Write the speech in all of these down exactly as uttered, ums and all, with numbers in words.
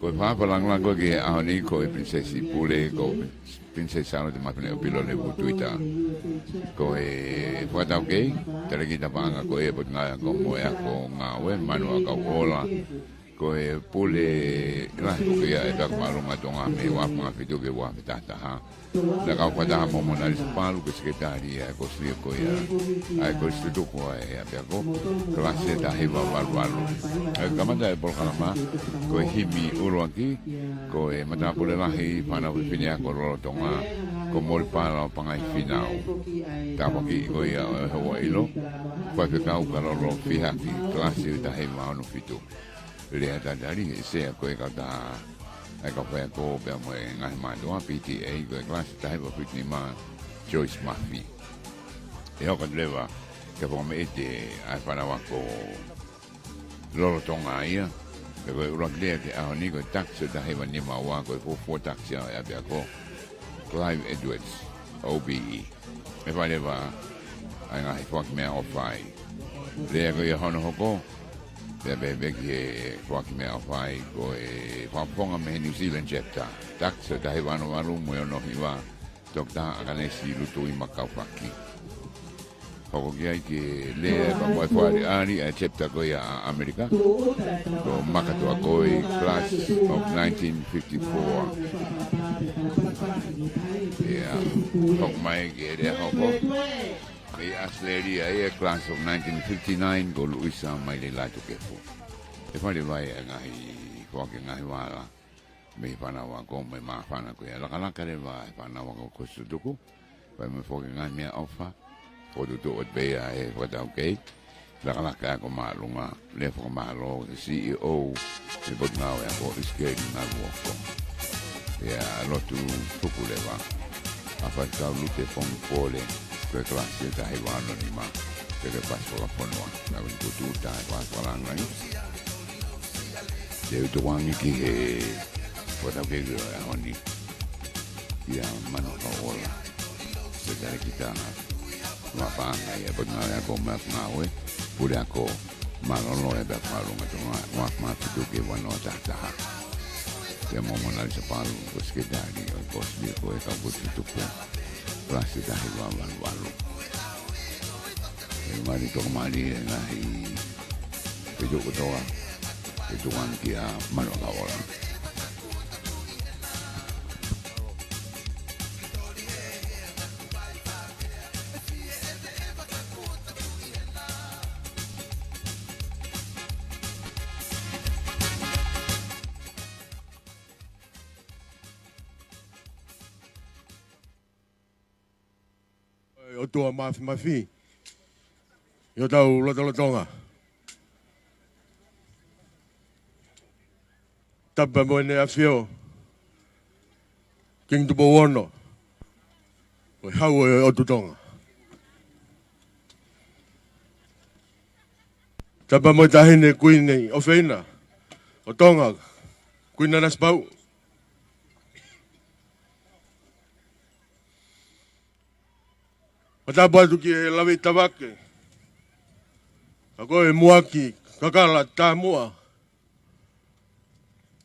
Ko e fakaʻapaʻapa lāngilangi ko ē ki he ʻaho ni ko e Pilinisesi Pule, ko Pilinisesi Sālote Mafileʻo Pilolevu Tuita. Ko e fakataukei, talēkita paʻanga ko ē ʻo e Potungāue Ako mo e Ako Ngāue, Manu ʻAkauʻola. Ko e pule lahi ko ia ʻa e Ako Māʻolunga Tonga mei he ua afe mā fitu ki he ua afe taha taha. Naʻa ku fakataha mo Mona Lisa Palu, ko e sekelitali ʻa e kōsilio ko ia ʻa e Kolisi Tutuku ʻa e ʻApiako, kalasi ʻe taha hiva valu valu. ʻE kamata e polokalama, ko e himi ʻuluaki, ko e matāpule lahi fānau fefine ako lolotonga, ko Molipala ʻo Pangai Fīnau. Tāpuakiʻi ko ia ʻe Houaʻilo, Faifekau Kalolo Fihaki, kalasi ʻe taha hiva ono fitu. Lea tatali, ʻe sea ko e kautaha ʻa e kau faiako pea mo e ngaahi mātuʻa, P T A, ko e kalasi taha hiva fitu nima, Joyce Mafi. ʻE hoko atu leva ke fakameʻite ʻa e fānau ako lolotonga ia. Pea ko e ʻuluaki lea ki he ʻaho ni ko e takisi ʻe taha hiva nima ua, ko e fuofua takisi ʻa e ʻApiako, Clive Edwards, O B E. ʻE fai leva ʻa e ngaahi foaki meʻaʻofa ai. Lea ko ia hono hoko, pea pehē pē ki he foaki meʻaʻofa ai, ko e fakafofonga mei he New Zealand Chapter, takisi ʻe taha hiva ono valu mo e ono hiva, Toketā ʻAkanesi Lutui Makaufaki. Hoko ki ai ke lea pea mo e fakaʻaliʻali ʻa e chapter ko ia ʻa ʻAmelika, ko Makatuʻakoi, class of nineteen fifty-four. ʻIa, hoko mai ke lea hoko. Mei ʻAositelēlia ia, class of nineteen fifty-nine, ko Luisa Maile Lātūkefu. ʻE fai leva ʻa e ngaahi foaki ngaahi vala mei he fānau ako, mei he māfana ko ia. Lakalaka leva ʻa e fānau ako Kolisi Tutuku, fai mo e foaki ngaahi meʻaʻofa, fokotuʻutuʻu atu pē ia ʻe he fakataukei. Lakalaka ʻa e Ako Māʻolunga, lea fakamālō ki he C E O ʻo e Potungāue Ako, ʻIsikeli Ngaluoko. ʻIa, lotu tuku leva ʻa Faifekau Lute Pongipongi, ko e kalasi ʻe taha hiva ono nima, pea ke pasi fakafonua, naʻa ku tuʻutuʻu atu ʻa e fakalangi. Te u tukuange ki he fakataukei ʻo e ʻaho ni, ʻia Manu ʻAkauʻola, ko e talēkita maʻu paʻanga ʻi he Potungāue Ako mo e Ako Ngāue, Puleako Mālōlō ʻa e ʻApiako Māʻolunga Tonga, ua afe mā fitu ki he ua noa taha taha. Pea mo Mona Lisa Palu, ko e sekelitali ʻo e kōsilio ko e kau Kolisi Tutuku, kalasi ʻe taha hiva valu valu. ʻE mali toko mali e ngaahi feituʻu kotoa, feituʻu angia, Manu ʻAkauʻola. ʻOtua Māfimafi, ʻi hotau lotolotonga. Tapu mo ʻEne ʻAfio, Kingi Tupou Ono, ko e Hau ʻo e ʻOtu Tonga. Tapu mo e Taʻahine Kuini ʻofeina ʻo Tonga, Kuini Nanasipauʻu. Fakatapu atu ki he Laveʻi Tavake, ʻa ko e Muaki Kakala Tamuʻa,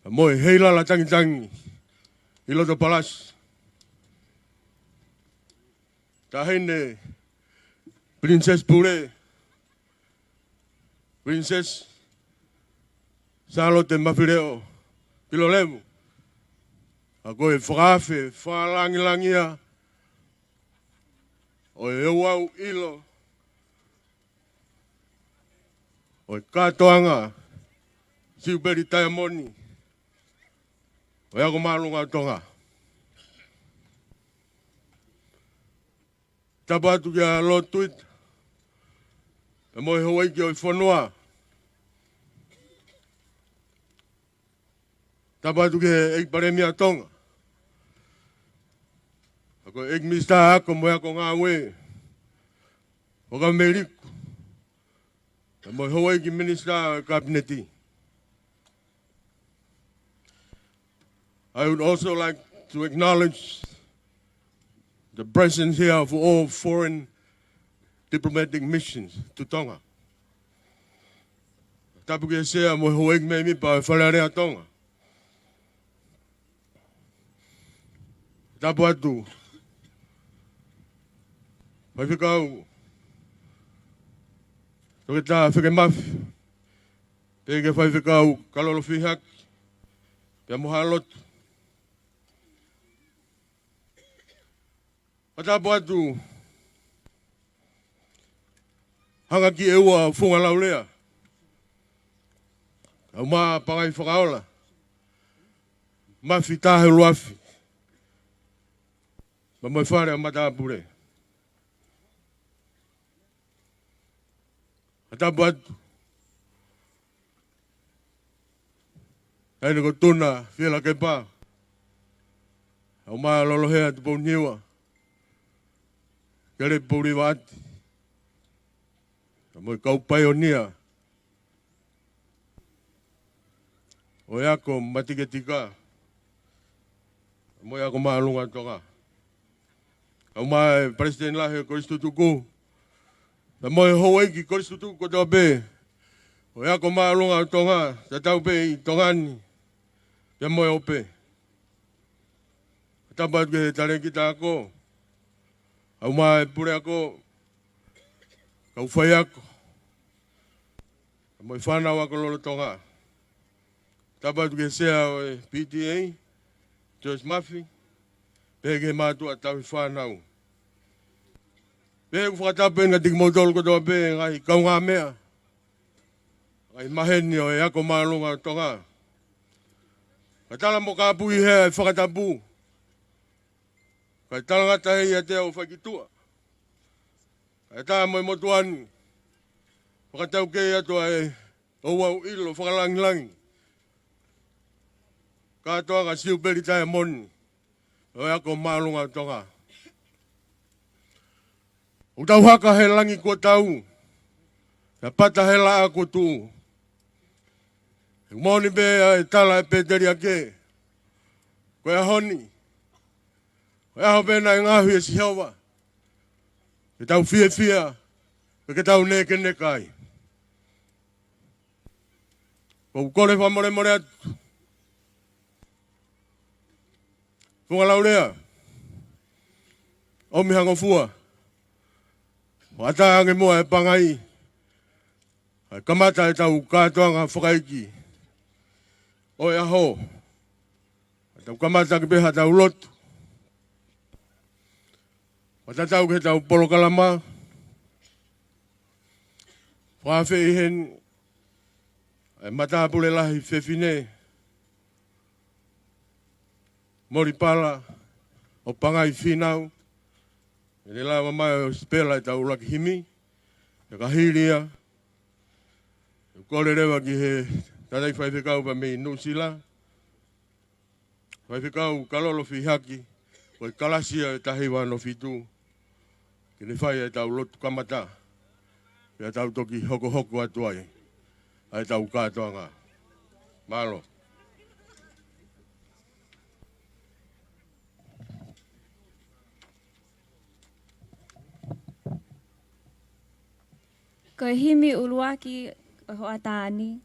mo e Heilala Tangitangi ʻi loto palasi. Taʻahine Pilinisesi Pule, Pilinisesi Sālote Mafileʻo Pilolevu, ʻa ko e fakaafe fakalāngilangiʻia ʻo e ouau ʻilo ʻo e kātoanga Siupeli Taiamoni ʻo e Ako Māʻolunga ʻo Tonga. Tapu atu kia Lord Tuita, pea mo e houʻeiki ʻo e fonua. Tapu atu ki he ʻEiki Palēmia ʻo Tonga, ʻa ko e ʻEiki Minisitā Ako mo e Ako Ngāue, ʻo ka Meliku, pea mo e houʻeiki minisitā ʻo e Kapineti. I would also like to acknowledge the presence here of all foreign diplomatic missions to Tonga. Tapu ki he Sea mo e houʻeiki mēmipa ʻo e Fale Alea ʻo Tonga. Tapu atu. Faifekau Toketā Feke Mafi, pehē ki he Faifekau Kalolo Fihaki, pea mo Halotu. Fakatapu atu. Hanga ki he ua Funga Laulea, ʻa e Pangai Fakaola, Mafi Taha Uluafi, pea mo e fale ʻa e matāpule. Fakatapu atu. Taʻahine ko Tuna Fielakepa, ʻa e Lolo Hea Tupouniua, Kelepi Poulivaʻati, pea mo e kau paionia ʻo e ako matiketika, pea mo e ako māʻolunga ʻo Tonga. Kau mai e Palesiteni Lahi ʻo e Kolisi Tutuku, pea mo e houʻeiki Kolisi Tutuku kotoa pē ʻo e ako māʻolunga ʻo Tonga, tatau pē ʻi Tonga ni pea mo e ope. Fakatapu atu ki he talēkita ako, kau mai e puleako, kau faiako, pea mo e fānau ako lolotonga. Tapu atu ki he Sea ʻo e P T A, George Mafi, pehē ki he mātuʻa tauhi fānau. Pea ʻoku fakatapu eni kiate kimoutolu kotoa pē ngaahi kaungāmeʻa, ngaahi maheni ʻo e ako māʻolunga ʻo Tonga. Ka tala mo kāpui hē ʻa e fakatapu, kae talangata hē ʻiate au ʻo fai ki tuʻa, kae tā mo e motuʻa ni, fakataukei atu ʻa e ouau ʻilo fakalangilangi, kātoanga Siupeli Taiamoni ʻo e ako māʻolunga ʻo Tonga. ʻOku tau haka he langi kuo tau, pea pata he laʻā kuo tuʻu. ʻOku moʻoni pē ʻa e tala ʻa e pēteliake, ko e ʻaho ni, ko e ʻaho pē naʻe ngaohi ʻe Sihova ke tau fiefia, pea ke tau nēkeneka ai. ʻOku ou kole fakamolemole atu, Funga Laulea, ʻomi ha ngofua, ʻo ʻatā ange muʻa e pangai, kae kamata ʻetau kātoanga fakaʻeiki ʻo e ʻaho. Tau kamata ʻaki pē haʻatau lotu, pea tatau ki heʻetau polokalama. Fakaafeʻi heni ʻa e Matāpule Lahi Fefine, Molipala ʻo Pangai Fīnau, ke ne lava mai ʻo sipela ʻetau ʻuluaki himi. Pea ka hili ia, ʻoku ou kole leva ki he tangataʻi faifekau pea mei Nuʻusila, Faifekau Kalolo Fihaki, ko e kalasi ʻo e taha hiva ono fitu, ke ne fai ʻetau lotu kamata, pea tau toki hokohoko atu ai ʻa ʻetau kātoanga. Mālō. Ko e himi ʻuluaki ʻo e hoʻatā ni,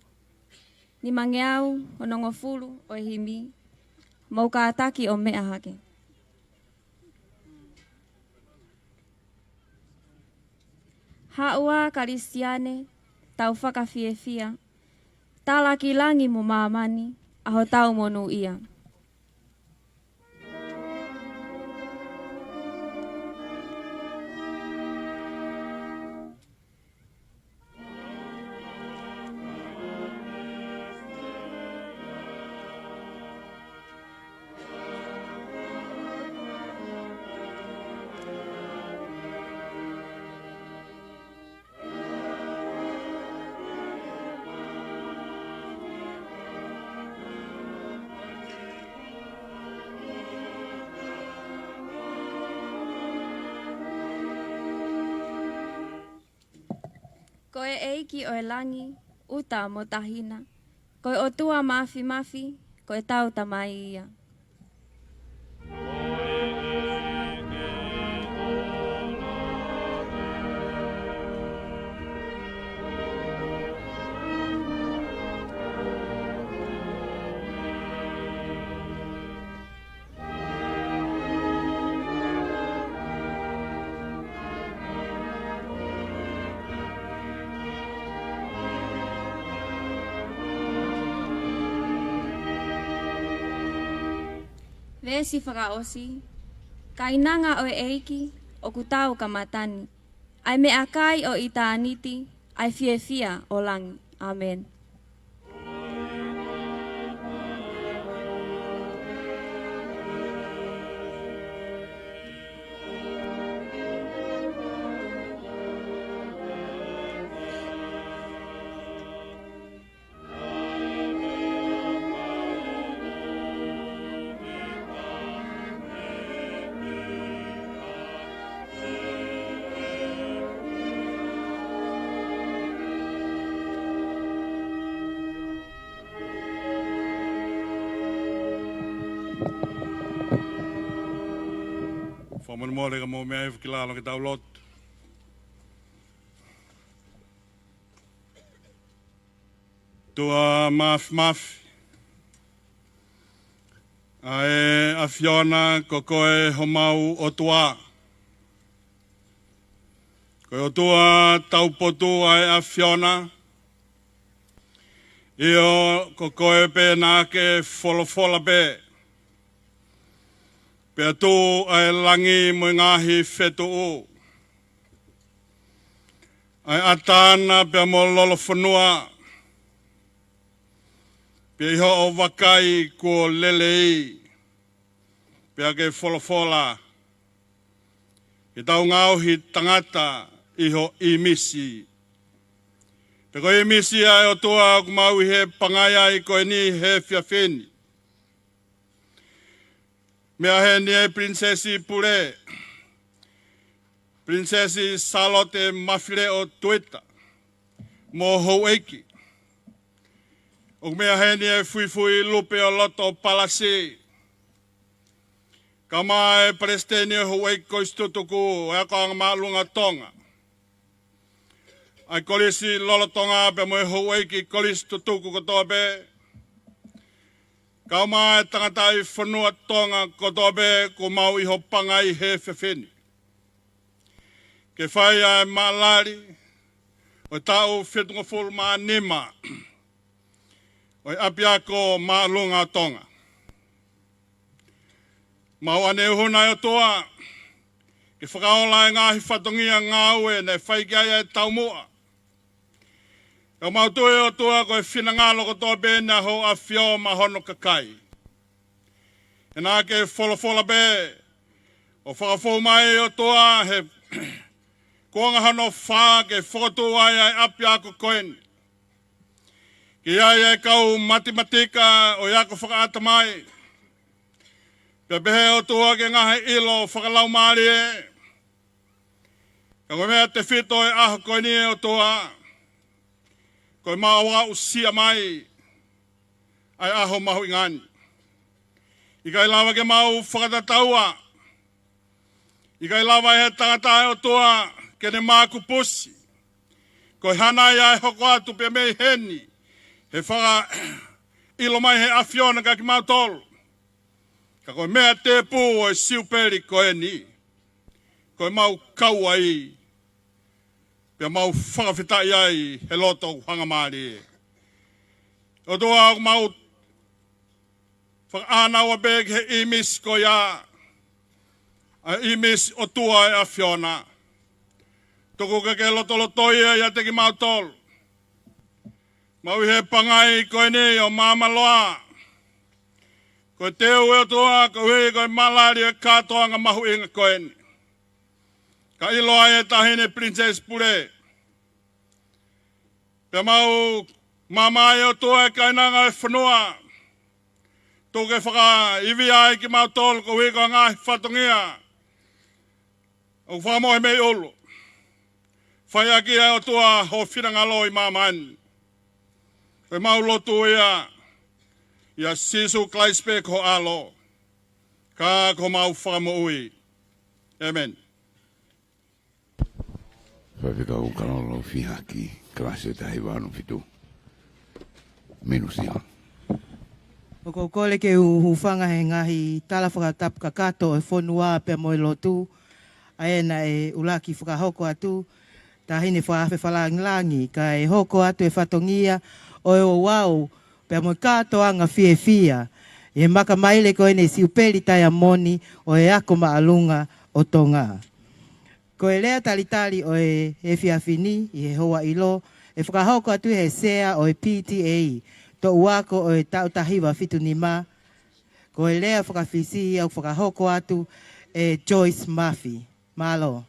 nimangeau onongofulu ʻo e himi, mou kātaki ʻo meʻa hake. Haʻu ā Kalisitiane, tau fakafiefia, tala ki langi mo māmani ʻa hotau monūʻia. Ko e ʻEiki ʻo e langi, ʻuta mo taʻahine, ko e ʻOtua Māfimafi, ko ʻetau Tamai ia. Veesi fakaʻosi. Kainanga ʻo e ʻEiki, ʻoku tau kamata ni, ʻa e meʻakai ʻo ʻitāniti, ʻa e fiefia ʻo langi. ʻĀmeni. Fakamolemole ka mou meʻa hifo ki lalo ke tau lotu. ʻOtua Māfimafi, ʻa e ʻAfiona ko koe homau ʻOtua. Ko e ʻOtua taupotu ʻa e ʻAfiona. ʻIo, ko koe pē naʻa ke folofola pē, pea tuʻu ʻa e langi mo e ngaahi fetuʻu, ʻa e ʻatā na pea mo lolofonua, pea ʻi hoʻo vakai kuo lelei, pea ke folofola, ke tau ngaohi tangata ʻi ho ʻīmisi. Pea ko e ʻīmisi ʻa e ʻOtua ʻoku mau ʻi he pangai ai ko eni he efiafi ni. Meʻa heni e Pilinisesi Pule, Pilinisesi Sālote Mafileʻo Tuita, mo houʻeiki. ʻOku meʻa heni e fuifui lupe ʻo loto palasi, kae ʻumaʻā e Palesiteni ʻo e Houʻeiki Kolisi Tutuku ʻo e Akoʻanga Māʻolunga ʻo Tonga, ʻa e Kolisi lolotonga pea mo e Houʻeiki Kolisi Tutuku kotoa pē, kae ʻumaʻā e tangataʻi fonua Tonga kotoa pē kuo mau ʻi ho pangai he efiafi ni, ke fai ʻa e maʻalali ʻo e taʻu fitungofulu mā nima ʻo e ʻApiako Māʻolunga ʻo Tonga. Mau ʻanehu na ʻe ʻOtua, ke fakaola e ngaahi fatongia ngāue naʻe fai ki ai e taumuʻa. Ka mau tui ʻOtua ko e finangalo kotoa pē eni ʻa ho ʻAfio maʻa hono kakai. He naʻa ke folofola pē ʻo fakafou mai ʻOtua he kuonga hono fā ke fokotuʻu ai ʻa e ʻapiako ko eni. Ke ʻi ai e kau matematika ʻo e ako fakaʻatamai, pea pehē ʻOtua ki he ngaahi ʻilo fakalaumālie. Ka ko e meʻa tefito he ʻaho ko eni ʻe ʻOtua, ko e mau aʻusia mai ʻa e ʻaho mahuʻinga ni. ʻIkai lava ke mau fakatataua, ʻikai lava ʻe he tangata ʻe ʻOtua ke ne mākupusi. Ko e hā nai ʻa e hoko atu pē mei heni, he fakaʻilo mai he ʻAfiona kia kimautolu. Ka ko e meʻa tēpū ʻo e Siupeli ko eni, ko e mau kau ai, pea mau fakafetaʻi ai he loto hangamālie. ʻOtua, ʻoku mau fakaʻānaua pē ki he ʻīmisi ko ia, ʻa e ʻīmisi ʻOtua ʻa e ʻAfiona. Tuku ke ke lotolotoi ia ʻiate kimautolu. Mau ʻi he pangai ko eni ʻo māmāloa. Ko e teu ʻe ʻOtua, koeʻuhi ko e maʻalali ʻo e kātoanga mahuʻinga ko eni. Ka ʻilo ai e Taʻahine Pilinisesi Pule. Pea mau māmā ʻe ʻOtua e kainanga e fonua. Tuku ke fakaivia ai kimautolu koeʻuhi ko e ngaahi fatongia ʻoku fakamohe mei ʻulu. Fai ʻaki ʻe ʻOtua ho finangalo ʻi māmani. Ko e mau lotu ia, ʻia Sīsū Kalaisi pē ko ho ʻAlo, ka ko homau Fakamoʻui. ʻĒmeni. Faifekau Kalolo Fihaki, kalasi ʻe taha hiva ono fitu. Minusia. ʻOku ou kole ke u hūfanga he ngaahi tala fakatapu kakato ʻo e fonua pea mo e lotu, ʻa ē naʻe ʻuluaki fakahoko atu, Taʻahine Fakaafe Fakalāngilangi, kae hoko atu e fatongia ʻo e ouau pea mo e kātoanga fiefia. ʻi he makamaile ko eni ʻo e Siupeli Taiamoni ʻo e Ako Māʻolunga ʻo Tonga. Ko e lea talitali ʻo e efiafi ni ʻi he houa ʻilo, ʻe fakahoko atu ʻe he Sea ʻo e P T A, toʻu ako ʻo e taʻu taha hiva fitu nima, ko e lea faka-Fisi ʻoku fakahoko atu ʻe Joyce Murphy. Mālō.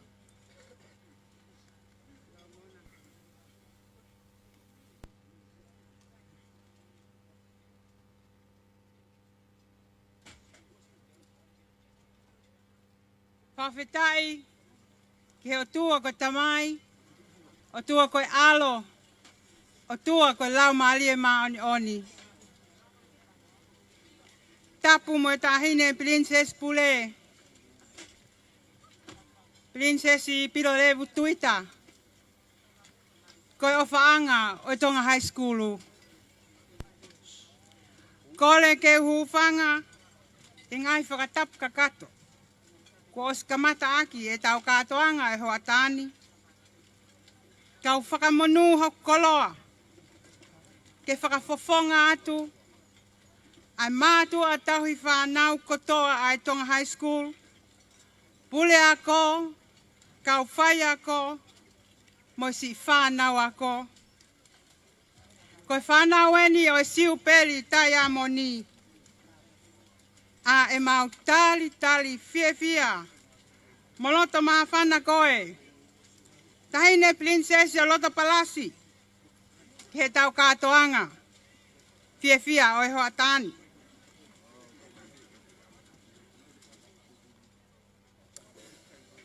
Fakafetaʻi ki he ʻOtua ko e Tamai, ʻOtua ko e ʻAlo, ʻOtua ko e Laumālie Māʻoniʻoni. Tapu mo e Taʻahine Pilinisesi Pule, Pilinisesi Pilolevu Tuita, ko e ʻofaʻanga ʻo e Tonga High School. Kole ke u hūfanga he ngaahi fakatapu kakato kuo ʻosi kamata ʻaki ʻetau kātoanga ʻi he hoʻatā ni. Kau fakamonū hoku koloa ke fakafofonga atu ʻa e mātuʻa tauhi fānau kotoa ʻa e Tonga High School, puleako, kau faiako, mo e siʻi fānau ako. Ko e fānau eni ʻo e Siupeli Taiamoni ʻa ʻemau talitali fiefia mo loto māfana koe, Taʻahine Pilinisesi ʻo Lotopalasi, ki heʻetau kātoanga fiefia ʻo e hoʻatā ni.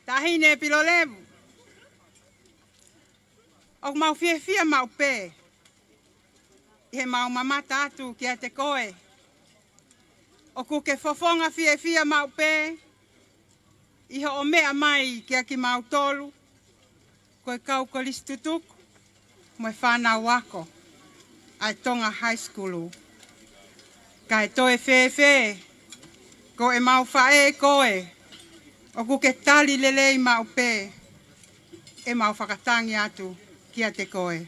Taʻahine Pilolevu, ʻoku mau fiefia maʻu pē ʻi heʻemau mamata atu kiate koe. ʻOku ke fofonga fiefia maʻu pē ʻi hoʻo meʻa mai kia kimautolu, ko e kau kolisi tutuku mo e fānau ako ʻa e Tonga High School. Kae toe fēfē, ko ʻemau faʻē koe, ʻoku ke tali lelei maʻu pē ʻemau fakatangi atu kiate koe.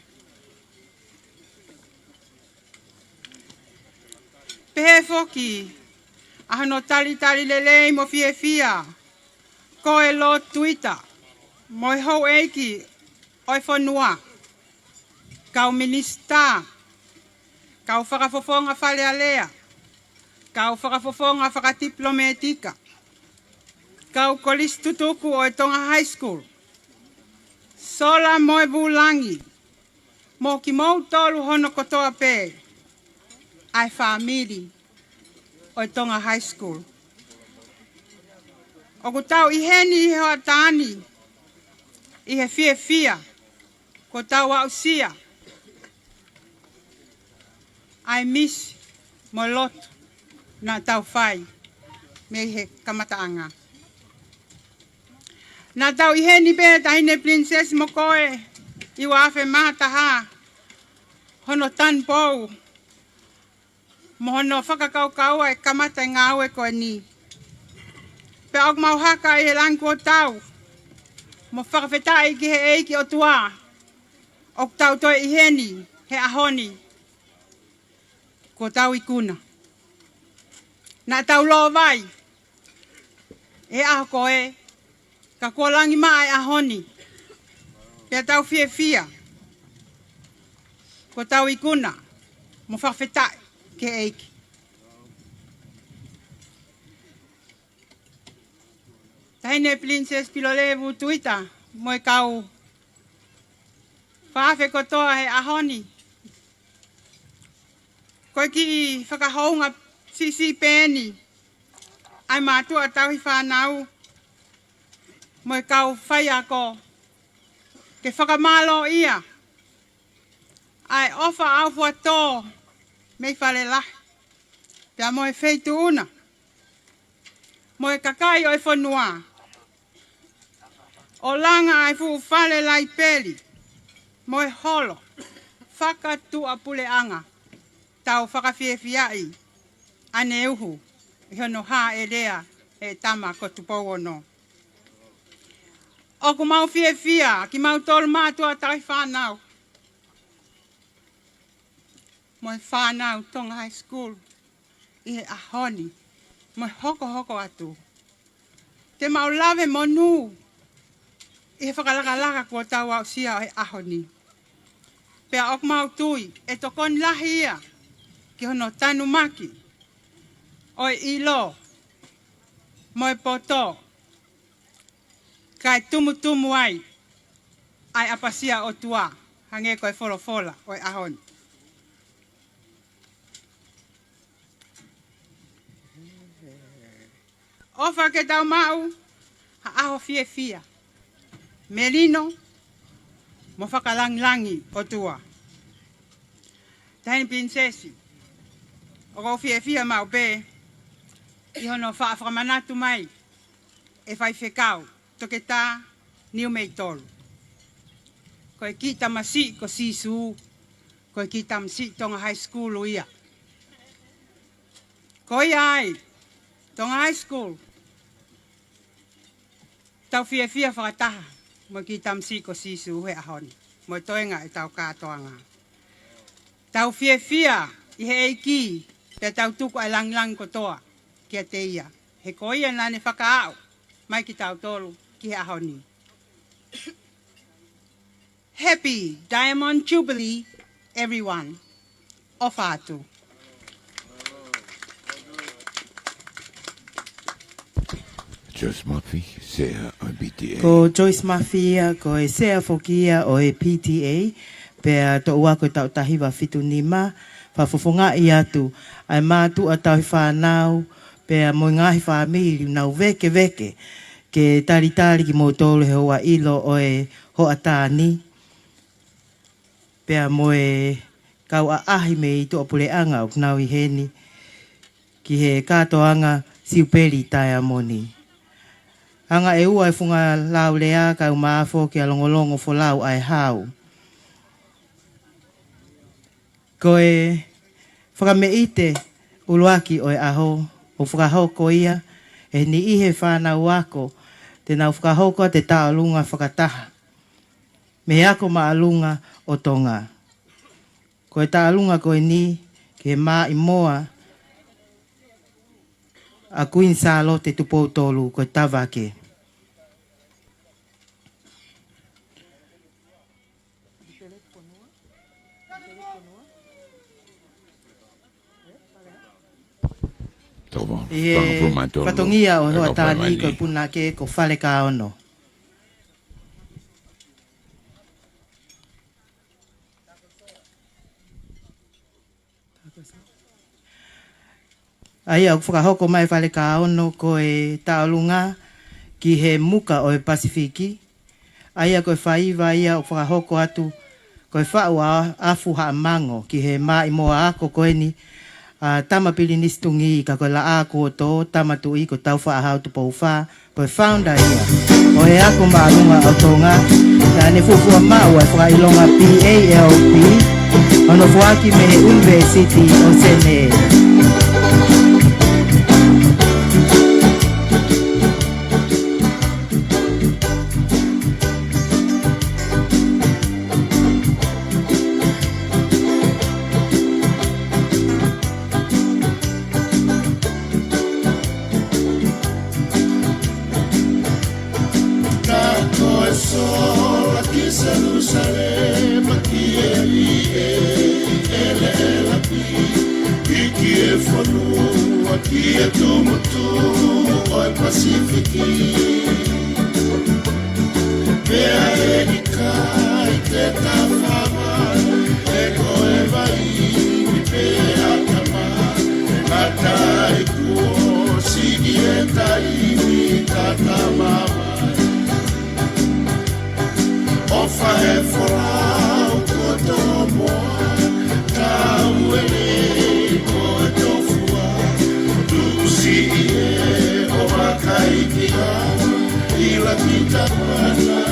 Pehē foki ʻa hono talitali lelei mo fiefia koe Lord Tuita mo e houʻeiki ʻo e fonua, kau minisitā, kau fakafofonga Fale Alea, kau fakafofonga fakatipilomētika, kau kolisi tutuku ʻo e Tonga High School, sola mo e vūlangi, mo kimoutolu hono kotoa pē ʻa e fāmili ʻo e Tonga High School. ʻOku tau ʻi heni ʻi he hoʻatā ni ʻi he fiefia kuo tau aʻusia ʻa e misi mo e lotu naʻa tau fai mei he kamataʻanga. Naʻa tau ʻi heni pē Taʻahine Pilinisesi mo koe ʻi he ua afe mā taha, hono tanupou mo hono fakakaukau ʻa e kamata e ngāue ko eni. Pea ʻoku mau haka ʻi he langi kuo tau mo fakafetaʻi ki he ʻEiki ʻOtua ʻoku tau toe ʻi heni he ʻaho ni. Kuo tau ikuna. Naʻa tau lōvai he ʻaho ko ē, ka kuo langimaʻa e ʻaho ni. Pea tau fiefia kuo tau ikuna mo fakafetaʻi ki he ʻEiki. Taʻahine Pilinisesi Pilolevu Tuita mo e kau fakafe kotoa he ʻaho ni. Ko e kiʻi fakahounga siʻisiʻi pē eni ʻa e mātuʻa tauhi fānau mo e kau faiako, ke fakamālōʻia ʻa e ʻofa ʻaufuatō mei Fale Lahi pea mo e Feituʻu na mo e kakai ʻo e fonua, ʻo langa ʻa e fuʻu fale laipeli mo e holo fakatuʻapuleʻanga. Tau fakafiefiaʻi ʻaneuhu ʻi hono hāʻelea ʻe he tama ko Tupou Ono. ʻOku mau fiefia kimautolu mātuʻa tauhi fānau mo e fānau Tonga High School. ʻi he ʻaho ni, mo e hokohoko atu. Te mau lave monū ʻi he fakalakalaka kuo tau aʻusia ʻo e ʻaho ni. Pea ʻoku mau tui ʻe tokoni lahi ia ki hono tanumaki ʻo e ʻilo mo e poto, kae tumutumu ai ʻa e ʻapasia ʻOtua, hangē ko e folofola ʻo e ʻaho ni. ʻOfa ke tau maʻu ha ʻaho fiefia, melino, mo fakalangilangi ʻOtua. Taʻahine Pilinisesi, ʻoku ou fiefia maʻu pē ʻi hono faʻa fakamanatu mai ʻe Faifekau Toketā Niumeitolu, ko e kiʻi tamasiʻi ko Sīsū, ko e kiʻi tamasiʻi Tonga High School ia. Ko ia ai, Tonga High School, tau fiefia fakataha mo e kiʻi tamasiʻi ko Sīsū he ʻaho ni, mo e toenga ʻetau kātoanga. Tau fiefia ʻi he ʻEiki, pea tau tuku ʻa e langilangi kotoa kiate ia, he ko ia naʻa ne fakaaʻu mai kitautolu ki he ʻaho ni. Happy Diamond Jubilee, everyone. ʻOfa atu. Joyce Murphy, Sea ʻo e P T A. Ko Joyce Murphy ia, ko e Sea foki ia ʻo e P T A, pea toʻo ʻa e taʻu taha hiva fitu nima, fakafofongaʻi atu ʻa e mātuʻa tauhi fānau, pea mo e ngaahi fāmili ʻoku nau vēkeveke ke talitali kimoutolu he hoʻatā ʻilo ʻo e hoʻatā ni, pea mo e kau ʻaʻahi mei tuʻapuleʻanga ʻoku nau ʻi heni ki he kātoanga Siupeli Taiamoni. Anga ʻe ua e funga laulea, kae ʻumaʻā foki ʻa e longolongo folau ʻa e hau. Ko e fakameʻite ʻuluaki ʻo e ʻaho, ʻoku fakahoko ia ʻe he niʻihi he fānau ako te nau fakahoko ʻa e tauʻolunga fakataha mei he Ako Māʻolunga ʻo Tonga. Ko e tauʻolunga ko eni ki he Maʻimoa ʻa Kuini Sālote Tupou Tolu, ko e Tavake. Tau ʻi he fanga pulu mai tolu. Fatongia ʻo e hoʻatā ni ko e punake ko Falekaono. ʻA ia ʻoku fakahoko mai Falekaono ko e tauʻolunga ki he muka ʻo e Pasifiki. ʻA ia ko e faiva ia ʻoku fakahoko atu ko e faʻu ʻa Afu Haʻamango ki he Maʻimoa ako ko eni ʻa Tama Pilinisi Tungī, ka ko e laʻā kuo tō, Tama Tuʻi ko Taufaʻahau Tupou Fā, ko e founder ia ʻo e Ako Māʻolunga ʻo Tonga, naʻa ne fuofua maʻu ʻa e fakaʻilonga B A L B, hono foaki mei he ʻUnivēsiti ʻo Senē. Ka ko e sola ki Selūsalema, ki he ʻi he ʻeleʻela pī, ʻi he fonua, ki he tumutumu ʻo e Pasifiki. Pea ʻe ʻikai te ta fāvai, he ko e vai ni pē ʻa tama, ʻe ngata ai kuo siʻi e taimi ka ta māvae. ʻOfa he folau kuo tomuʻa, tau ʻelei ko e tofua, tuʻu siʻi ē ʻo vakai ki ai, ʻi la kita pana.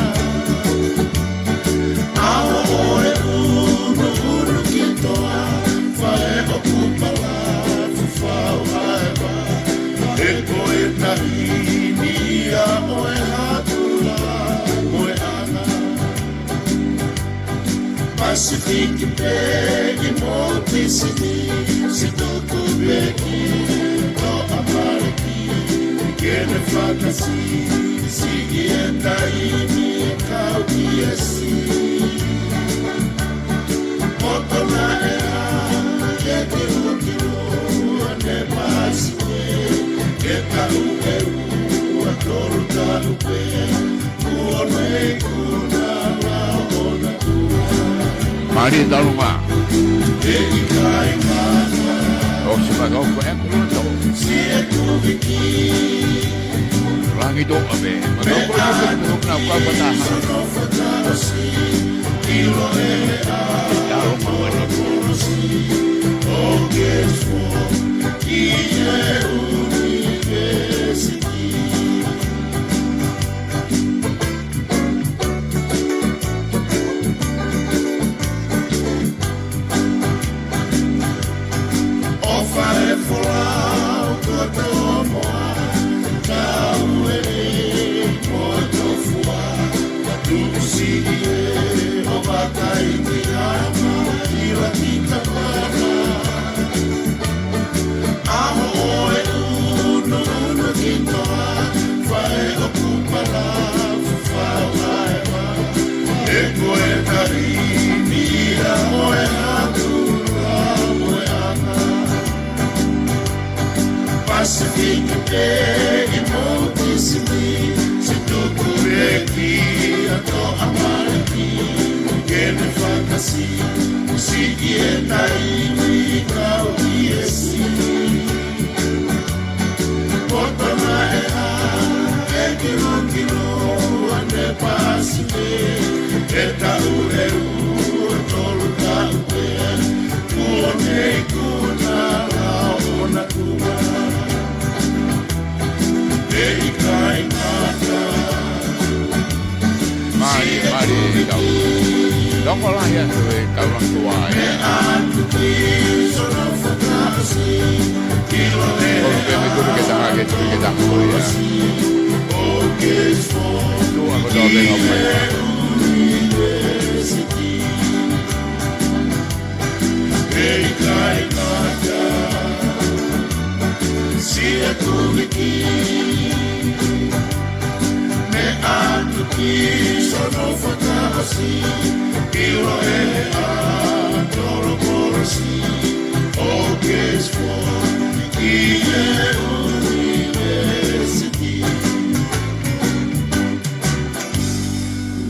ʻAho ʻo e ʻunuʻunu ki toa, fai ʻo kupala fufau ʻa e vā, he ko e taimi ia ʻo e hatula mo e ʻana. Pasifiki pē ki mo Pisini, si tuku pē ki Kasi, siʻi e taimi kau ki e si. Moto na e a, ke kilu kilu, ane pasi ke, ke tau e ua tolu tau pe, kuo ne kuna la ona tua. Mālie e taulunga. E i kai mata. ʻOsi makau ko e kulo tau. Si e kuviki. Langi tō ame. Makau ko e kulo tau. Kau pata. ʻOfa e folau kotoa mo tau e mo tofua. Tuʻusi e o vakai ki ana ila ki kapana. ʻAho ʻo e unu unu ki toa, fai ʻoku pala fafau ai ma. E ko e kari ni a mo e hatu a mo e ana. Pasifiki pē ʻi Mount Kissimmee, se tuku pē ki a to Amaliki, ke ne fakasi, siʻi e taimi kau ki e si. Poto na e a, e kilu kilu, ane pasi pē, e tau e ua tolu tau pē, kuo ne ikuna la ona tua. Mālie, mālie, kau. Loko lahi atu e kau langi ua e. Kau pē me tuli ke taha, ke tuli ke taha, ko ia. Tuʻa ko tau pē ngau mai. Pei kai mata, si e kuviki, me atu ki sono fakaʻosi, ʻilo e a tolo kolosi, ʻo Oxford, ki he university.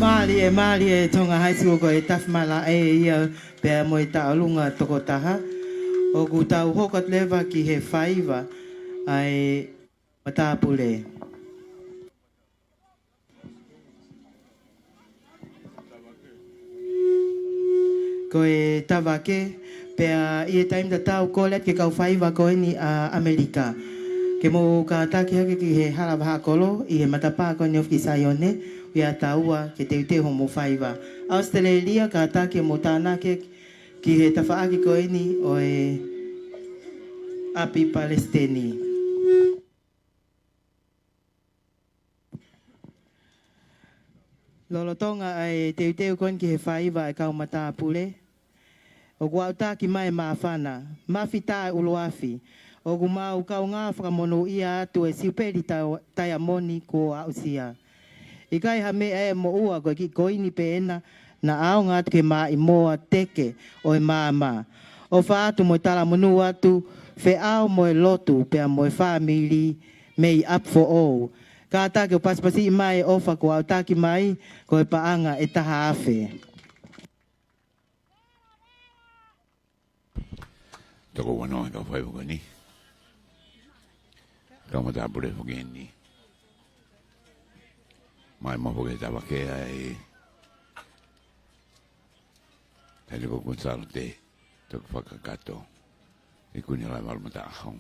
Mālie, mālie Tonga High School ko e tafi malaʻe ia. Pea mo e taʻolunga tokotaha, ʻoku tau hoko atu leva ki he faiva ʻa e matāpule. Ko e tavake, pea ʻi he taimi tatau kole atu ki he kau faiva ko eni ʻa ʻAmelika. Ke mou kātaki hake ki he hala vahaʻa kolo, ʻi he matapā ko eni ofi ki Saione, ʻi a taua ke teuteu hoʻomou faiva. ʻAositelēlia, kātaki ke mou tānaki ki he tafaʻaki ko eni ʻo e ʻapi palesiteni. Lolotonga ʻa e teuteu ko eni ki he faiva ʻa e kau matāpule, ʻoku aʻutaki mai e māfana, mafi taʻeʻuluafi, ʻoku mau kaungā fakamonūʻia atu e siupeli tai-, taiamoni kuo aʻusia. ʻIkai ha meʻa ʻe moʻua ko e kiʻi koini pē ena naʻa ʻaonga atu ki he maʻimoa teke ʻo e maama. ʻOfa atu mo e talamonū atu, feʻao mo e lotu pea mo e fāmili mei ʻApifoʻou. Kātaki ʻo pasipasiʻi mai e ʻofa kuo aʻutaki mai ko e paʻanga ʻe taha afe. Toko ua noa e kau faiva ko eni. Kau matāpule foki eni. Mai mo foki e tavake ʻa e Taileko Kuini Sālote, toki fakakakato ʻi Kuini Laivalu Mataʻaho.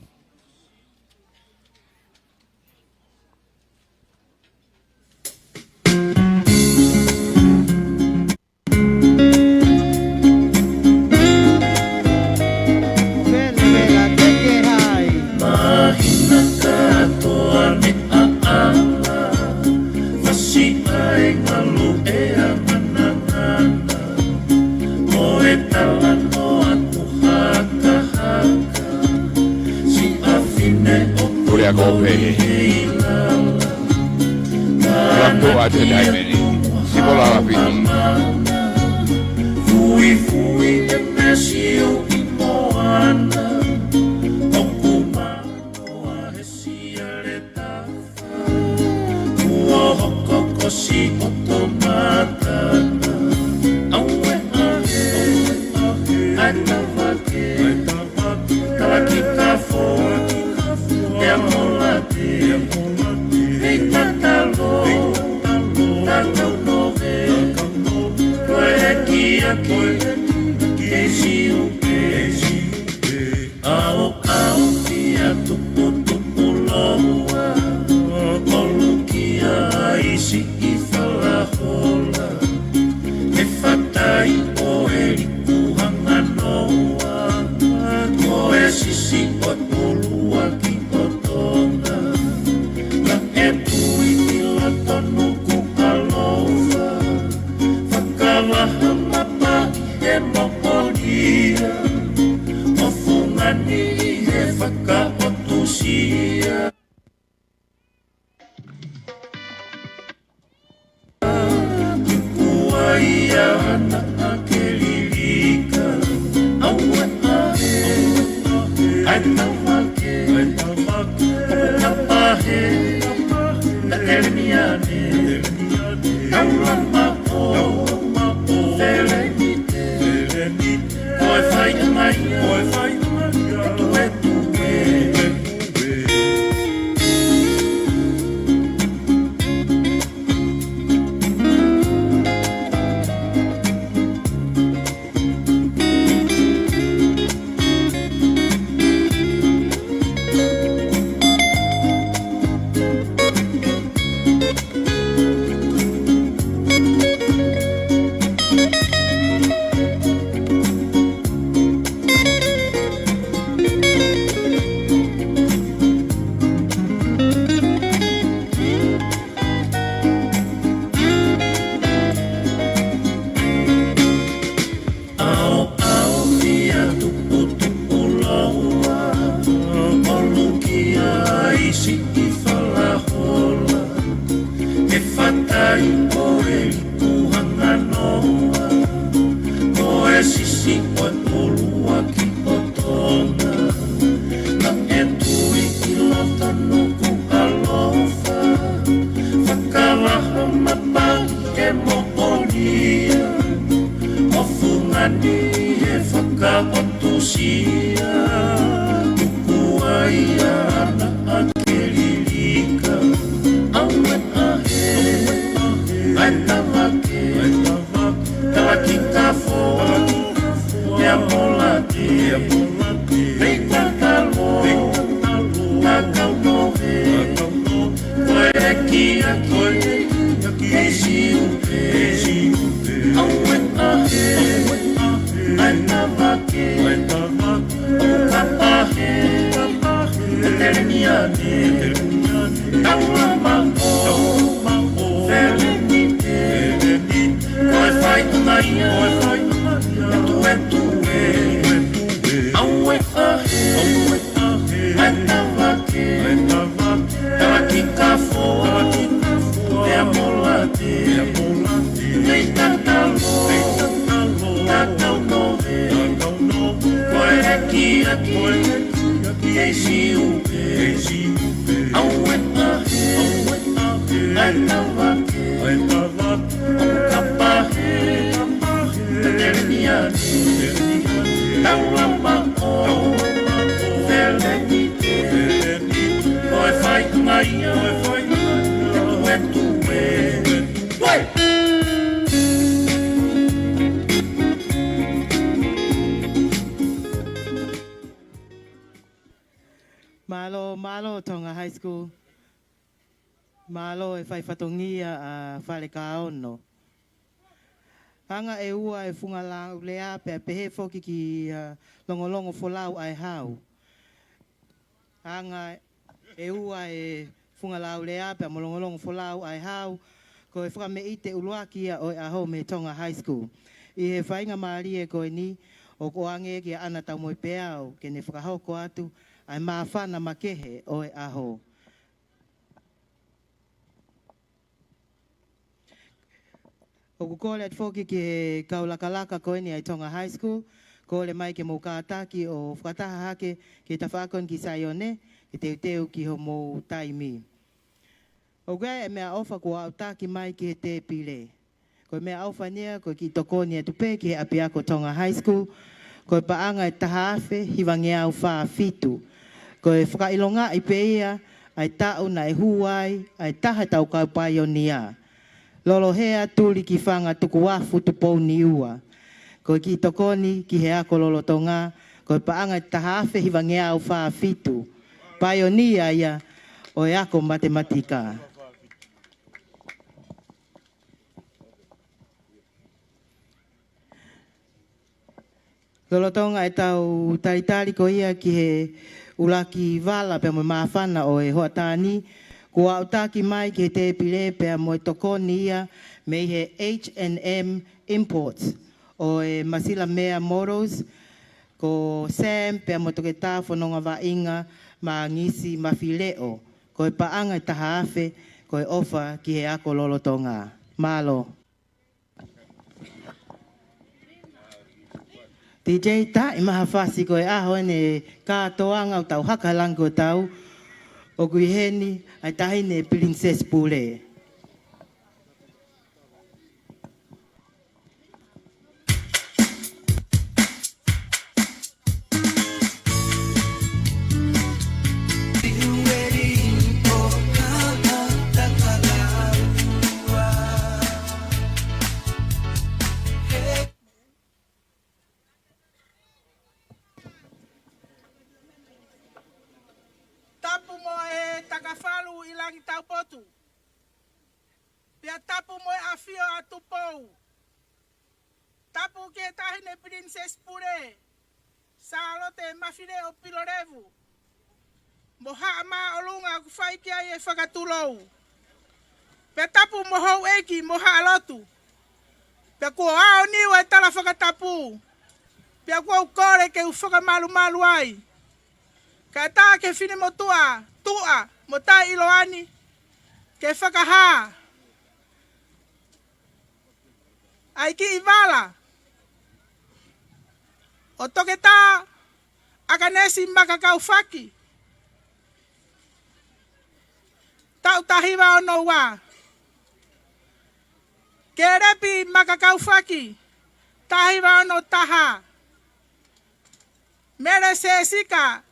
Māhina kātoa ne ʻaʻala, fasi ai ngalu e angananga, mo e talanoa ʻoku hakahaka, siʻa fine ʻo Pule ako pē. Hei lala. Ko atu he taimi ni, Sipola Lafihi. Fuifui e mesiu ʻi Moana, ʻoku manoa he siale tafa. Kuo hoko ko siʻoto matana, ʻauē ʻahe, ʻai tavake, talaki kafo, ʻea mola te, ei tatalo, tatau nove, ko e kiaki, kei siu pē, ʻaoʻao fia tuputupu loua, ʻo lukia ai siʻi falahola, e fatai ʻo e liku hanganoa, ko e sisi ʻo e ʻuluaki ʻo Tonga, naʻe tui ʻi loto Nukuʻalofa, fakavaha mapaʻi he moʻolia, ʻo fungani he fakaʻotusia. Kuai ʻa Hana ʻAkelilika, ʻauē ʻahe, ʻai tavake, ʻai tavake, ʻoku kapahe, na Telemiane, Taulama ʻo, Felenite, ko e fai mai, ko e fai mai, tuetue. ʻAoʻao fia tuputupu loua, ʻo lukia ai siʻi falahola, e fatai ʻo e liku hanganoa, ko e sisi ʻo e ʻuluaki ʻo Tonga, naʻe tui ʻi loto Nukuʻalofa, fakavaha mapaʻi he moʻolia, ʻo fungani he fakaʻotusia. Kuai ʻa Hana ʻAkelilika, ʻauē ʻahe, ʻai tavake, talaki kafo, ʻea mola te, ei tatalo, tatau nove, ko e kiaki, kei siu pē, ʻauē ʻahe, ʻai tavake, ʻoku kapahe, na Telemiane, Taulama ʻo, Felenite, ko e fai mai, ko e fai mai, tuetue, ʻauē ʻahe, ʻai tavake, talaki kafo, ʻea mola te, ei tatalo, tatau nove, ko e kiaki, kei siu pē, ʻauē ʻahe, ʻai tavake, ʻoku kapahe, na Telemiane, Taulama ʻo, Felenite, ko e fai mai, ko e fai mai, tuetue. Ue! Mālō, mālō Tonga High School. Mālō e fai fatongia ʻa Falekaono. Anga ʻe ua e funga laulea pea pehē foki ki, ā, Longolongo Folau ʻa e Hau. Anga ʻe ua e funga laulea pea mo Longolongo Folau ʻa e Hau, ko e fakameʻite ʻuluaki ia ʻo e ʻaho mei Tonga High School. ʻI he faingamālie ko eni, ʻoku ʻoange kia Ana Taumoepeau ke ne fakahoko atu ʻa e māfana makehe ʻo e ʻaho. ʻOku kole atu foki ki he kau lakalaka ko eni ʻa e Tonga High School, kole mai ke mou kātaki ʻo fakataha hake ki he tafaʻaki ko eni ki Saione, ke teuteu ki homou taimi. ʻOku ʻi ai e meʻaʻofa kuo aʻutaki mai ki he tēpile. Ko e meʻaʻofa eni ia ko e kiʻi tokoni atu pē ki he ʻapiako Tonga High School, ko e paʻanga ʻe taha afe hivangeau fā fitu. Ko e fakaʻilongaʻi pē ia ʻa e taʻu naʻe hū ai ʻa e taha ʻetau kau paionia, Lolohea Tulikifanga Tukuafu Tupouniua. Ko e kiʻi tokoni ki he ako lolotonga, ko e paʻanga ʻe taha afe hivangeau fā fitu. Paionia ia ʻo e ako matematika. Lolotonga ʻetau talitali ko ia ki he ʻuluaki vala pea mo e māfana ʻo e hoʻatā ni, kuo aʻutaki mai ki he tēpile pea mo e tokoni ia mei he H and M Imports ʻo e Masilamea Models, ko Sam pea mo Toketā Fononga Vaʻinga Mangisi Mafileʻo, ko e paʻanga ʻe taha afe, ko e ʻofa ki he ako lolotonga. Mālō. DJ, taʻi maha fasi, ko e ʻaho eni kātoanga ʻo tau haka langi ko tau, ʻoku ʻi heni ʻa e Taʻahine Pilinisesi Pule. Tapu mo e Takafalu ʻi Langi Taupotu. Pea tapu mo e ʻAfio ʻa Tupou. Tapu ki he Taʻahine Pilinisesi Pule, Sālote Mafileʻo Pilolevu, mo Haʻa Māʻolunga ʻoku fai ki ai e fakatulou. Pea tapu mo houʻeiki mo haʻa lotu. Pea kuo aoniu e tala fakatapu. Pea ʻoku ou kole ke u fakamalumalu ai. Kae ʻatā ki he finemotuʻa tuʻa mo taʻeʻiloa ni ke fakahā ʻa e kiʻi vala ʻo Toketā ʻAkanesi Makakaufaki, taʻu taha hiva ono ua. Kelepi Makakaufaki, taha hiva ono taha. Mele Sesika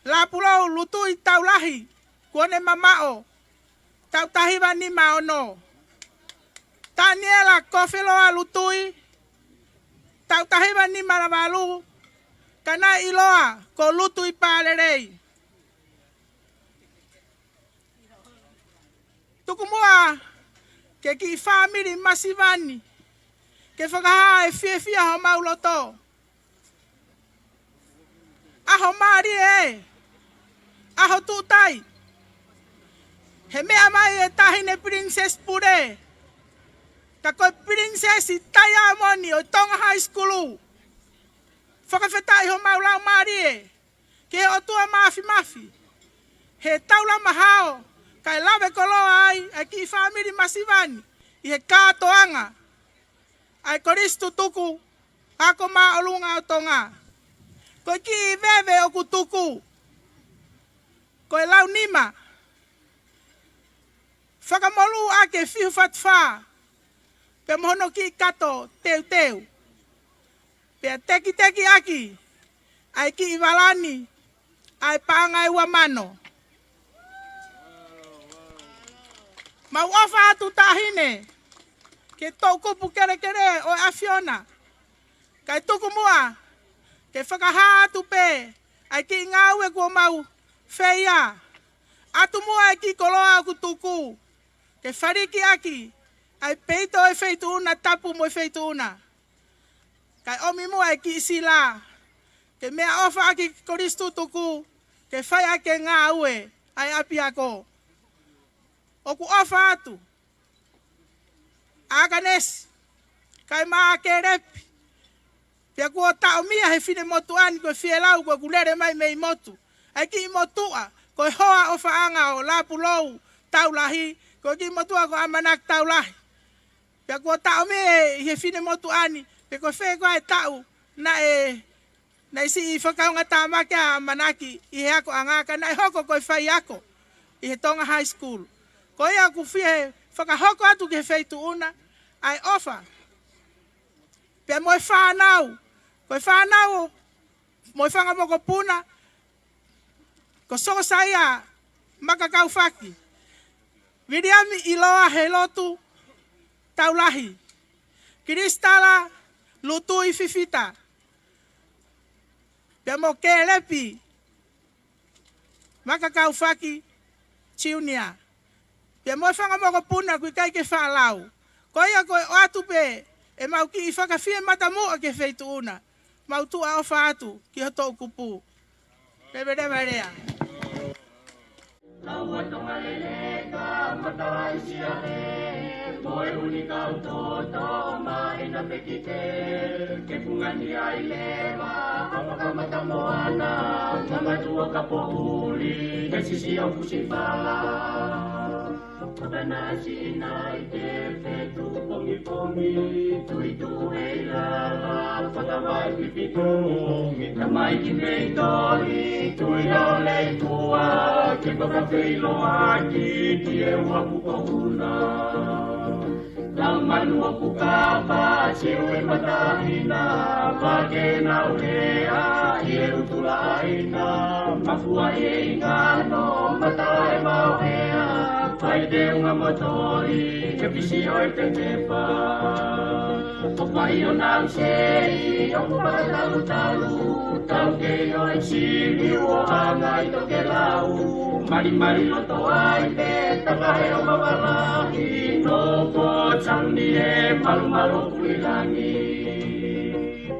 Lapulou Lutui Taulahi, kuo ne mamaʻo, taʻu taha hiva nima ono. Taniela Kofeloa Lutui, taʻu taha hiva nima valu, ka naʻe ʻiloa ko Lutui Palelei. Tuku muʻa ki he kiʻi fāmili masiva ni ke fakahā e fiefia homau loto. ʻAho mālie ē, ʻaho tuʻutai. He meʻa mai e Taʻahine Pilinisesi Pule, ka ko e Pilinisesi Taiamoni ʻo Tonga High School. Fakafetaʻi homau laumālie ki he ʻOtua Māfimafi he taulama hao, kae lave koloa ai ʻa e kiʻi fāmili masiva ni ʻi he kātoanga ʻa e Kolisi Tutuku Ako Māʻolunga ʻo Tonga. Ko e kiʻi veve ʻoku tuku, ko e launima, fakamolū ʻaki e fihu fatu fā, pea mo hono kiʻi kato teuteu. Pea tekiteki ʻaki ʻa e kiʻi vala ni ʻa e paʻanga ʻe ua mano. Mau ʻofa atu Taʻahine ki he toʻukupu kelekele ʻo e ʻAfiona, kae tuku muʻa ke fakahā atu pē ʻa e kiʻi ngāue kuo mau feia. ʻAtu muʻa e kiʻi koloa ʻoku tuku ke faliki ʻaki ʻa e peito ʻo e feituʻu na, tapu mo e feituʻu na. Kae ʻomi muʻa e kiʻi sila ke meʻaʻofa ʻaki Kolisi Tutuku ke fai ʻaki e ngāue ʻa e ʻapiako. ʻOku ʻofa atu ʻAkanesi, kae ʻumaʻā Kelepi, pea kuo taʻomia he finemotuʻa ni ko e fielau ko ʻeku lele mai mei motu. ʻA e kiʻi motuʻa ko e hoa ʻofaʻanga ʻo Lapulou Taulahi, ko e kiʻi motuʻa ko ʻAmanaki Taulahi. Pea kuo taʻomi ʻe he finemotuʻa ni pe ko fē koā e taʻu naʻe, naʻe siʻi fakaongoongo mai ki ai ʻa Manaki ʻi he akoʻanga, ka naʻe hoko ko e faiako ʻi he Tonga High School. Ko ia ʻoku fie fakahoko atu ki he feituʻu na ʻa e ʻofa pea mo e fānau, ko e fānau mo e fanga mokopuna, ko Sosaia Makakaufaki, Viliami ʻIloa Helotu Taulahi, Kilisitala Lutui Fifita, pea mo Kelepi Makakaufaki Junior, pea mo e fanga mokopuna ʻoku ʻikai ke faʻa lau. Ko ia ko e ʻoatu pē ʻemau kiʻi fakafiematamuʻa ki he feituʻu na, mau tuʻa ʻofa atu ki ho toʻukupu. Leveleva e lea. Lau atu ngalele ka mataʻi siale, mo e uni kau toto mai na pekite, ke fungani ai leva, ka fakamata moana, ka matua ka poʻuli, ke sisi au kusi pala. Fakanasi ina i te fetu pongipongi, tui tu e lala, fakavai pipito, mi tamai ki mei toi, tui lole kua, ke fakafeiloaki, ki e ua puko una. Lau manu o kukapa, siu e matahina, pake nau lea, i e utulaina, mafua i e ingano, mata e maohea, fai te unga motoli, ke pisi o e tetepa. O fai o nau sei, o kupa talu-talu, tau kei o e sili, o hanga i toke lau, mali-mali loto ai, te takahe o mawalahi, no ko tauni e malu-malu kuilangi.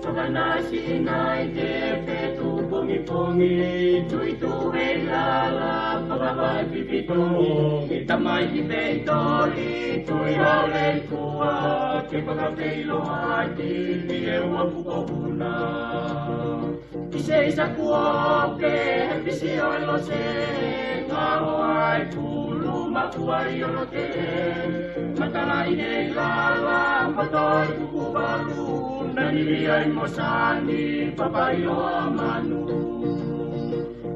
Fakanasi ina i te fetu pongipongi, tui tu e lala, fakavai pipito, mi tamai ki mei toi, tui lole kua, ke fakafeiloaki, ki e ua puko una. Ki se isa kuo pe, he pisi o e lose, ngā o ai pulu, mafua i o lote, matala i nei lala, matoi kuku valu, nanili ai mo sani, papai o a manu.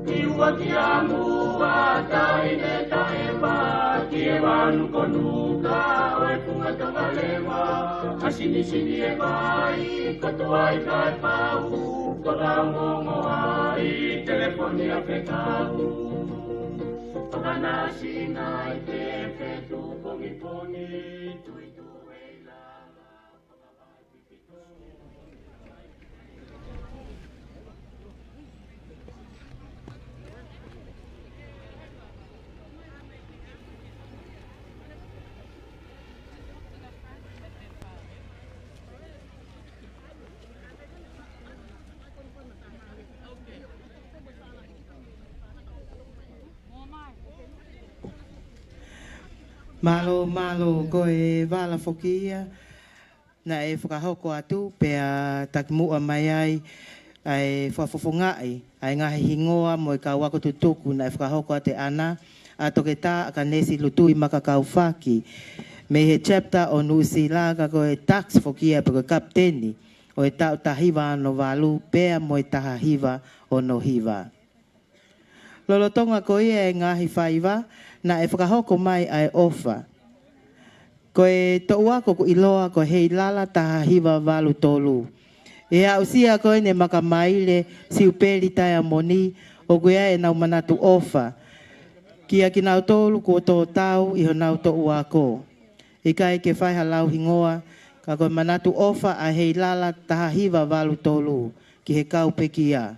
Ki ua ki a mua, taʻi ne taʻeva, ki e vanu konuka, o e punga tonga leva, a sini-sini e vai, ko tuai kai pau, ko tau ngongo ai, telefoni a fekau. Fakanasi ina i te fetu pongipongi, tui tu e lala. Mālō, mālō, ko e vala foki ia naʻe fakahoko atu, pea takimuʻa mai ai ʻa e fakafofongaʻi ʻa e ngaahi hingoa mo e kau ako tutuku naʻe fakahoko atu ʻe ʻAna, ʻa Toketā ʻAkanesi Lutui Makakaufaki, mei he chapter ʻo Nuʻusila, ka ko e Dux foki ia pe ko e kapiteni ʻo e taʻu taha hiva ono valu pea mo e taha hiva ono hiva. Lolotonga ko ia e ngaahi faiva, naʻe fakahoko mai ʻa e ʻofa. Ko e toʻu ako ʻoku ʻiloa ko Heilala taha hiva valu tolu. ʻI he aʻusia ko eni e makamaile Siupeli Taiamoni, ʻoku ʻi ai ʻenau manatu ʻofa kia kinautolu kuo tō tau ʻi honau toʻu ako. ʻIkai ke fai ha lau hingoa, ka ko e manatu ʻofa ʻa Heilala taha hiva valu tolu ki he kau pekia.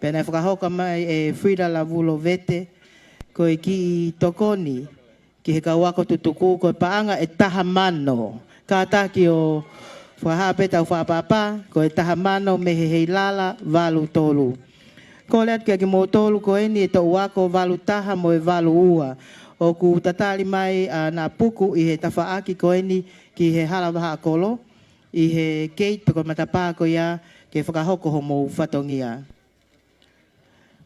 Pea naʻe fakahoko mai ʻe Frida Lavulo Vete, ko e kiʻi tokoni ki he kau ako tutuku, ko e paʻanga ʻe taha mano. Kātaki ʻo fakahā pē ʻetau fakaʻapaʻapa, ko e taha mano mei he Heilala valu tolu. Kole atu kia kimoutolu ko eni e toʻu ako valu taha mo e valu ua, ʻoku tatali mai ʻa Napuku ʻi he tafaʻaki ko eni ki he hala vahaʻa kolo, ʻi he gate pe ko e matapā ko ia ke fakahoko homou fatongia.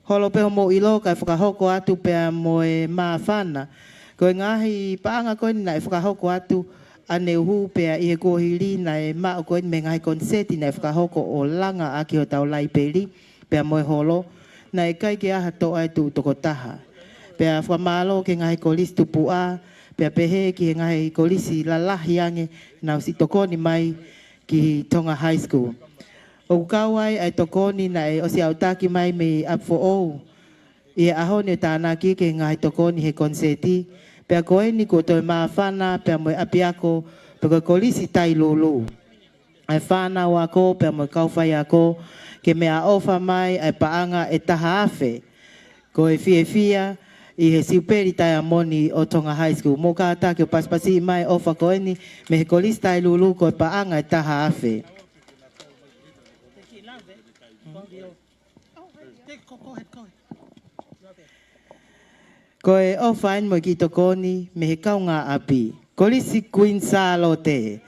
Holo pē homou ʻilo kae fakahoko atu pea mo e māfana. Ko e ngaahi paʻanga ko eni naʻe fakahoko atu ʻaneuhu pea ʻi he kuohili naʻe maʻu ko eni mei he ngaahi koniseti naʻe fakahoko ʻo langa ʻaki hotau laipeli pea mo e holo, naʻe ʻikai ke ʻi ai ha toʻa ʻe tuʻu toko taha. Pea fakamālō ki he ngaahi kolisi tupuʻa, pea pehē ki he ngaahi kolisi lalahi ange naʻa nau siʻi tokoni mai ki Tonga High School. ʻOku kau ai ʻa e tokoni naʻe ʻosi aʻutaki mai mei ʻApifoʻou ʻi he ʻaho ni ʻo tānaki ki he ngaahi tokoni he koniseti, pea ko eni kuo toe māfana pea mo e ʻapiako, pe ko e Kolisi Tailulu, ʻa e fānau ako pea mo e kau faiako, ke meʻaʻofa mai ʻa e paʻanga ʻe taha afe. Ko e fiefia ʻi he Siupeli Taiamoni ʻo Tonga High School. Mou kātaki ʻo pasipasiʻi mai ʻofa ko eni mei he Kolisi Tailulu, ko e paʻanga ʻe taha afe. Ko e ʻofa eni mo e kiʻi tokoni mei he kaungāʻapi. Kolisi Kuini Sālote.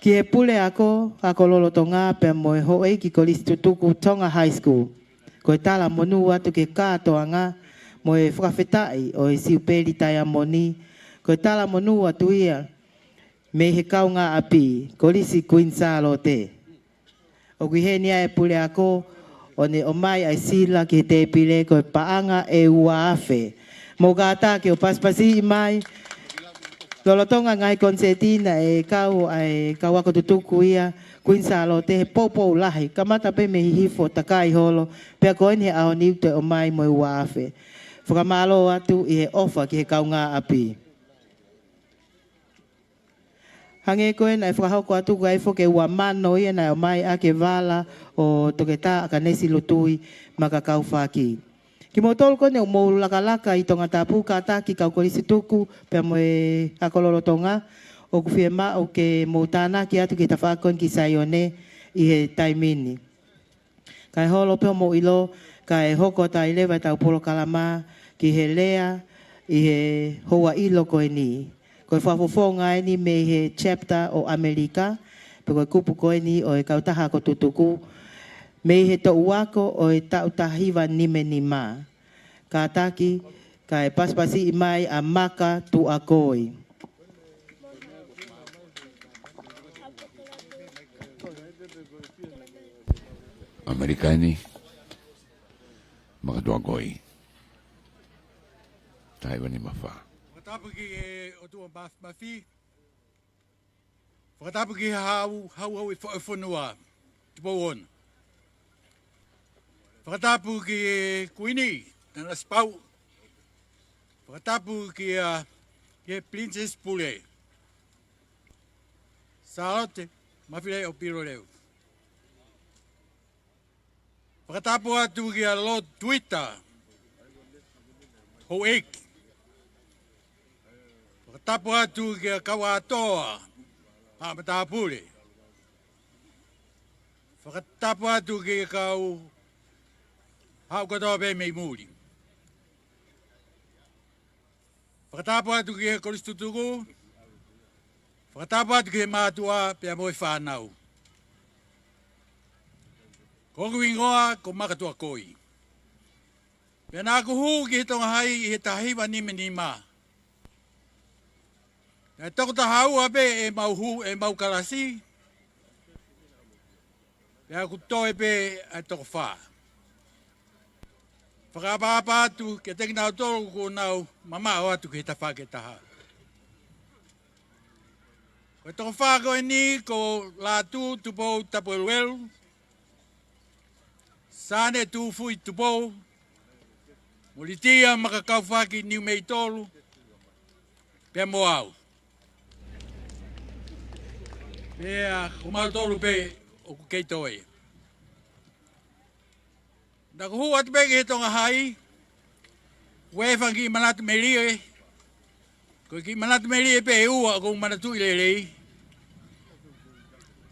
Ki he puleako ako lolotonga pea mo e houʻeiki kolisi tutuku Tonga High School. Ko e talamonū atu ki he kātoanga mo e fakafetaʻi ʻo e Siupeli Taiamoni. Ko e talamonū atu ia mei he kaungāʻapi, Kolisi Kuini Sālote. ʻOku ʻi heni ʻa e puleako, ʻo ne ʻomai ʻa e sila ki he tēpile, ko e paʻanga ʻe ua afe. Mou kātaki ʻo pasipasiʻi mai. Lolotonga ngaahi koniseti naʻe kau ʻa e kau ako tutuku ia, Kuini Sālote, he poupou lahi. Kamata pē mei Hihifo, takai holo, pea ko eni he ʻaho ni ʻoku toe ʻomai mo e ua afe. Fakamālō atu ʻi he ʻofa ki he kaungāʻapi. Hangē ko ē naʻe fakahoko atu, ʻoku ʻi ai foki e ua mano ia naʻe ʻomai ʻaki e vala ʻo Toketā ʻAkanesi Lutui Makakaufaki. Kimoutolu ko eni ʻoku mou lakalaka ʻi Tongatapu, kātaki kau kolisi tutuku pea mo e ako lolotonga, ʻoku fiemaʻu ke mou tānaki atu ki he tafaʻaki ko eni ki Saione ʻi he taimi ni. Kae holo pē hoʻomou ʻilo, kae hoko atu ai leva ʻetau polokalama ki he lea ʻi he houa ʻilo ko eni. Ko e fakafofonga eni mei he chapter ʻo ʻAmelika, pe ko e kupu ko eni ʻo e kautaha ako tutuku, mei he toʻu ako ʻo e taʻu taha hiva nima nima. Kātaki, kae pasipasiʻi mai ʻa Maka Tuʻakoi. ʻAmelika eni, Maka Tuʻakoi. Taha hiva nima fā. Fakatapu ki he ʻOtua Māfimafi. Fakatapu ki he Hau, Hau ʻo e fo-, fonua, Tupou Ono. Fakatapu ki he Kuini, Nanasipauʻu. Fakatapu ki he, ki he Princess Pule, Sālote Mafileʻo Piloleu. Fakatapu atu kia Lord Tuita, houʻeiki. Fakatapu atu kia Kauatoa, haʻa matāpule. Fakatapu atu kia kau haʻu kotoa pē mei muli. Fakatapu atu ki he kolisi tutuku. Fakatapu atu ki he mātuʻa pea mo e fānau. Ko hoku hingoa ko Maka Tuʻakoi. Pea naʻa ku hū ki he Tonga Hai ʻi he taha hiva nima nima. Naʻe toko taha ua pē ʻemau hū, ʻemau kalasi. Pea ʻoku toe pē ʻa e toko fā. Fakaʻapaʻapa atu kiate kinautolu kuo nau mamaʻo atu ki he tafaʻaki ʻe taha. Ko e toko fā ko eni ko Lātū Tupou Tapueluelu, Sane Tufui Tupou, mo Litia Makakaufaki Niumeitolu, pea mo au. Pea ko mautolu pē ʻoku kei toe. Naʻa ku hū atu pē ki he Tonga Hai, ʻoku ʻi ai e fanga kiʻi manatu melie. Ko e kiʻi manatu melie pē ʻe ua ʻoku ou manatuʻi lelei.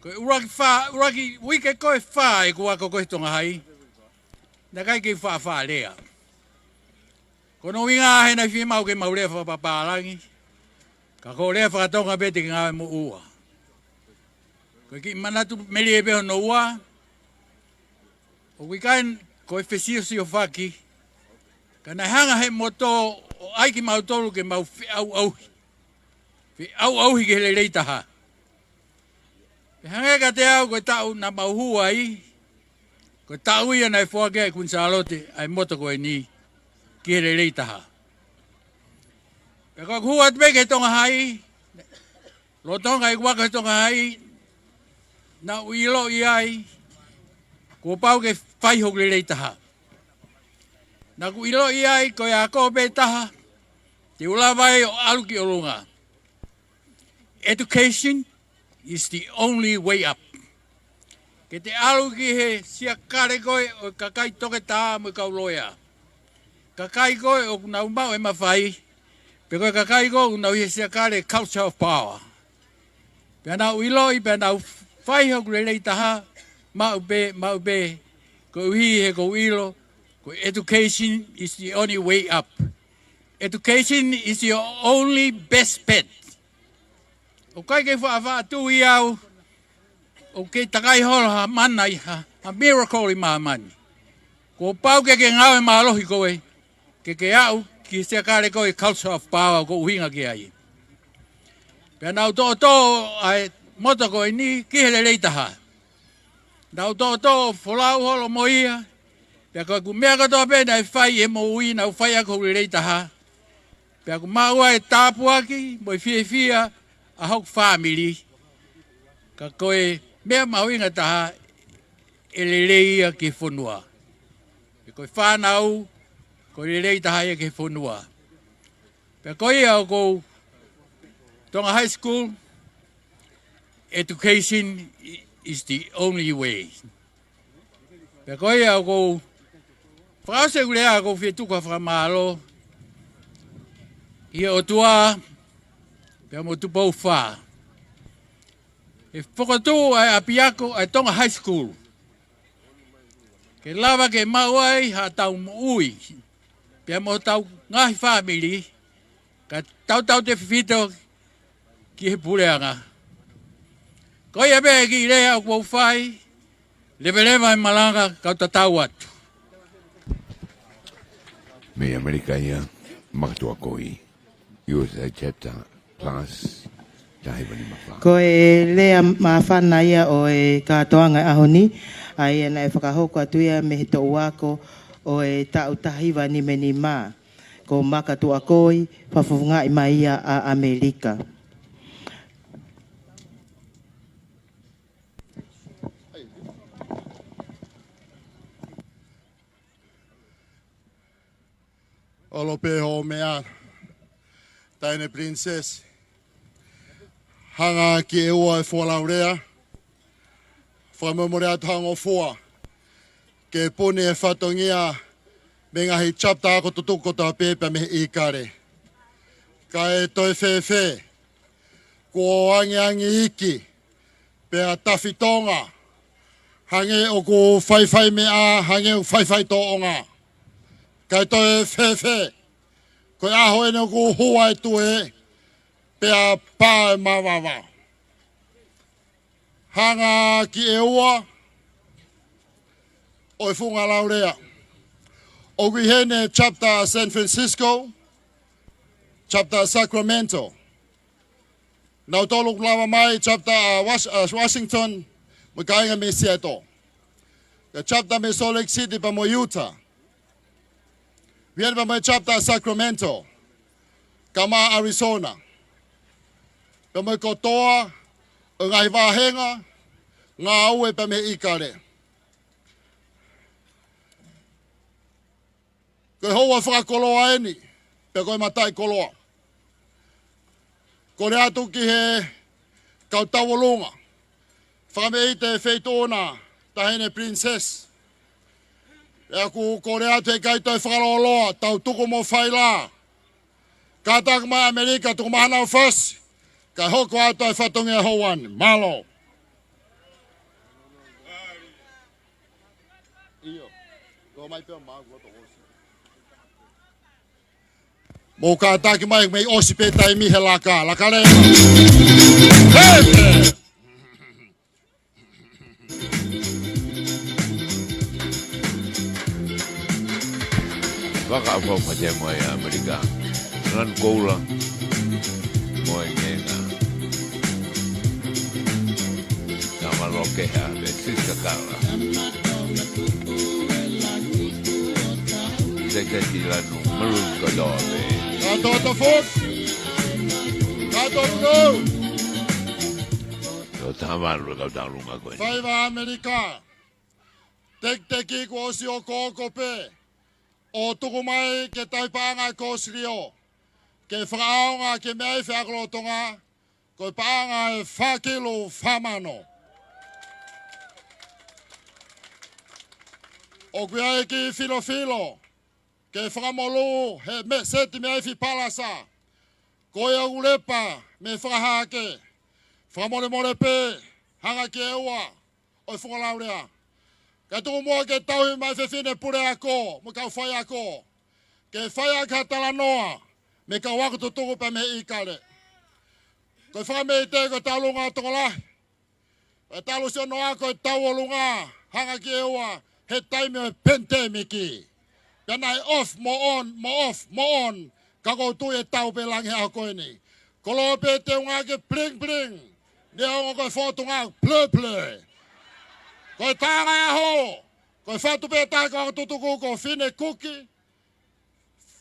Ko e ʻuluaki fā, ʻuluaki uike ko ē fā ʻeku ako ko ē he Tonga Hai, naʻe ʻikai ke u faʻa faʻa lea. Ko hono ʻuhinga he naʻe fiemaʻu ke mau lea fakapapālangi, ka ko e lea fakatonga pē te ke ngāue moʻua. Ko e kiʻi manatu melie pē hono ua, ʻoku ʻikai ko e fesiosiofaki, ka naʻe hanga he moto ʻo ʻai kimautolu ke mau feʻauʻauhi. feʻauʻauhi ki he lelei taha. Pea hangē kiate au ko e taʻu naʻa mau hū ai, ko e taʻu ia naʻe foaki ai ʻe Kuini Sālote ʻa e moto ko eni, ki he lelei taha. Pea ko ʻeku hū atu pē ki he Tonga Hai, lolotonga ʻeku ako he Tonga Hai, naʻá ku ʻiloʻi ai kuo pau ke fai hoku lelei taha. Naʻá ku ʻiloʻi ai ko e ako pē taha te u lava ai ʻo ʻalu ki ʻolunga. Education is the only way up. Ke te ʻalu ki he siakale ko ē ʻo e kakai toketā mo e kau loea. Kakai ko ē ʻoku nau maʻu e mafai, pe ko e kakai ko ē ʻoku nau ʻi he siakale culture of power. Pea naʻá ku ʻiloʻi, pea naʻá ku fai hoku lelei taha, maʻu pē, maʻu pē, koeʻuhi he ʻoku ou ʻilo, ko e education is the only way up. Education is your only best bet. ʻOku ʻikai ke faʻa faʻa tui au ʻoku kei takai holo ha mana ʻi ha, ha miracle ʻi māmani. Kuo pau ke ke ngāue mālohi koe, ke ke aʻu ki he siakale ko ē culture of power ʻoku ou ʻuhinga ki ai. Pea naʻá ku toʻotoʻo ʻa e moto ko eni ki he lelei taha. Naʻá ku toʻotoʻo folau holo mo ia, pea ko ʻeku meʻa kotoa pē naʻe fai he moʻui naʻá ku fai ʻaki hoku lelei taha. Pea ʻoku maʻu ai e tāpuaki mo e fiefia ʻa hoku fāmili. Ka ko e meʻa mahuʻinga taha, ʻe lelei ia ki he fonua. Pea ko e fānau, ko e lelei taha ia ki he fonua. Pea ko ia ʻoku ou Tonga High School, education is the only way. Pea ko ia ʻoku ou fakaʻosi ʻeku lea, ʻoku ou fie tuku ha fakamālō ʻi he ʻOtua, pea mo Tupou Fā. ʻE fokotuʻu ʻa e ʻapiako ʻa e Tonga High School ke lava ke maʻu ai haʻatau moʻui, pea mo hotau ngaahi fāmili, kae tautautefito ki he puleʻanga. Ko ia pē ʻeku kiʻi lea ʻoku ou fai, leveleva e malanga kau tatau atu. Mei ʻAmelika ia, Makatuʻakoi, U S A Chapter, Class, taha hiva nima fā. Ko e lea māfana ia ʻo e kātoanga ʻaho ni, ʻa ia naʻe fakahoko atu ia mei he toʻu ako ʻo e taʻu taha hiva nima nima. Ko Makatuʻakoi, fakafofongaʻi mai ia ʻa ʻAmelika. ʻOlo pē hoʻo meʻa, Taʻahine Princess. Hanga ki ʻEua e fualaulea, fakamolemole atu ha ngofua ke puni e fatongia mei he ngaahi chapter ako tutuku kotoa pē pea mei he ʻīkale. Kae toe fēfē, kuo angiangi iiki pea tafi Tonga, hangē ʻoku faifai meʻa, hangē ʻoku faifai tōʻonga. Kae toe fēfē, ko e ʻaho eni ʻoku hua e tue, pea pā e mavava. Hanga ki ʻEua ʻo e fuʻu ngaahi laulea. ʻOku ʻi heni e chapter San Francisco, chapter Sacramento. Nautolu ʻoku lava mai, chapter, uh, Was-, uh, Washington, mo e kāinga mei Seattle. Ko e chapter mei Salt Lake City pea mo Utah. ʻI heni pea mo e chapter Sacramento, kae ʻumaʻā Arizona. Pea mo e kotoa ʻo e ngaahi vāhenga ngāue pea mei he ʻīkale. Ko e houa fakakoloa eni, pea ko e mataʻikoloa. Kole atu ki he kau tauʻolunga, fakameʻite feituʻu na, Taʻahine Princess. Pea ʻoku kole atu he ʻikai toe fakalōloa, tau tuku mo fai lā. Kātaki mai ʻAmelika, tuku mai haʻanau fasi, kae hoko atu e fatongia houa ni. Mālō. ʻIo. Ko mai pē ʻo mau, ko to ʻosi. Mou kātaki mai, mei ʻosi pē taimi he laka, laka leva. Hei! Vaka a fau mate mai ʻAmelika. Lanu koula. Moengenga. Tama Lokeha, Mesis Kakala. Seketi Lanu, Maroon Kodope. Kātoa Tafot. Kātoa Tafot. Tō Tama Lua kau tau lunga ko ē. Faiva ʻAmelika. Tekiteki kuo ʻosi ʻokoʻoko pē ʻo tuku mai ke tauhi paʻanga e kōsilio, ke fakaʻaonga ke meʻa ʻi he feʻakolotongá, ko e paʻanga ʻe fā kilu fā mano. ʻOku ʻi ai e kiʻi filofilo ke fakamolū he me-, seti meʻa ʻi Fipalasa. Ko ia ʻoku lepa mei Fakahahake, fakamolemole pē, hanga ki he ua ʻo e fungalaulea. Kae tuku muʻa ke tauhi mai fefine puleako mo e kau faiako ke fai ʻaki ha talanoa mei he kau ako tutuku pea mei he ʻIkale. Ko e fakameʻite ko e tau lunga tokolahi, ʻe talu siʻono ako e tau ʻo lunga, hanga ki he ua he taimi ʻo e pandemic. Pea naʻe off mo on, mo off mo on, ka ʻoku ou tui ʻe tau pē langi he ʻaho ko eni. Koloa pē teunga ke bling bling, neongo ko e fōtunga blue blue. Ko e taʻanga e ʻaho, ko e fatu pē taha e kau ako tutuku ko Fine Kuki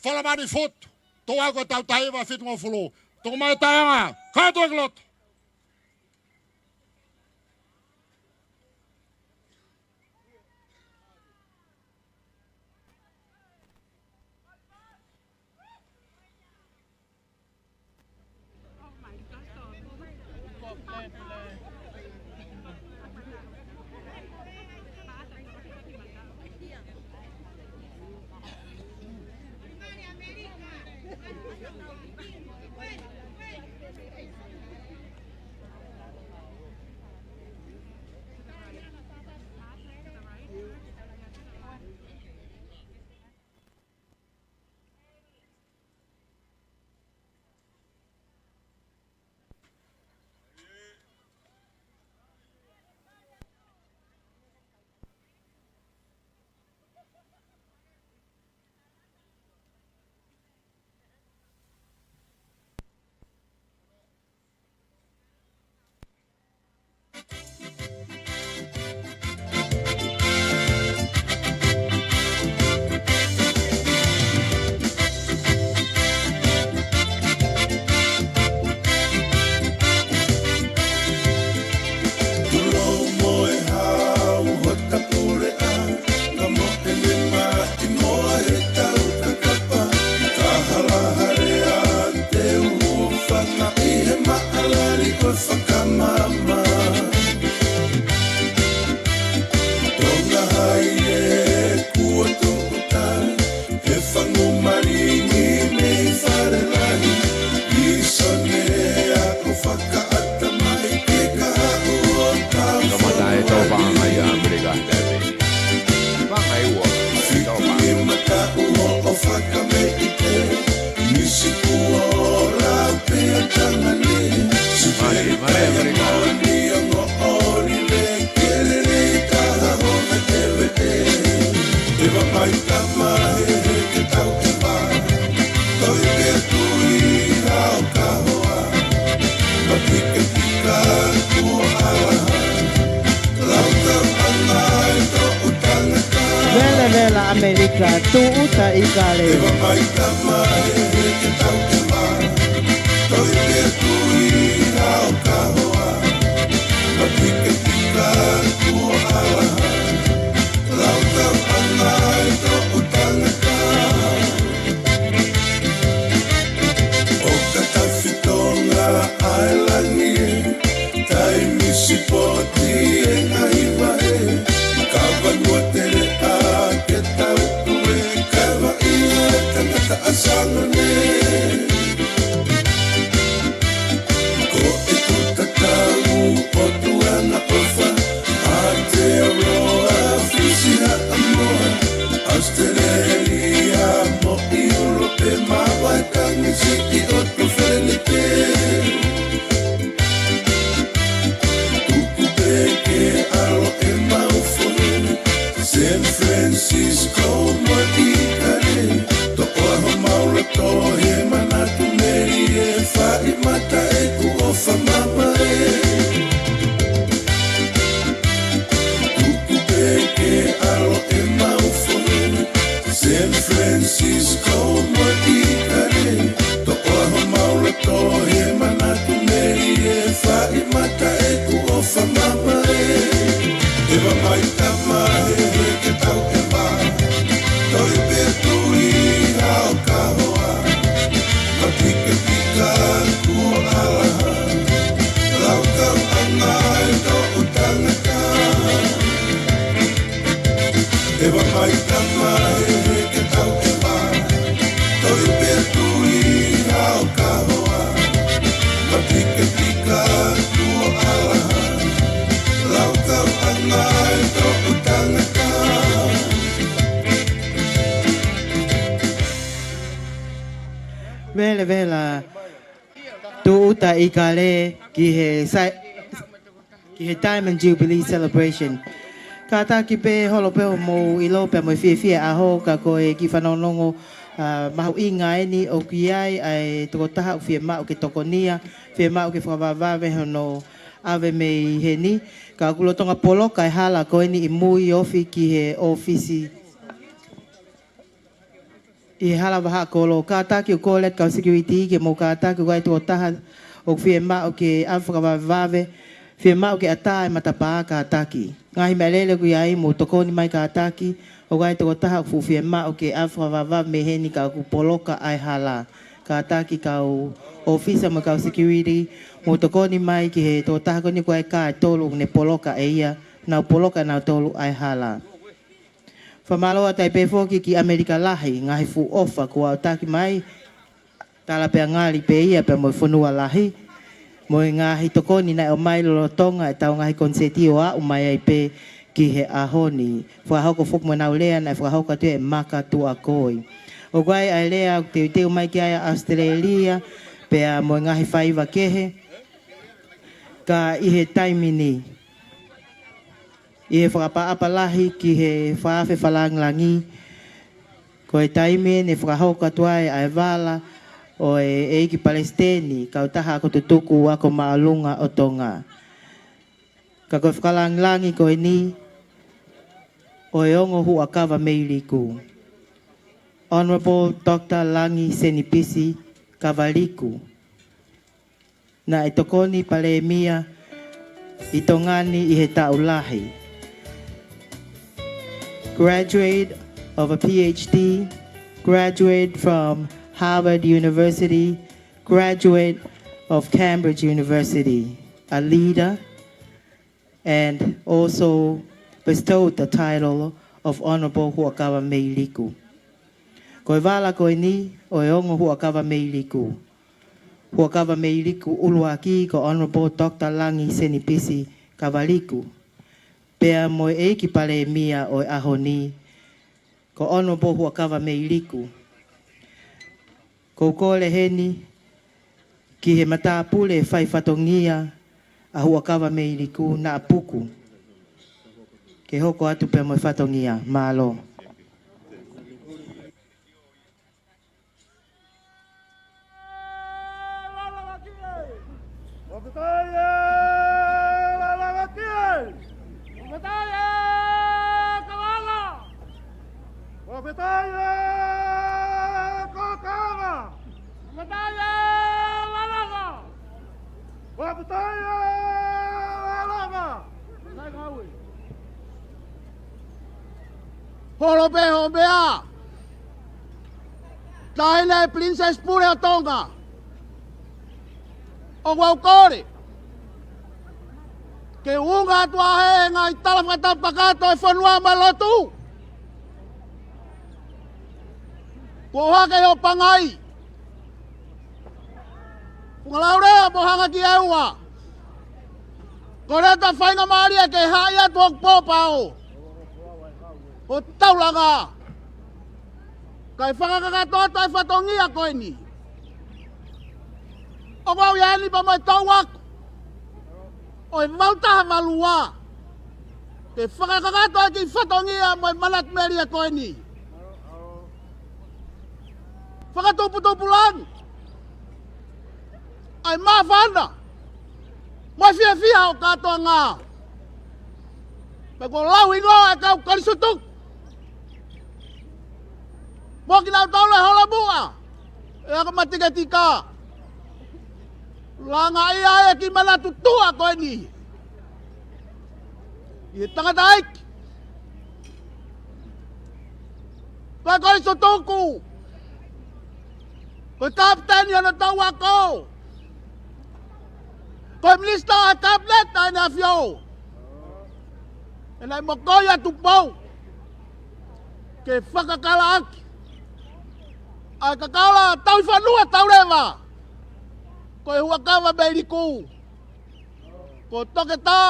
Falamani Futu, tau ako e tau taha hiva fitungofulu. Tuku mai taʻanga, kātoa ki loto. Tulou mo e hau hota puleʻanga mo e mema ʻi moa he tau kakapa. Kahala hale a te uofanga ʻi he maʻalali ko e fakamama. Tonga hai e kuo tuʻuta, he fangu malingi mei Falelahi. Visone ako fakaʻatamai ke kahaʻu ʻo tau. Kamata e tau paʻanga ʻi ʻAmelika. Paʻanga ʻe ua. Fitu nima taʻu hoʻo fakameʻite, Misi Kuola pea tangane. Mare, mare, ʻAmelika. Sipele kaya moni ongo ʻolive, kelele taha ho veʻeveʻe. Eva mai tama he he ke tau eva. Toi pea tui hao kahoa. Mapikepika kuo ʻalaha. Lau tau ʻanai toʻu tangata. Vela, vela ʻAmelika, tūʻuta ʻIkale. Eva mai tama he he ke tau eva. Toi pea tui hao kahoa. Mapikepika kuo ʻalaha. Lau tau ʻanai toʻu tangata. ʻO ka tafi Tonga ʻa e langi e, taimi sipoti e ngaahi vahe, ka vanua tele ʻa ke tau kue, ka vaʻinga e tangata ʻa Sangone. Kuo ala, laukau ʻanga e toʻu tangata. ʻE vamai tama e ke tau ʻeva, toi pē tui hao kahoa. Mapikapika kuo ala, laukau ʻanga e toʻu tangata. Vela, vela. Tūʻuta ʻIkale ki he sai-, ki he Diamond Jubilee Celebration. Kātaki pē holo pē hoʻomou ʻilo pea mo e fiefia ʻaho ka ko e kiʻi fanongonongo, ā, mahuʻinga eni ʻoku ʻi ai ʻa e tokotaha ʻoku fiemaʻu ke tokonia, fiemaʻu ke fakavavevave hono ʻave mei heni. Ka ʻoku lolotonga poloka e hala ko eni ʻi mui ofi ki he ʻōfisi ʻi he hala vahaʻa kolo. Kātaki ʻoku kole atu kau security ke mou kātaki ʻoku ʻi ai tokotaha ʻoku fiemaʻu ke ʻave fakavavevave, fiemaʻu ke ʻatā e matapā kātaki. Ngaahi meʻalele ʻoku ʻi ai mou tokoni mai kātaki, ʻoku ʻi ai tokotaha ʻoku fuʻu fiemaʻu ke ʻave fakavavevave mei heni ka ʻoku poloka ʻa e hala. Kātaki kau ʻōfisa mo e kau security, mou tokoni mai ki he tokotaha ko eni ʻoku ʻi ai e kā ʻe tolu ʻoku ne poloka ʻe ia, nau poloka nautolu ʻa e hala. Fakamālō atu ai pē foki ki ʻAmelika Lahi, ngaahi fuʻu ʻofa kuo aʻutaki mai, tala pea ngali pē ia pea mo e fonua lahi, mo e ngaahi tokoni naʻe ʻomai lolotonga ʻetau ngaahi konisēti ʻo aʻu mai ai pē ki he ʻaho ni. Fakahoko foki mo ʻenau lea naʻe fakahoko atu ʻe Maka Tuʻakoi. ʻOku ʻi ai ʻa e lea ʻoku teuteu mai ki ai ʻa ʻAositelēlia, pea mo e ngaahi faiva kehe, ka ʻi he taimi ni, ʻi he fakaʻapaʻapa lahi ki he fakaafe fakalāngilangi, ko e taimi eni ʻe fakahoko atu ai ʻa e vala ʻo e ʻEiki Palesiteni, Kautaha Ako Tutuku Ako Māʻolunga ʻo Tonga. Ka ko e fakalāngilangi ko eni ʻo e ongo huʻakavameiliku, Honourable Doctor Langi Senipisi Kavaliku. Naʻe tokoni Palēmia ʻi Tonga ni ʻi he taʻu lahi. Graduate of a P H D, graduate from Harvard University, graduate of Cambridge University, a leader, and also bestowed the title of Honourable Huʻakavameiliku. Ko e vala ko eni ʻo e ongo huʻakavameiliku, huʻakavameiliku ʻuluaki ko Honourable Doctor Langi Senipisi Kavaliku, pea mo e ʻEiki Palēmia ʻo e ʻaho ni, ko Honourable Huʻakavameiliku. ʻOku ou kole heni ki he matāpule fai fatongia ʻa Huʻakavameiliku, Naʻapuku, ke hoko atu pea mo e fatongia. Mālō. Fakafetaʻi e Kalanga. Fakafetaʻi e Kalanga. Fakafetaʻi e Kalanga. Fakafetaʻi e Kalanga. Holo pē hoʻo meʻa. Taʻahine Princess Pule ʻo Tonga. ʻOku ou kole ke ʻuhinga atu ʻa e ngaahi tala fakatapu kakato ʻo e fonua mo e lotu. Kuo ʻohake hoʻo pangai. Funga laulea mo hanga ki ʻEua. Kole atu ʻa e faingamālie ke haʻi atu hoku pōpao, hoku taulanga, kae fakakakato atu ʻa e fatongia ko eni. ʻOku ou ʻi heni pea mo e toʻu ako ʻo e valu taha valu ua ke fakakakato ʻa e kiʻi fatongia mo e manatu melie ko eni. Fakatuputupulangi ʻa e māfana mo e fiefia ʻo e kātoanga. Pea kuo lau hingoa ʻa e kau kalisutuku mo kinautolu e holomuʻa ʻe ako matiketika. Langaʻi ʻa e kiʻi manatu tuʻa ko eni ʻi he tangataʻeiki. Ko e kalisutuku, ko e kapiteni hono toʻu ako, Ko e Minisitā ʻa e Kapineti ʻa ʻEne ʻAfio, ʻe naʻe mokoi ʻa Tupou ke fakakalaʻaki ʻa e kakala tauhi fonua tauleva, ko e huʻakavameiliku, ko Toketā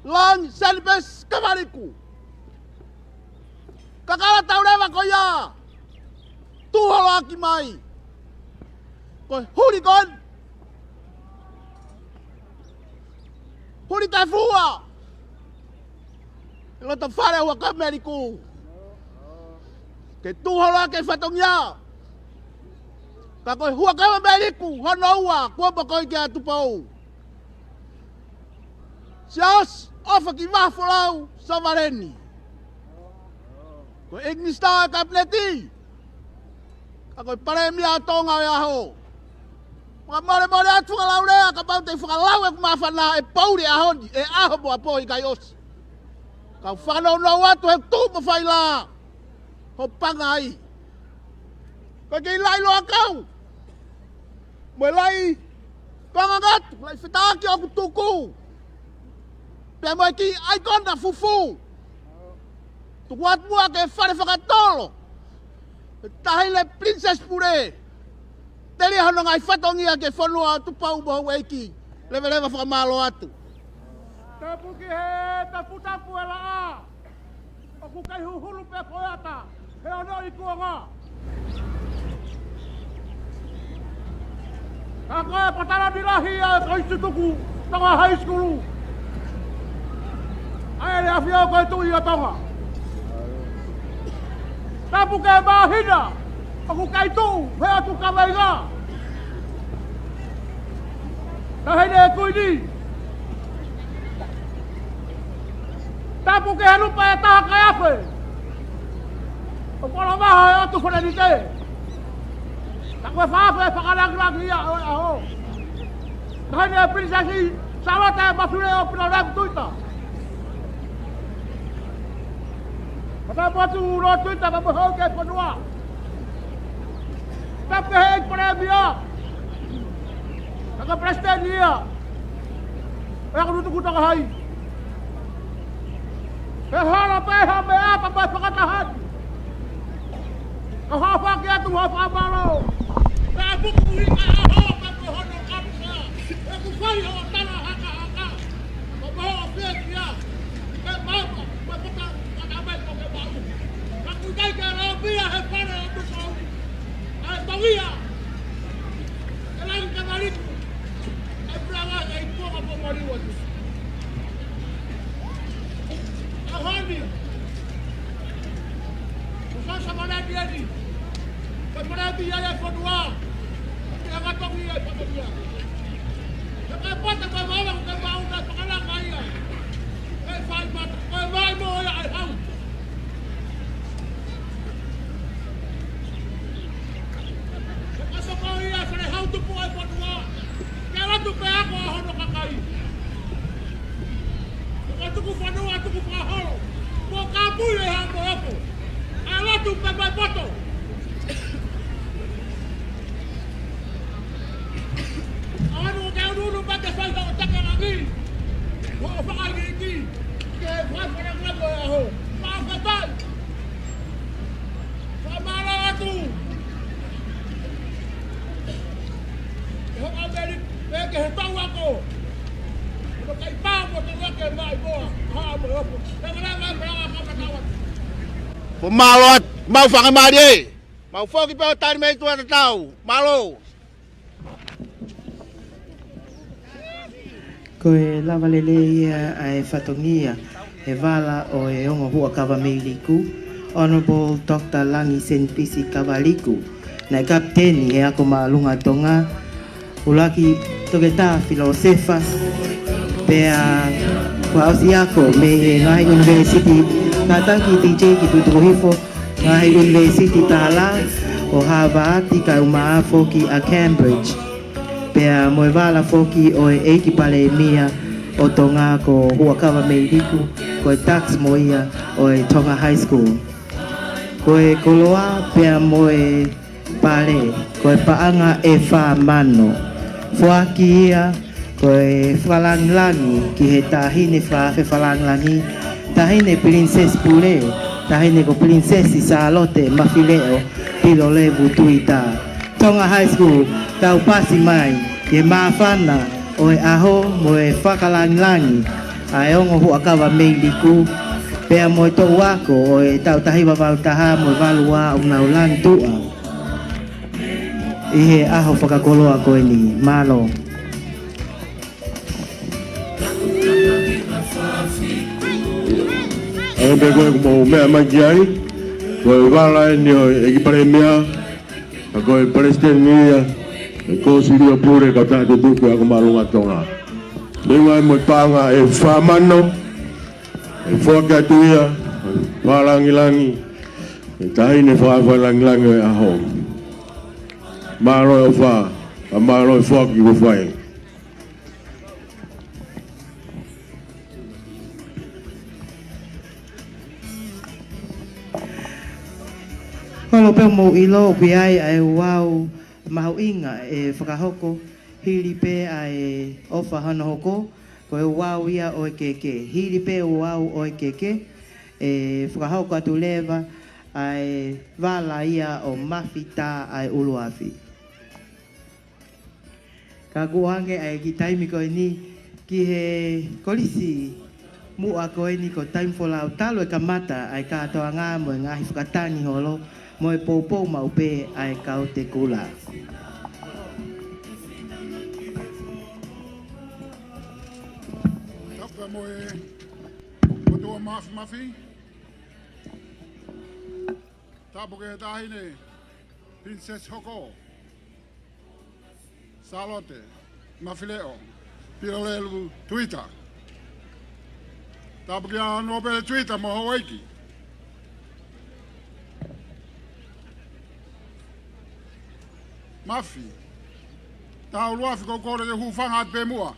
Langi Senipesi Kavaliku. Kakala tauleva ko ia, tuʻu holoʻaki mai. Ko e huli ko eni, huli taʻefua ʻi loto fale huʻakavameiliku, ke tuʻu holoʻaki e fatongia. Ka ko e huʻakavameiliku hono ua kuo mokoi kia Tupou, Siaosi ʻOfakivaha Folau Savaleni. Ko e ʻEiki Minisitā ʻa e Kapineti, ka ko e Palēmia ʻo Tonga ʻo e ʻaho. Fakamolemole atu fakalaulea kapau te u fakalau ʻeku māfana ʻe pouli e ʻaho ni, ʻe ʻaho mo ʻapō ʻikai ʻosi. Ka u fakanounou atu he tuʻu mo fai lā ho pangai. Ko e kei laʻi loa kau mo e laʻi konga ngatu, laʻi fetāki ʻoku tuku, pea mo e kiʻi ʻaikona fufū. Tuku atu muʻa ki he fale fakatolo, ʻe tahi le Princess Pule, telia hono ngaahi fatongia ki he fonua ʻo Tupou mo Houʻeiki. Leveleva fakamālō atu. Tapu ki he taputapu e laʻā. ʻOku kei huhulu pē foʻi ata he ono ikuonga. Ka ko e patalani lahi ia ko e tutuku Tonga High School. ʻA ʻEne ʻAfio ko e Tuʻi ʻo Tonga. Tapu ki he māhina ʻoku kei tuʻu he ʻotu kaveinga. Taʻahine Kuini. Tapu ki he lupa ʻe taha kai afe ʻoku ʻalu mai he ʻotu Falenite. Tapu e faafe fakalāngilangi ia ʻo e ʻaho. Taʻahine Pilinisesi Sālote Mafileo Pilolevu Tuita. Matapotu Lord Tuita, pea mo e houʻeiki ʻo e fonua. Tapu ki he ʻEiki Palēmia. Ka ko e Palesiteni ia ʻo e Akua Tutuku Tonga Hai. He hala pē ha meʻa pea mo e fakataha ni. Ka hafaki atu ha fakamālō. Ka puku ika ʻaho pea mo hono kapusa. ʻOku fai hoʻo tala hakahaka. Ko hoʻo fiefia. Ke maama, mo e pata, pata mai ko ke mau. Ka kutai ke lau pia he fale ʻo Tupou. ʻA e tauhia. ʻE Langi Kavaliku. ʻE pulanga ʻe i kuonga mo maliu atu. ʻAho ni. Kuo sasa manati eni. Ko e manati ia e fonua. Ke anga tongi ia e pakatia. He ko e pata ko e vava ko e vau na pakalanga ia. He fai mata ko e vai mo ia e hau. He ko e soko ia e fale hau tupu ʻa e fonua. Ke ʻalu atu pē ako ʻa hono kakai. Ko e tuku fonua, tuku fakaholo. Mo kapui e hā mo e opo. ʻAlu atu pē mai poto. ʻAlu ke ʻunuʻunu pē ke fai hoʻo takanaki. Hoʻo fakaʻikiʻiki. Ke fai fakaʻikiʻiki e ʻaho. Fakafetaʻi. Fakamālō atu. Ko e ʻAmelika, pea ki he tau ako. Ko e kai pā mo te ua ke mai moa, ha mo opo. Pea ka la mai pea ka ka tau atu. Fakamālō atu, mau fakamālie. Mau foki pē ʻo tali mai tuʻa tatau. Mālō. Ko e lava lelei ia ʻa e fatongia he vala ʻo e ongo huʻakavameiliku, Honourable Doctor Langi Senipesi Kavaliku, naʻe kapiteni he ako māʻolunga Tonga, ʻuluaki Toketā Filōsefa, pea kuo ʻosi ako mei he ngaahi ʻunivēsiti, kātaki D J ki tutuku hifo, ngaahi ʻunivēsiti Tālā ʻo Hāvati kae ʻumaʻā foki ʻa Cambridge. Pea mo e vala foki ʻo e ʻEiki Palēmia ʻo Tonga ko Huʻakavameiliku, ko e Dux mo ia ʻo e Tonga High School. Ko e koloa pea mo e pale, ko e paʻanga ʻe fā mano. Foaki ia Ko e fakalāngilangi ki he Taʻahine Fakaafe Fakalāngilangi, Taʻahine Pilinisesi Pule, Taʻahine ko Pilinisesi Sālote Mafileʻo Pilolevu Tuita. Tonga High School, tau pasi mai ki he māfana ʻo e ʻaho mo e fakalāngilangi ʻa e ongo huʻakava Meiliku, pea mo e toʻu ako ʻo e taʻu taha hiva valu taha mo e valu ua ʻoku nau langi tuʻa ʻi he ʻaho fakakoloa ko eni. Mālō. ʻA ia pē ko e ʻoku mou meʻa mai ki ai, ko e vala eni ʻo e ʻEiki Palēmia, ka ko e Palesiteni ia, ʻe Kōsilio Pule, Kautaha Tutuki ʻo e Ako Māʻolunga ʻo Tonga. Meʻa mai mo e paʻanga ʻe fā mano, ʻe foaki atu ia, fakalāngilangi, ʻe Taʻahine Fakaafe Fakalāngilangi ʻo e ʻaho. Mālō e ʻofa, ka mālō e foaki kuo fai. Holo pē mou ʻilo ʻoku ʻi ai ʻa e ouau mahuʻinga ʻe fakahoko hili pē ʻa e ʻofa hono hoko, ko e ouau ia ʻo e keke. Hili pē ouau ʻo e keke, ʻe fakahoko atu leva ʻa e vala ia ʻo Mafi Tā ʻa e ʻUluafi. Ka kuo hangē ʻa e kiʻi taimi ko eni ki he kolisi muʻa ko eni ko Taimi Folau talu e kamata ʻa e kātoanga mo e ngaahi fakatangi holo mo e poupou maʻu pē ʻa e kau tekula. Tapu mo e motuʻa Mafimafi. Tapu ki he Taʻahine Pilinisesi Hoko, Sālote Mafileʻo Pilolevu Tuita. Tapu kia Nōpele Tuita mo houʻeiki. Mafi Tā ʻUluafi, ʻoku ou kole ke u hūfanga atu pē muʻa.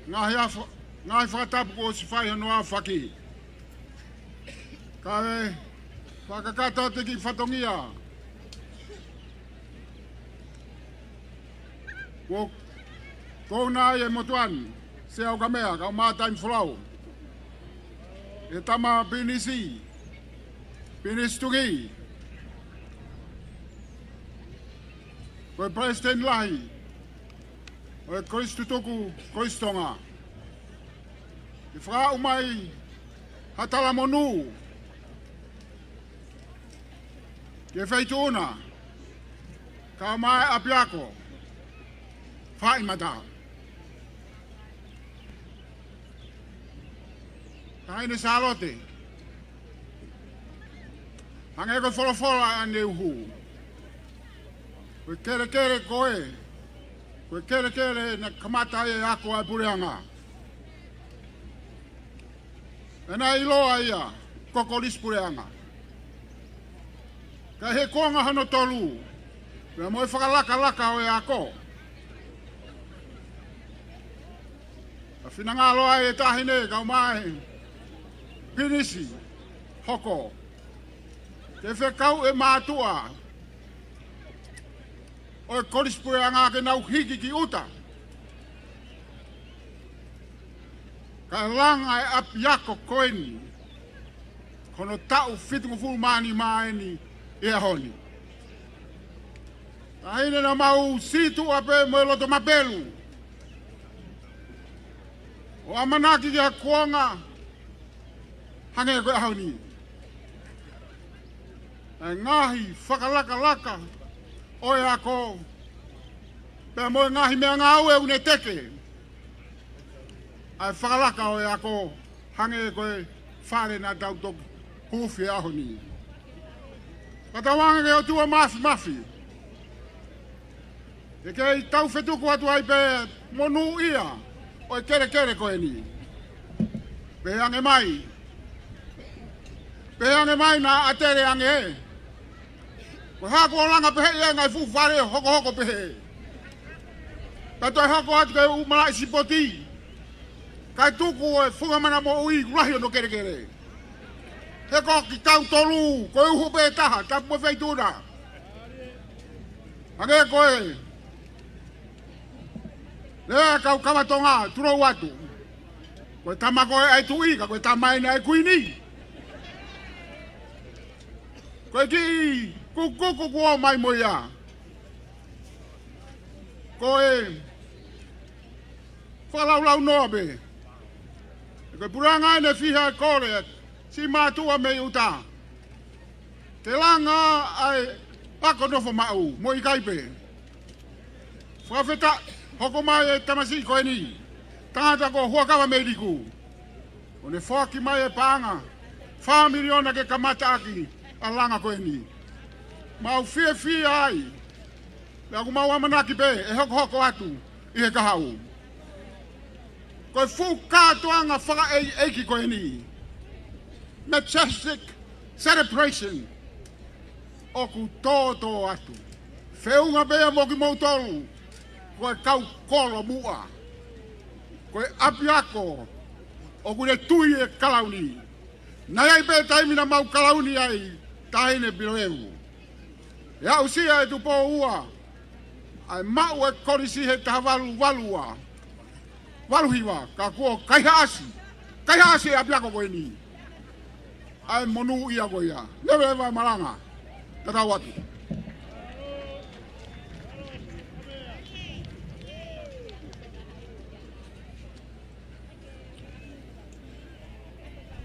Ngaahi afa-, ngaahi fakatapu kuo ʻosi fai hono aofaki. Kae fakakakato atu e kiʻi fatongia kuo kouna ai e motuʻa ni, Sea ʻUkamea, kae ʻumaʻā Taimi Folau, e tama pilinisi, Pilinisi Tuki, ko e Palesiteni Lahi ʻo e Kolisi Tutuku Kolisi Tonga, ʻi he fakaaʻu mai ha talamonū ki he Feituʻuna, kae ʻumaʻā e ʻapiako Faʻimata. Taʻahine Sālote, hangē ko e folofola ʻaneuhu, ko e kelekele ko ē, ko e kelekele naʻe kamata ai e ako ʻa e puleʻanga. ʻE naʻe ʻiloa ia ko e kolisi puleʻanga. Ka ʻi he kuonga hono tolu, pea mo e fakalakalaka ʻo e ako, ʻa e finangalo ai e Taʻahine kae ʻumaʻā e Pilinisi Hoko ke fekau e mātuʻa ʻo e kolisi puleʻanga ke nau hiki ki ʻuta, kae langa e ʻapiako ko eni, ko hono taʻu fitungofulu mā nima eni ʻi he ʻaho ni. Taʻahine naʻa mau sītuʻa pē mo e loto mapelu ʻo ʻamanaki ki ha kuonga hangē ko e ʻaho ni. ʻA e ngaahi fakalakalaka ʻo e ako, pea mo e ngaahi meʻangāue ʻoku ne teke ʻa e fakalaka ʻo e ako, hangē ko e fale naʻa tau toki huufi he ʻaho ni. Fakatauange ki he ʻOtua Mafimafi, ʻe kei tau fetuku atu ai pē monūʻia ʻo e kelekele ko eni. Pehē ange mai, pehē ange mai naʻa tele ange. Ko e hā kuo langa pehē ʻi ai e ngaahi fuʻu fale hokohoko pehē? Ka toe hoko atu ke ʻū malaʻe sipoti, kae tuku e funga manaʻo moʻui lahi hono kelekele. He ko kitautolu ko e uho pē taha, tapu mo e Feituʻuna. Hangē ko e Lea kau kava Tonga, tulou atu. Ko e tama ko ē ʻa e tuʻi, ka ko e tama eni ʻa e kuini. Ko e kiʻi kukuku kuo mai mo ia. Ko e fakalaulaunoa pē. Ko e puleʻanga eni ʻe fiha ʻe kole, siʻi mātuʻa mei ʻuta. Ke langa ʻa e ako nofo maʻu, mo ʻikai pē. Fakafetaʻi, hoko mai e tamasiʻi ko eni. Tangata ko Huʻakavameiliku. ʻO ne foaki mai e paʻanga fā miliona ke kamata ʻaki ʻa e langa ko eni. Mau fiefia ai. Pea ʻoku mau ʻamanaki pē ʻe hokohoko atu ʻi he kahaʻu. Ko e fuʻu kātoanga fakaʻeiʻeiki ko eni. Majestic celebration. ʻOku tōtō atu. Feʻunga pē ia mo kimoutolu. Ko e kau kolo muʻa. Ko e ʻapiako ʻoku ne tui e kalauni. Naʻe ʻi ai pē taimi naʻa mau kalauni ai Taʻahine Pilolevu. ʻE aʻusia ʻe Tupou Ua ʻa e maʻu e kolisi he taha valu valu ua, valu hiva, ka kuo kaihaʻasi, kaihaʻasi e ʻapiako ko eni. ʻA e monūʻia ko ia. Leveleva e malanga. Tatau atu.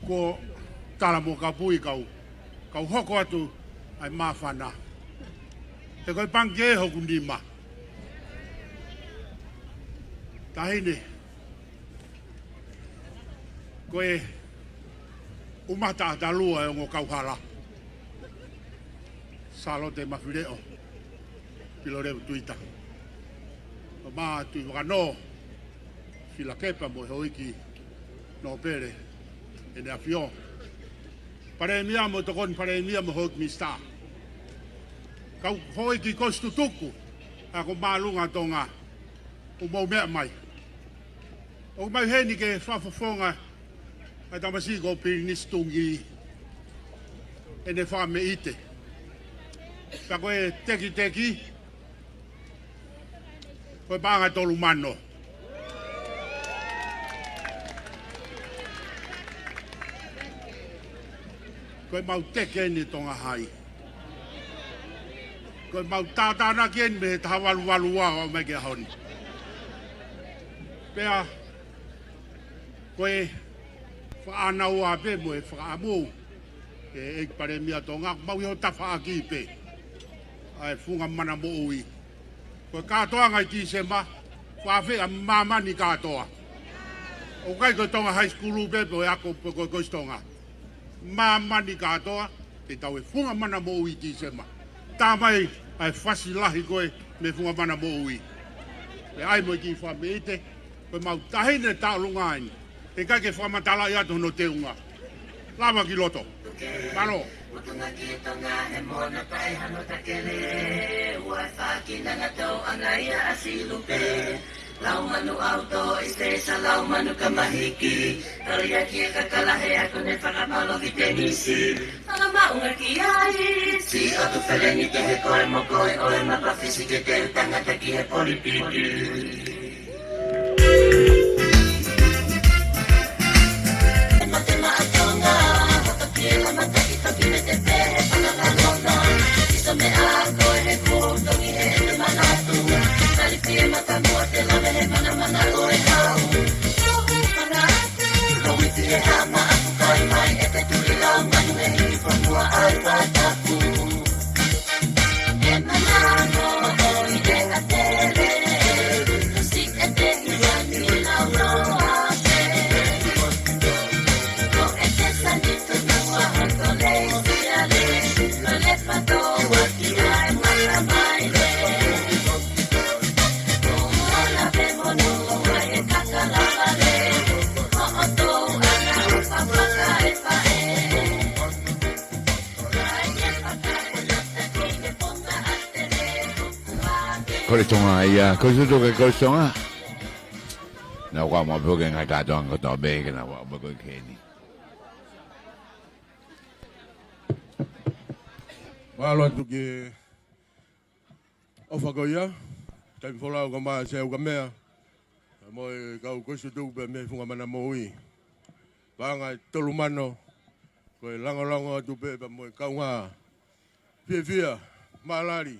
Ko Tala mo Kapui kau, kau hoko atu ʻa e māfana. He ko e pangikē hoku nima. Taʻahine, ko e ʻumata ʻatalua e ongo kauhala. Sālote Mafileʻo Pilolevu Tuita. Mā Tuʻivakanō, Filakepa mo e houʻeiki nōpele ʻEne ʻAfio. Palēmia mo e tokoni palēmia mo e houʻeiki minisitā. Kau houʻeiki kositutuku ʻa e ako māʻolunga Tonga. ʻOku mou meʻa mai. ʻOku mau ʻi heni ke fakafofonga ʻa e tamasiʻi ko Pilinisi Tungī. ʻEne fakameʻite. Ka ko e tekiteki, ko e paʻanga ʻe tolu mano. Ko e mau teke eni Tonga Hai. Ko e mau tātānaki eni mei he taha valu valu ua ʻo aʻu mai ki he ʻaho ni. Pea ko e fakaʻānaua pē mo e fakaʻamu ʻe he ʻEiki Palēmia Tonga, mau ʻi ho tafaʻaki pē ʻa e funga mana moʻui. Ko e kātoanga ʻi Tīsema, fakaafeʻi ʻa māmani kātoa. ʻOku ʻikai ko e Tonga High School pē, pe ko e ako, pe ko e Kolisi Tonga. Māmani kātoa, te tau ʻi he funga mana moʻui ʻi Tīsema. Tā mai ʻa e fasi lahi ko ē mei he funga mana moʻui. Pea ʻai mo e kiʻi fakameʻite, ko e mau taʻahine tauʻolunga eni. ʻIkai ke fakamatalaʻi atu hono teunga. Lava ki loto. Mālō. Motuʻa ki Tonga he mona taʻe hano takele. Ua faki nanga tau anga ia ʻa Silupe. Lau manu ʻauto ʻi se sa lau manu ka mahiki. Tali ʻaki e kakala he ako ne fakapalo ki tenisi. Fakamaʻunga ki ai. Siʻotu feleni ke he koe mo koe ʻo e mapafisi ke te u tangata ki he polipiki. Kolisi Tonga ia, Kolisi Tonga, Kolisi Tonga. Naʻa ku ʻamanaki pē ke ngaahi kātoanga kotoa pē ke na ʻamanaki ko e keni. Mālō atu ki he ʻofa ko ia, taimi folau ka mā se au ka mea. Mo e kau Kolisi Tutuku pea mei he Funga Mana Moʻui. Paʻanga ʻe tolu mano, ko e langolango atu pē pea mo e kaungā fiefia, mālali,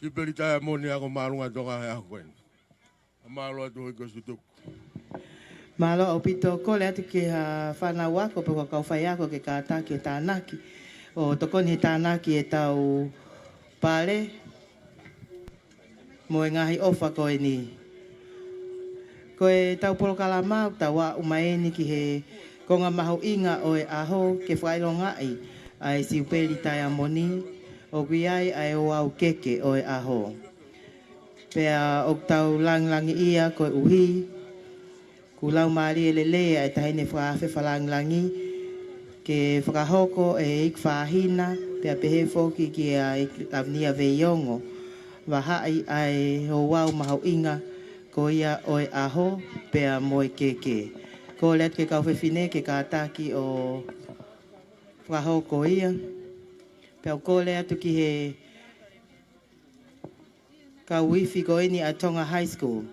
Siupeli Taiamoni ako māʻolunga Tonga he ʻaho ko eni. Mālō atu hoi Kolisi Tutuku. Mālō ʻaupito. Kole atu ki ha fānau ako pe ko ha kau faiako ke kātaki ʻo tānaki, ʻo tokoni he tānaki ʻetau pale mo e ngaahi ʻofa ko eni. Ko ʻetau polokalama ʻoku tau aʻu mai eni ki he konga mahuʻinga ʻo e ʻaho ke fakaʻilongaʻi ʻa e Siupeli Taiamoni, ʻoku ʻi ai ʻa e ouau keke ʻo e ʻaho. Pea ʻoku tau langilangiʻia koeʻuhi kuo laumālie lelei ʻa e Taʻahine Fakaafe Fakalāngilangi ke fakahoko ʻe he ʻEiki Fahina, pea pehē foki kia ʻEiki Lavinia Veiongo, vahaʻi ʻa e ouau mahuʻinga ko ia ʻo e ʻaho pea mo e keke. Kole atu ki he kau fefine ke kātaki ʻo fakahoko ia. Pea u kole atu ki he kau ifi ko eni ʻa Tonga High School,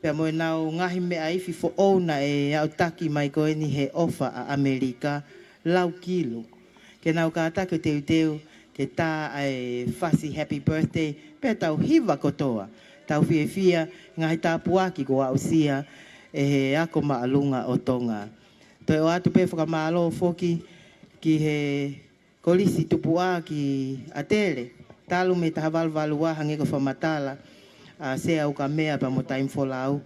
pea mo ʻenau ngaahi meʻa ifi foʻou naʻe aʻutaki mai ko eni he ʻofa ʻa ʻAmelika, lau kilu. Ke nau kātaki ʻo teuteu ke tā ʻa e fasi Happy Birthday, pea tau hiva kotoa, tau fiefia, ngaahi tāpuaki kuo aʻusia ʻe he ako māʻolunga ʻo Tonga. Toe ʻoatu pē fakamālō foki ki he Kolisi Tupuʻa ki ʻAtele, talu mei he taha valu valu ua hangē ko e fakamatala ʻa Sea Ukamea pea mo Taimi Folau,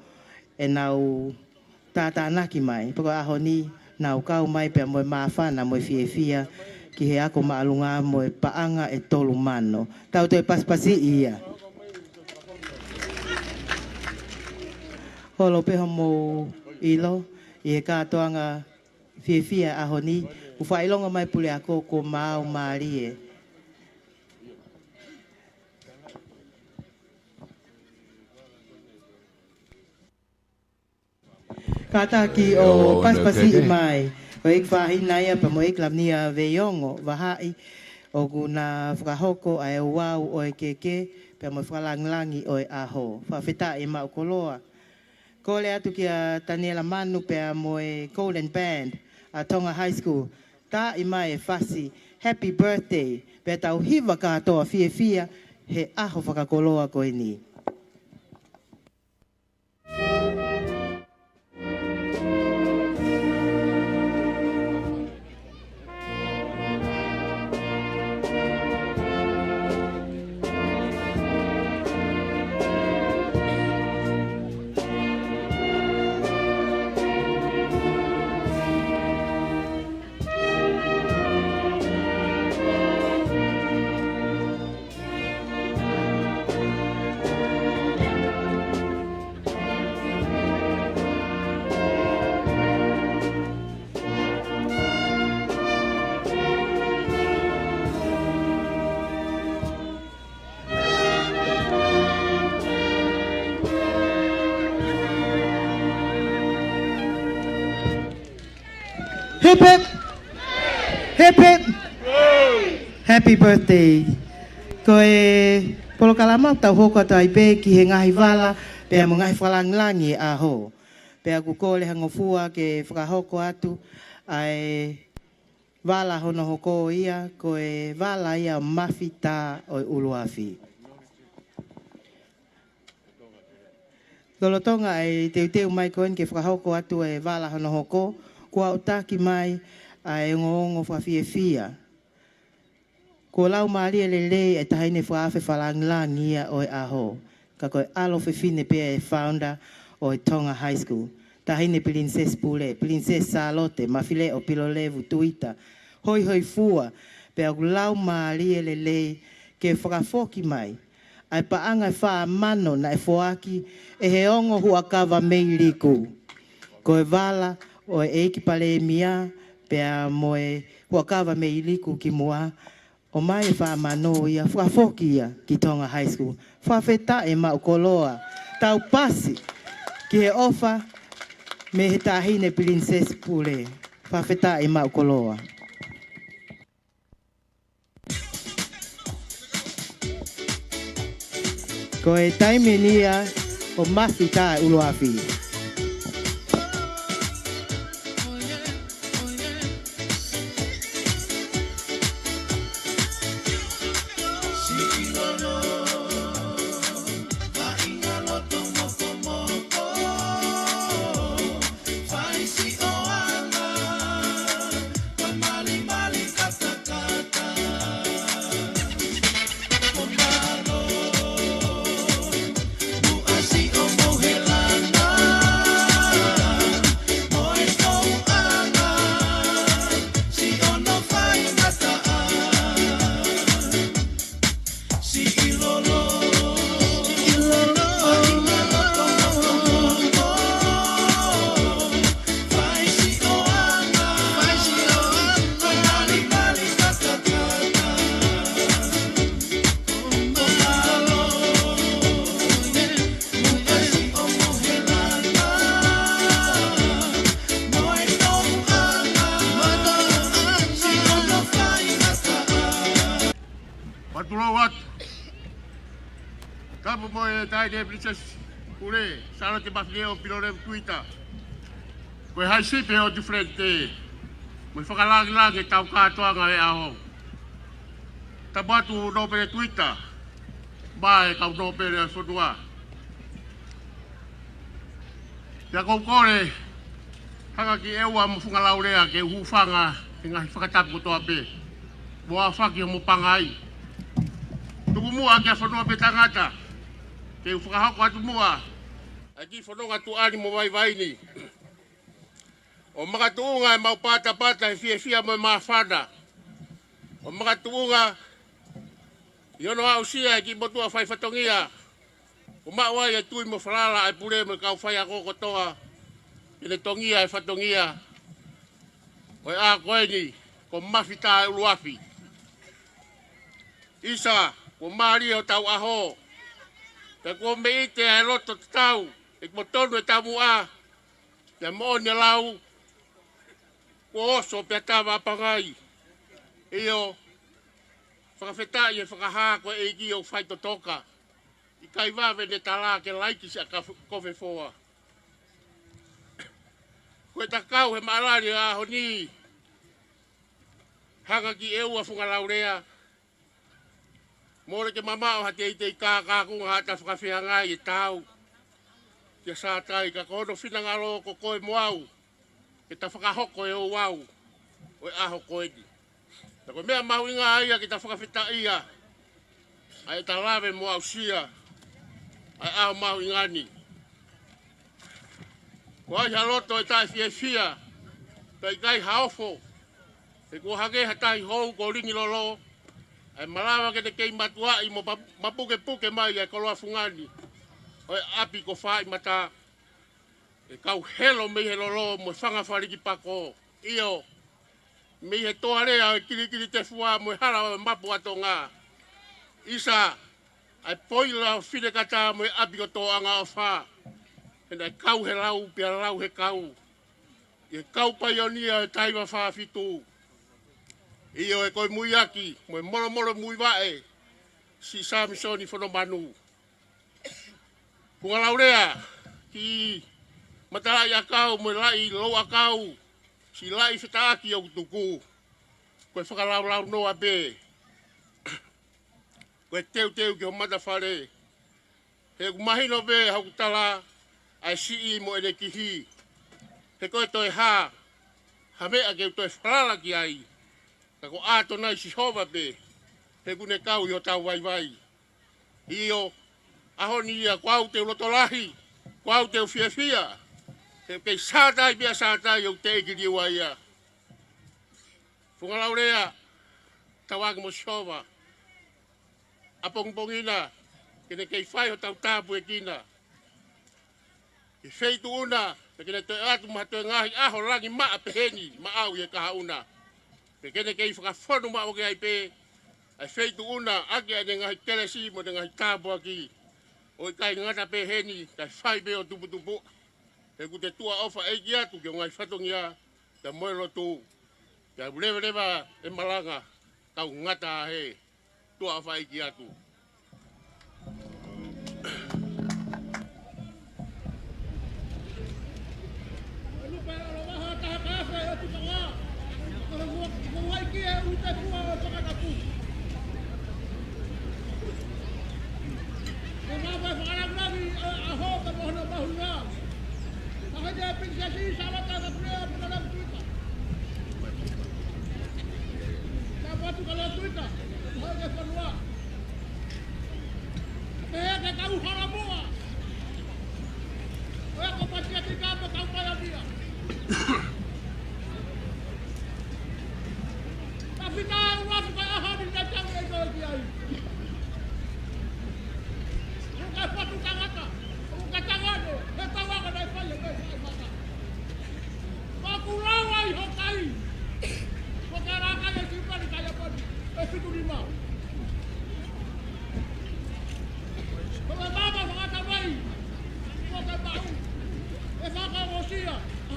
ʻenau tātānaki mai. Pea ko e ʻaho ni, nau kau mai pea mo e māfana mo e fiefia ki he ako māʻolunga mo e paʻanga ʻe tolu mano. Tau toe pasipasiʻi ia. Holo pē hoʻomou ʻilo ʻi he kātoanga fiefia ʻaho ni, kuo fakaʻilonga mai puleako kuo maau mālie. Kātaki ʻo pasipasiʻi mai. Ko e ʻEiki Fahina ia pea mo ʻEiki Lavinia Veiongo, vahaʻi ʻoku na fakahoko ʻa e ouau ʻo e keke pea mo e fakalāngilangi ʻo e ʻaho. Fakafetaʻi maʻu koloa. Kole atu kia Taniela Manu pea mo e Golden Band ʻa Tonga High School, taaʻi mai e fasi Happy Birthday, pea tau hiva kātoa fiefia he ʻaho fakakoloa ko eni. Hip, hip. Hip, hip. Happy birthday. Ko e polokalama ʻoku tau hoko atu ai pē ki he ngaahi vala pea mo e ngaahi fakalāngilangi ʻo e ʻaho. Pea ʻoku kole ha ngofua ke fakahoko atu ʻa e vala hono hoko ia, ko e vala ia ʻo Mafi Tā ʻo e ʻUluafi. Lolotonga ʻa e teuteu mai ko eni ke fakahoko atu e vala hono hoko, kuo aʻutaki mai ʻa e ongoongo fakafiefia. Kuo laumālie lelei e Taʻahine Fakaafe Fakalāngilangi ia ʻo e ʻaho, ka ko e ʻalo fefine pē e founder ʻo e Tonga High School, Taʻahine Pilinisesi Pule, Pilinisesi Sālote Mafileʻo Pilolevu Tuita, hoihoifua, pea ʻoku laumālie lelei ke fakafoki mai ʻa e paʻanga ʻe fā mano naʻe foaki ʻe he ongo huʻakava mei Liku. Ko e vala ʻo e ʻEiki Palēmia pea mo e huʻakava mei Liku kimuʻa, ʻomai e fā mano ia, fakafoki ia ki Tonga High School. Fakafetaʻi maʻu koloa. Tau pasi ki he ʻofa mei he Taʻahine Pilinisesi Pule. Fakafetaʻi maʻu koloa. Ko e taimi eni ia ʻo Mafi Taʻeʻuluafi. Patulou atu. Tapu mo e Taʻahine Princess Pule, Sālote Mafileʻo Pilolevu Tuita. Ko e haʻi sipi ʻo Tufrente. Mo e fakalāngilangi ʻetau kātoanga ʻi he ʻaho. Tapu atu Nōpele Tuita. Mo e kau nōpele ʻo e fonua. Pea ʻoku ou kole, hanga ki ʻEua mo Fungalaulea ke u hūfanga he ngaahi fakatapu kotoa pē. Mo ʻafaki homo pangai. Tuku muʻa kia Fonua pē Tangata, ke u fakahoko atu muʻa ʻa e kiʻi fononga tuʻa ni mo vaivai ni. ʻO makatuʻunga ʻemau patapata he fiefia mo e māfana. ʻO makatuʻunga ʻi hono aʻusia e kiʻi motuʻa fai fatongia. ʻO maʻu ai e tui mo falala ʻa e pule mo e kau faiako kotoa. Ke ne tongia e fatongia ʻo e ʻaho ko eni, ko Mafi Taʻeʻuluafi. ʻIsa, kuo mālie hotau ʻaho. Pea kuo meʻite ʻa e loto tatau, he kuo tonu e taumuʻa, pea moʻoni e lau, kuo oso pea tava ʻa pangai. ʻIo, fakafetaʻi e fakahā ko e ʻEiki ʻoku faitotoka. ʻIkai vave ne tala ke laiki siʻa ka kofe foa. Ko e takau he maʻalali ʻo e ʻaho ni, hanga ki ʻEua Fungalaulea. Mole ke mamaʻo ha teitei kākākunga haʻata fakafeangai e tau kia Sātai, ka ko hono finangalo ko koe mo au ke ta fakahoko e ouau ʻo e ʻaho ko eni. Ka ko e meʻa mahuʻinga ia ke ta fakafetaʻia ʻa ʻeta lave mo aʻusia ʻa e ʻaho mahuʻinga ni. Ko ai ha loto ʻe taʻefiefia, pea ʻikai ha ofo, he kuo hangē ha tahi hou kuo lingi lolo, ʻa e malava ke ne kei matuaʻi mo pa-, mapukepuke mai ʻa e koloa fungani ʻo e ʻapi ko Fāʻimata, ʻe kau helo mei he lolo mo e fanga faliki pako. ʻIo, mei he toalea ʻo e kilikili tefua mo e hala ʻo e mapu ʻa Tonga. ʻIsa, ʻa e poila ʻo Finekata mo e ʻapi ko Toʻangaʻofa. He naʻe kau he lau pea lau he kau. ʻI he kau paionia ʻo e Taiva Fā Fitu. ʻIo, ʻe ko e Muiaki mo e Molomolo Muivaʻe, siʻi Samisoni Fonomanu. Fungalaulea, kiʻi matalaʻiʻakau mo e laʻi louʻakau, siʻi laʻi fetaʻaki ʻoku tuku. Ko e fakalaulaunoa pē. Ko e teuteu ki ho matafale. He ʻoku mahino pē ʻa hoku tala ʻa e siʻi mo ʻene kihi. He ko e toe hā ha meʻa ke u toe falala ki ai. Ka ko ʻAtonai Sihova pē, he ʻoku ne kau ʻi hotau vaivai. ʻIo, ʻaho ni ia, ko au te u loto lahi, ko au te u fiefia. He kei Sātai pē ʻa Sātai ʻoku teʻeki liua ia. Fungalaulea, tauaki mo Sihova. ʻApongipongi na, ke ne kei fai hotau tāpuekina. ʻI he feituʻu na, pea ke ne toe ʻatu mo ha toe ngaahi ʻaho langi maʻa peheni, maʻau ʻi he kahaʻu na. Pea ke ne kei fakafonu maʻu ki ai pē, ʻa e feituʻu na, ʻaki ʻene ngaahi kelesi mo ʻene ngaahi tāpuaki. ʻO ʻikai ngata pē heni, kae fai pē ʻo tuputupu. He ʻoku te tuʻa ʻofa ʻeiki atu ki ho ngaahi fatongia, pea mo e lotu. Pea leveleva e malanga, kau ngata ʻa he tuʻa ʻofa ʻeiki atu.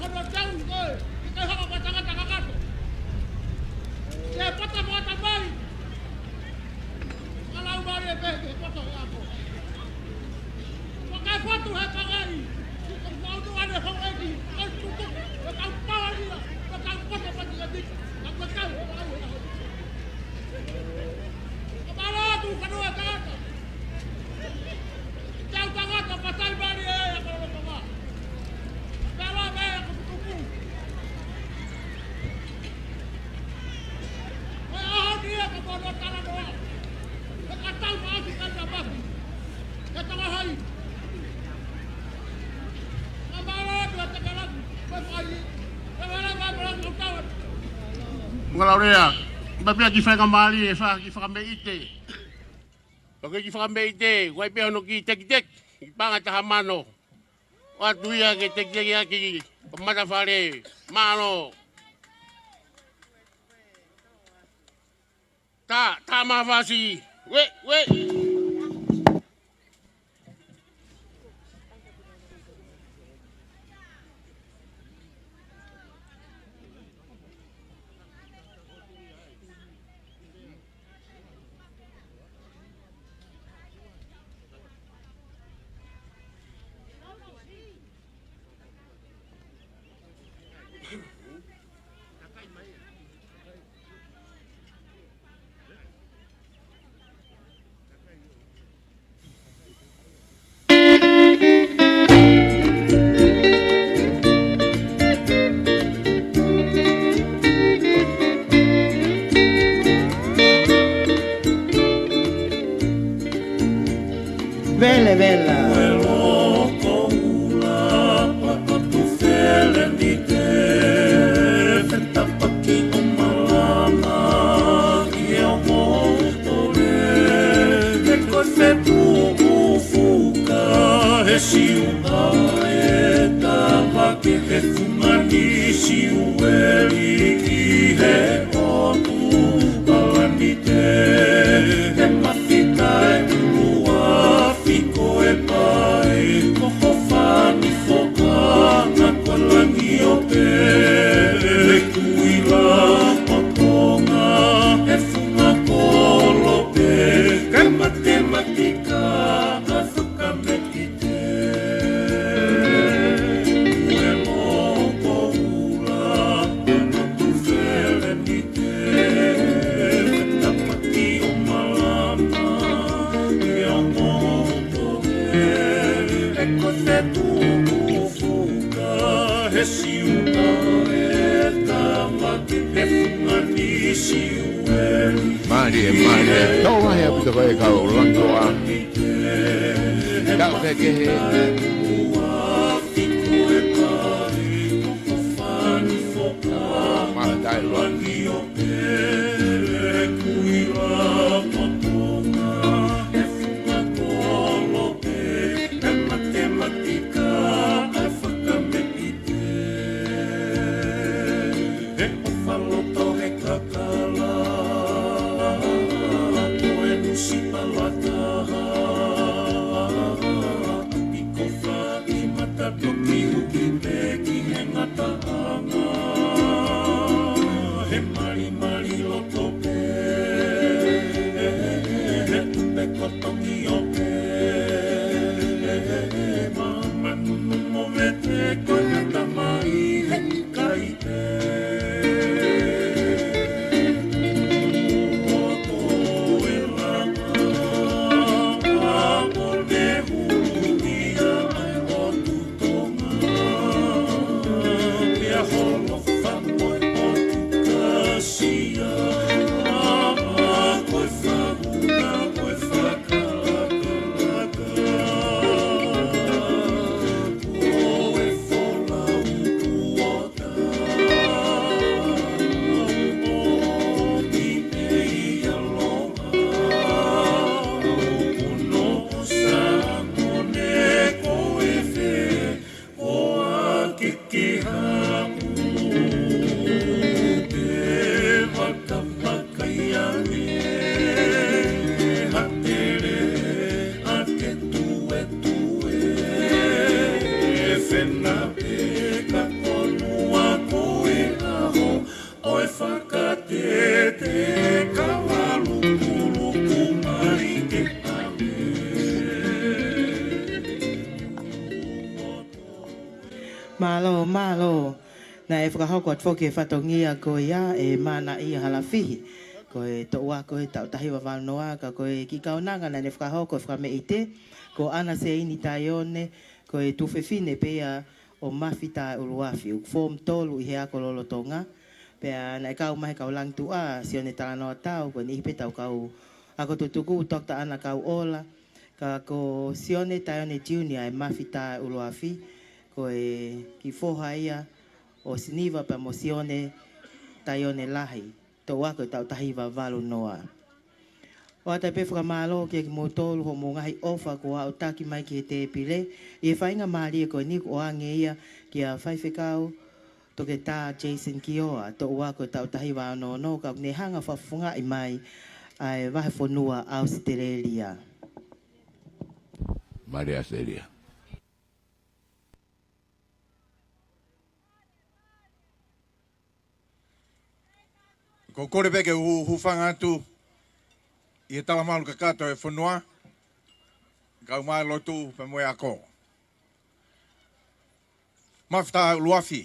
Ko e tau ko ē, ʻikai hoko ko e tangata kakato. Ke pata mo ata mai. Ka lau mālie pē ke poto e ako. Ko e kau fotu he pangai. Ko e kau fotu ane houʻeiki. Ko e tutu. Ko e kau pālia. Ko e kau poto pati ka tiki. Ka ko e kau he lau he lau. Ka mālō atu fanua tangata. Tau tangata patai mālie e ako loko mā. Pea loa mea ko tutuku. Ko e ʻaho ni ʻe ka mono talanoa. He ka tau maʻaki ka ta mafi. He tanga hai. Ka mālō atu ʻa Takalaki. Ko e fai. Ka mālō atu ʻa Takalaki. Mokalaulea. Mapea ki fai ka mālie, fa-, ki fakameʻite. Pea ko e ki fakameʻite, ʻoku ʻi ai pē hono kiʻi tekiteki, kiʻi paʻanga ʻe taha mano. ʻOatu ia ke tekitekiʻaki ʻo Matafale, mālō. Tā, tā mafasi, ue, ue. Vela, vela. Ko e loko ula, ko e kotu felenite, fetapaki ʻo malama, ʻi he ongo pole, he ko e fetuku fuka, he siu ʻa e tavake, he funga ni siu eli ki he ʻotu palani te, he mafita e ʻulu afi ko e pae, ko ho fani foka, na ko langi o pe, he kuila ko Tonga, he funga kolope, he matematika, ka fuka me ki te. Ko e loko ula, ko e kotu felenite, fetapaki ʻo malama, ʻi he ongo pole, he ko e fetuku fuka, he siu ʻa e tavake, he funga ni siu eli. Mālie, mālie. Tau lahi ʻaupito ko e kau langiloa. Tau kehekehe. Mātai loa. He ʻofa loto he kakala, ko e nusi palataha. ʻI ko fā ʻi mata toki huki pē ki he ngataʻanga. He malimali loto pē, he tupe kotongi o pē. Māmanu mo vete ko e ngata mai he Mālō, mālō. Naʻe fakahoko atu foki e fatongia ko ia ʻe Manaia Halafihi. Ko e toʻu ako e taʻu taha hiva valu noa, ka ko e kiʻi kaunanga naʻa ne fakahoko e fakameʻite, ko ʻAna Seini Taione, ko e tuofefine pē ia ʻo Mafi Taʻeʻuluafi, ʻoku foomu tolu ʻi he ako lolotonga. Pea naʻe kau mai he kau langituʻa, Sione Talanoa Tau, ko e niʻihi pē ʻetau kau ako tutuku, Toketā ʻAna Kauʻola, ka ko Sione Taione Junior ʻa e Mafi Taʻeʻuluafi, ko e kiʻi foha ia ʻo Siniva pea mo Sione Taione Lahi, toʻu ako e taʻu taha hiva valu noa. ʻOatu pē fakamālō kiate kimoutolu hoʻomou ngaahi ʻofa kuo aʻutaki mai ki he tēpile, ʻi he faingamālie ko eni kuo ʻoange ia kia Faifekau Toketā Jason Kioa, toʻu ako e taʻu taha hiva ono ono, ka ne hanga ʻo fakafofongaʻi mai ʻa e vahefonua ʻAositelēlia. Mālie ʻAositelēlia. ʻOku ou kole pē ke u hūfanga atu ʻi he talamalu kakato e fonua, kau mai lotu pea mo e ako. Mafi Taʻeʻuluafi.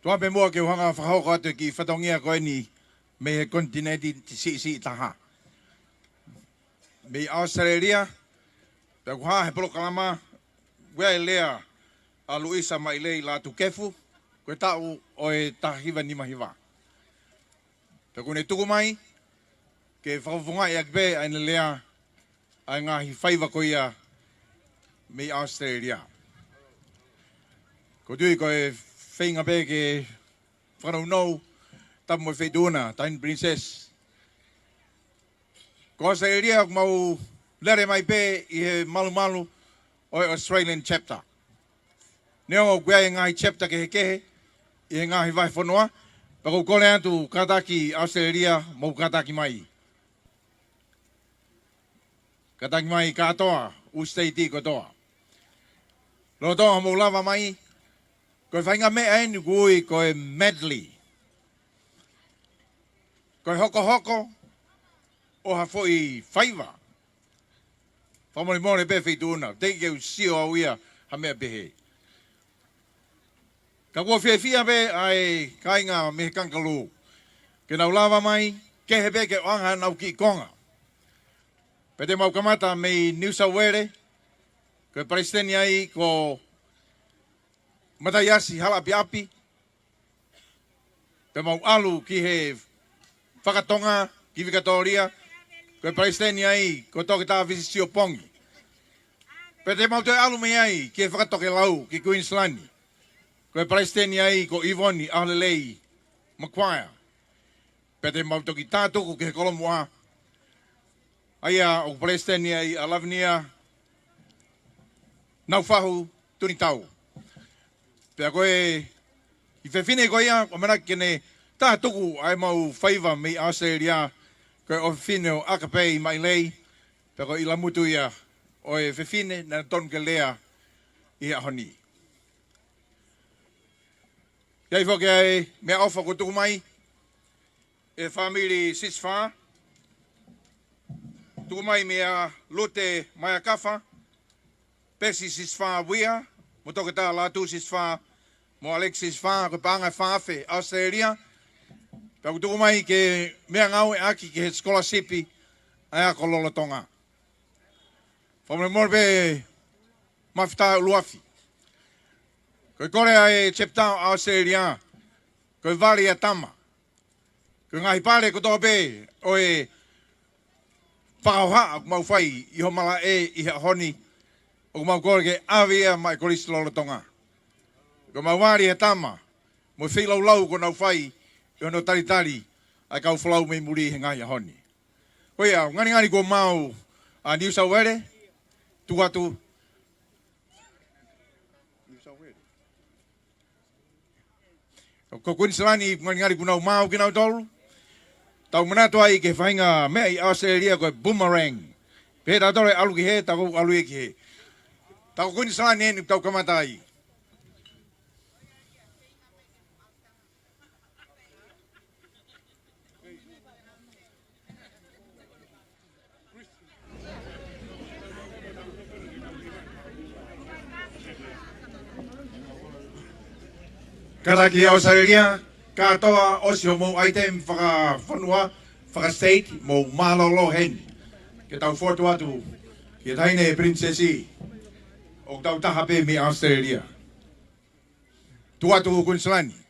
Tuku pē muʻa ke u hanga ʻo fakahoko atu e kiʻi fatongia ko eni mei he konitinēniti siʻisiʻi taha. Mei ʻAositelēlia, pea ʻoku hā he polokalama, ʻoku ʻi ai e lea ʻa Luisa Mailei Lātūkefu, ko e taʻu ʻo e taha hiva nima hiva. Pea ʻoku ne tuku mai ke fakafofongaʻi ʻaki pē ʻa ʻene lea ʻa e ngaahi faiva ko ia mei ʻAositelēlia. ʻOku ou tui ko e feinga pē ke fakanounou, tapu mo e Feituʻuna, Taʻahine Princess. Ko ʻAositelēlia ʻoku mau lele mai pē ʻi he malumalu ʻo e Australian Chapter. Neongo ʻoku ʻi ai e ngaahi chapter kehekehe ʻi he ngaahi vahefonua, pea ʻoku ou kole atu kātaki ʻAositelēlia mou kātaki mai. Kātaki mai kātoa, ʻū siteiti kotoa. Lolotonga hoʻomou lava mai, ko e faʻahinga meʻa eni ʻoku ui ko e medley. Ko e hokohoko ʻo ha foʻi faiva. Fakamolemole pē Feituʻuna, teʻeki ke u sio au ia ha meʻa pehē. Ka ʻoku ou fiefia pē ʻa e kāinga mei he Kangaroo ke nau lava mai, kehe pē ke ʻoange haʻanau kiʻi konga. Pea te mau kamata mei New South Wales, ko e palesiteni ai ko Mataiasi Halaʻapiʻapi, pea mau ʻalu ki he fakatonga ki Vikatōlia, ko e palesiteni ai ko Toketā Visi Siopongi. Pea te mau toe ʻalu mei ai ki he fakatokelau ki Queensland, ko e palesiteni ai ko ʻIvoni ʻAholelei Makuaea. Pea te mau toki tātuku ki he Kolomuʻa, ʻa ia ʻoku palesiteni ai ʻa Lavinia Naufahu Tunitau. Pea ko e kiʻi fefine ko ia, ʻoku ʻamanaki ke ne tātuku ʻa e mau faiva mei ʻAositelēlia, ko e ʻofefine ʻo ʻAkapei Mailei, pea ko e ʻilamutu ia ʻo e fefine naʻe tonu ke lea ʻi he ʻaho ni. ʻI ai foki ʻa e meʻaʻofa kuo tuku mai ʻe he fāmili Sisifā. Tuku mai meia Lute Maiakafa, Pesi Sisifā Uia, mo Toketā Lātū Sisifā, mo ʻAleki Sisifā, ko e paʻanga ʻe fā afe ʻAositelēlia. Pea ʻoku tuku mai ke meʻangāueʻaki ki he sikolasipi ʻa e ako lolotonga. Fakamolemole pē Mafi Taʻeʻuluafi. Ko e kole ʻa e chapter ʻo ʻAositelēlia, ko e vale ʻa tama. Ko e ngaahi pale kotoa pē ʻo e fakahohaʻa ʻoku mau fai ʻi ho malaʻe ʻi he ʻaho ni, ʻoku mau kole ke ʻave ia maʻa e kolisi lolotonga. Ko e mau vale ʻa tama, mo e feilaulau kuo nau fai ʻi hono talitali ʻa e kau folau mei muli he ngaahi ʻaho ni. Ko ia, ngalingali kuo maau ʻa New South Wales, tuku atu. Ko Kuinisilani, ngalingali kuo nau maau kinautolu. Tau manatu ai ki he faʻahinga meʻa ʻi ʻAositelēlia ko e boomerang. Pehē tautolu ʻe ʻalu ki hē, tau ʻalu ia ki hē. Tau Kuinisilani eni tau kamata ai. Kātaki ʻAositelēlia, kātoa ʻosi hoʻomou ʻaitemi fakafonua, fakastate, mou mālōlō heni. Ke tau fotu atu ki he Taʻahine Pilinisesi, ʻoku tau taha pē mei ʻAositelēlia. Tuʻu atu Kuinisilani.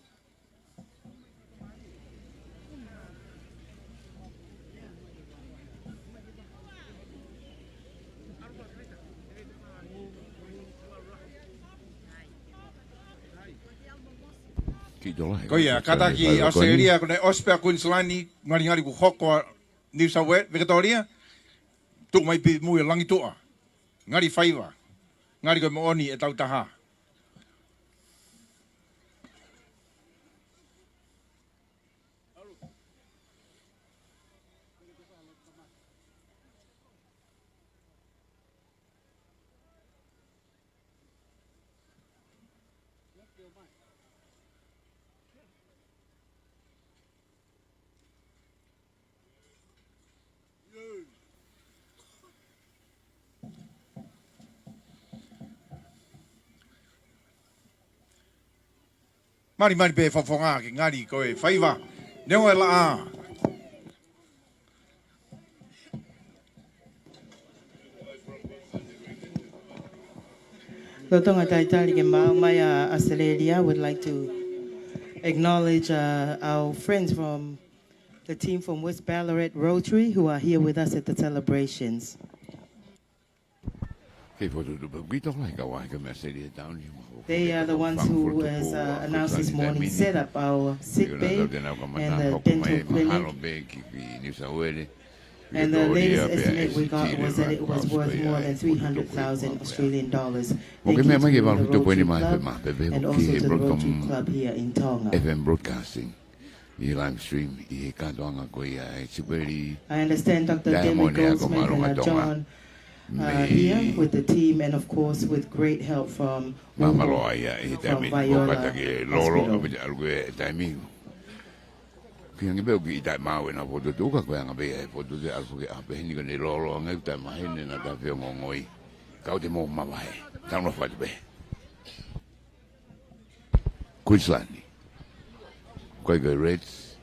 Ko ia, kātaki ʻAositelēlia, ko ʻene ʻosi pē ʻa Kuinisilani, ngalingali kuo hoko ʻa New South Wales, Victoria, tuʻu mai pē mui ʻa Langituʻa. Ngali faiva, ngali ko e moʻoni ʻetau taha. Malimali pē fofonga ke ngali ko e faiva. Neongo e laʻā. Lolotonga talitali ke maʻu mai ʻa ʻAositelēlia, would like to acknowledge uh, our friends from the team from West Ballarat Rotary who are here with us at the celebrations. Kei fotu tu pe kuito lai ka wai ka mea seri e tauni. They are the ones who has uh, announced this morning set up our sick bay and the dental clinic. And the latest estimate we got was that it was worth more than three hundred thousand Australian dollars. Thank you to the Rotary Club and also to the Rotary Club here in Tonga. F M Broadcasting. ʻI he live stream, ʻi he kātoanga ko ia ʻa e Sipeli. I understand Doctor David Goldsmith and uh, John uh, here with the team and of course with great help from Māmaloa ia ʻi he taimi, Viola Hospital. Ko e taimi. Ki hangi pē ʻoku ʻi taʻe mau ʻena fotu tuka ko e anga pē ʻa e fotu te ʻalu ke ʻape heni ko ne lolo anga ʻi taʻe mahene na tafe ngongoi. Kau te mou mavahe. Tau nofo atu pē. Queensland. Ko e Reds,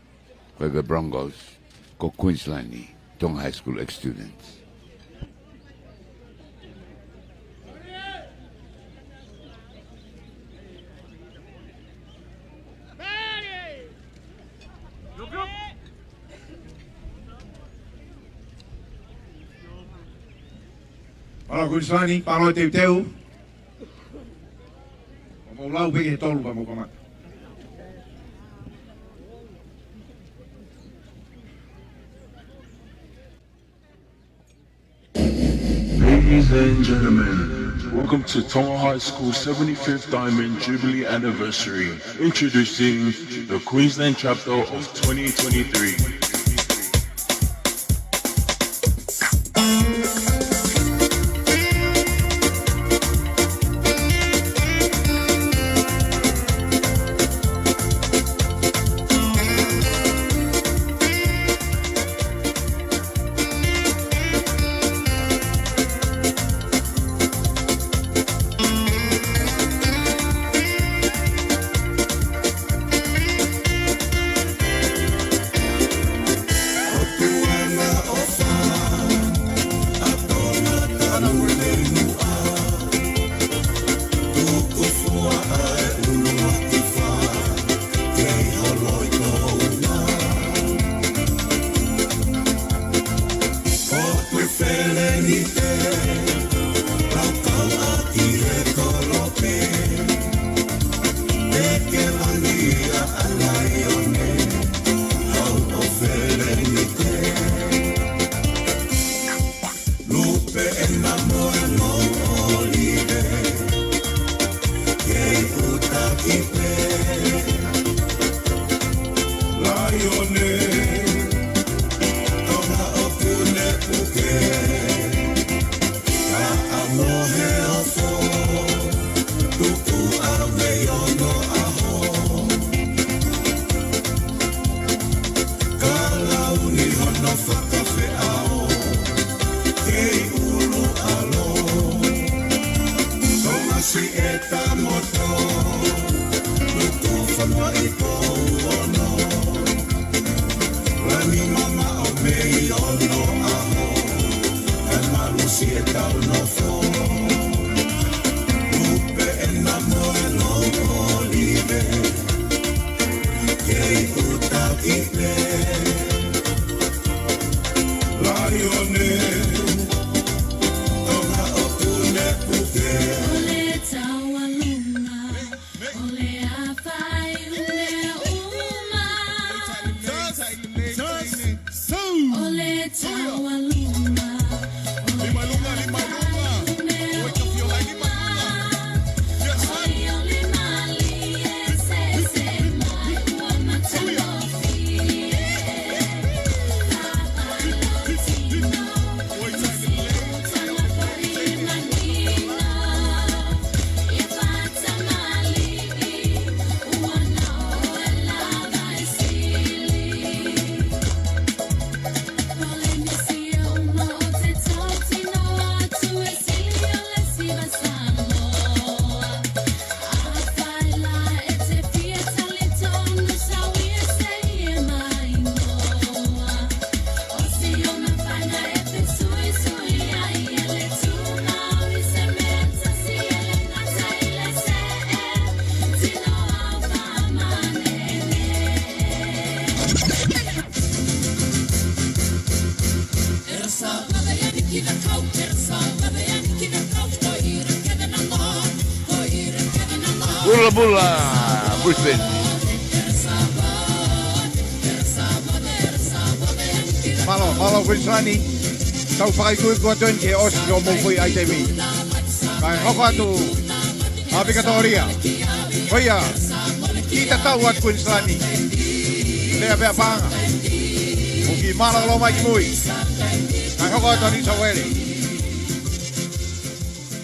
ko e Broncos, ko Queensland, Tonga High School ex-students. Palo Queensland, palo teuteu. Mou lau pē ki he tolu ka mou kamata. Ladies and gentlemen, welcome to Tonga High School seventy-fifth Diamond Jubilee Anniversary. Introducing the Queensland chapter of twenty twenty-three. Bula bula, Brisbane. Mālō, mālō Queensland. Tau fakaikuiku atu eni ki he ʻosi ʻo e moʻui ʻaitemi. Kae hoko atu ʻa Vikatoria. Ko ia, kiʻi tatau atu Queensland. Lea pea paʻanga. ʻOku mālōlō mai ki mui. Kae hoko atu ʻa New South Wales.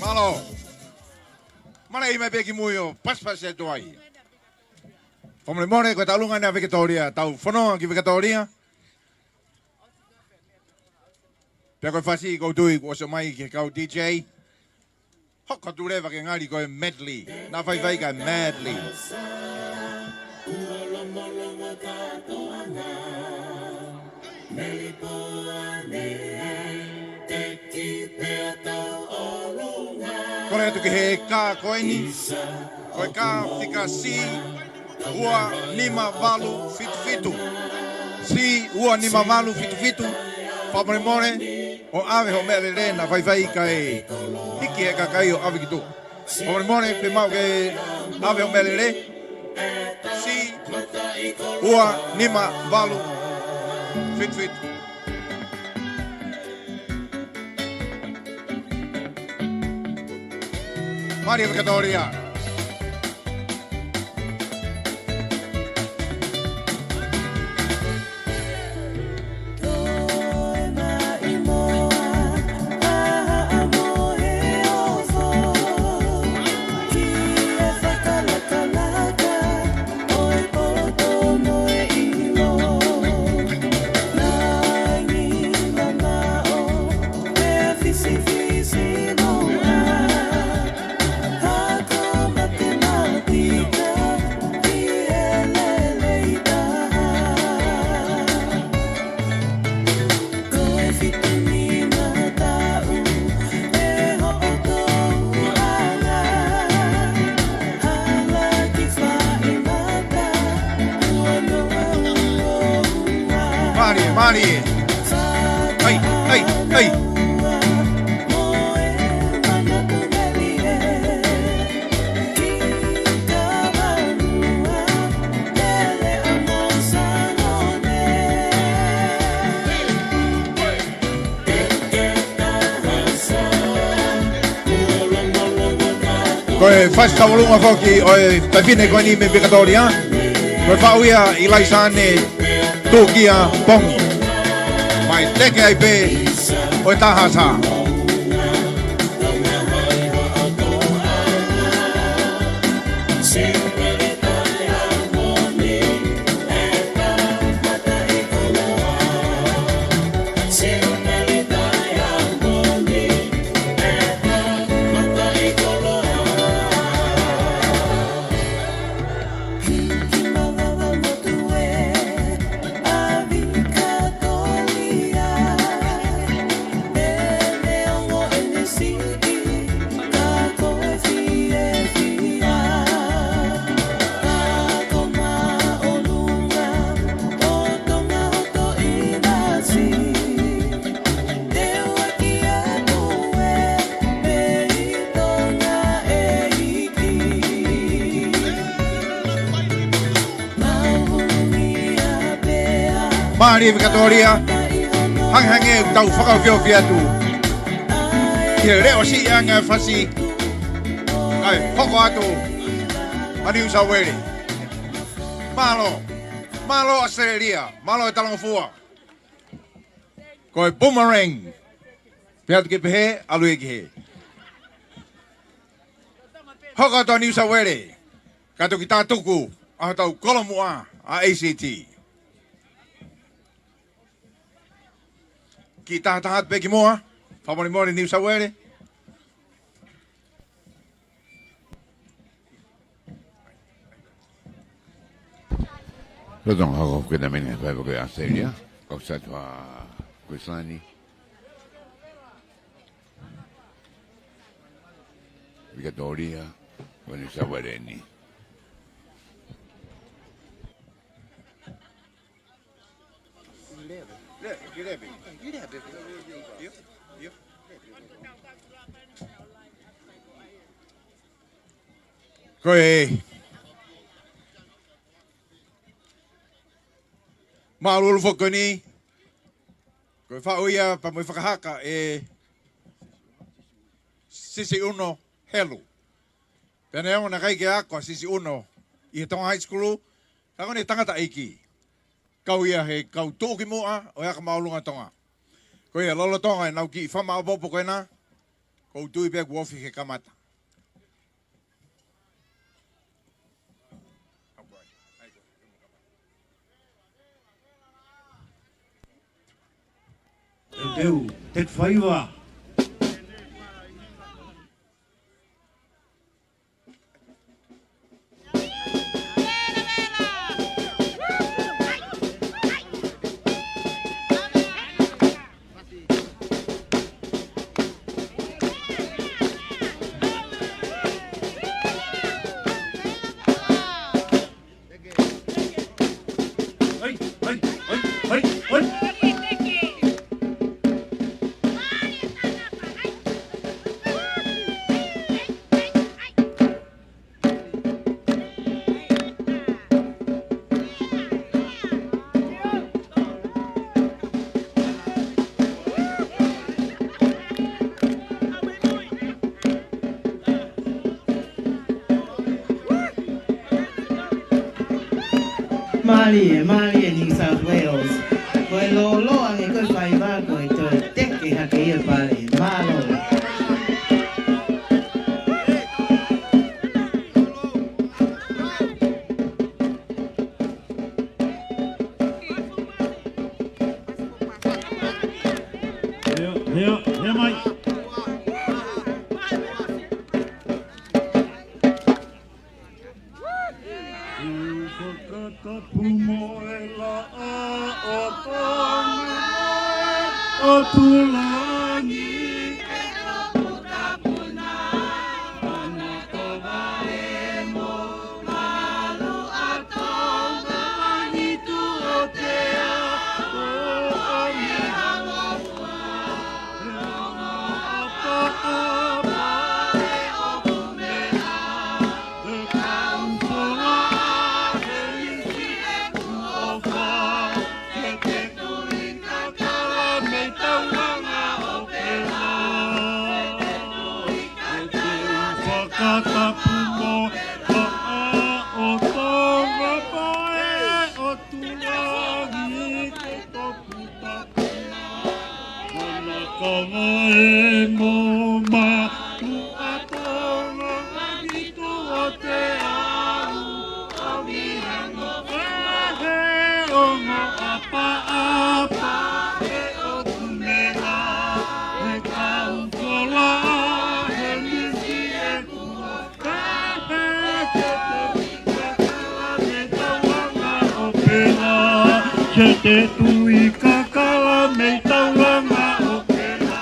Mālō. Mālō e ʻomai pē ki mui ʻo pasipasi atu ai. Fakamolemole, ko e taʻu lunga eni ʻa Vikatoria, tau fononga ki Vikatoria. Pea ko e fasi ʻoku ou tui kuo ʻosi mai ki he kau D J. Hoko atu leva ke ngali ko e medley. Naʻa faifai ka medley. Kole atu ki he kā ko eni. Ko e kā fika C ua nima valu fitu fitu. C ua nima valu fitu fitu. Fakamolemole, ʻo ʻave hoʻo meʻalele naʻa faifai kae hiki he kakai ʻo ʻave ki tuʻa. Fakamolemole, fiemaʻu ke ʻave hoʻo meʻalele. C ua nima valu fitu fitu. Mālō Vikatoria. Mālie, mālie. Ai, ai, ai. Ko e fasi tauʻolunga foki ʻo e fefine ko eni mei Vikatoria. Ko e faʻu ia ʻe Laisane Tukia Pongi. Mai teke ai pē ʻo e taha sā. Mālie Vikatōlia, hangehangē ʻoku tau fakaofiofi atu ki he leʻo siʻi ange ʻa e fasi, kae hoko atu ʻa Niu Sauele. Mālō, mālō ʻAositelēlia, mālō e talangofua. Ko e boomerang. Pehē atu ke pehē, ʻalu ia ki hē. Hoko atu ʻa Niu Sauele, kae toki tātuku ʻa hotau kolomuʻa ʻa ACT. Kiʻi tahataha atu pē ki muʻa, fakamolemole Niu Sauele. Lolotonga hoko ʻa e tournament ʻa e faiva ko ē ʻAositelēlia, kau satu ʻa Kuisilani, Vikatōlia, ko Niu Sauele eni. Ko e māʻululu foki ko eni, ko e faʻu ia pea mo e fakahaka ʻe Sisi ʻUno Helu. Pea neongo naʻe ʻikai ke ako ʻa Sisi ʻUno ʻi he Tonga High School, ka ko ʻene tangataʻeiki. Kau ia he kau tuʻukimuʻa ʻo e ako māʻolunga Tonga. Ko ia lolotonga ʻenau kiʻi fakamaʻopoʻopo ko ena, ʻoku ou tui pē kuo ofi ke kamata. Teu, teu faiva. Mālie, mālie New South Wales. Ko e lōloa ange ko e faiva ko e toe teke hake ia pale. Mālō. Hea, hea, hea mai. Fakatapu mo e laʻā ʻo Tonga, ʻo Tulangi. Fakatapu mo e laʻā ʻo Tonga, ʻo Tulangi, ke toputapu. Manakava e mo ma ʻa Tonga, ʻa Niu Tonga te au, ʻa Vihano, ʻa he ongo ʻapaʻapa, ʻe ʻoku mela, ʻe kau kola, he misi e kua, ka he te te ika kala me taulanga ʻo pela, ke te tui kakala me taulanga ʻo pela.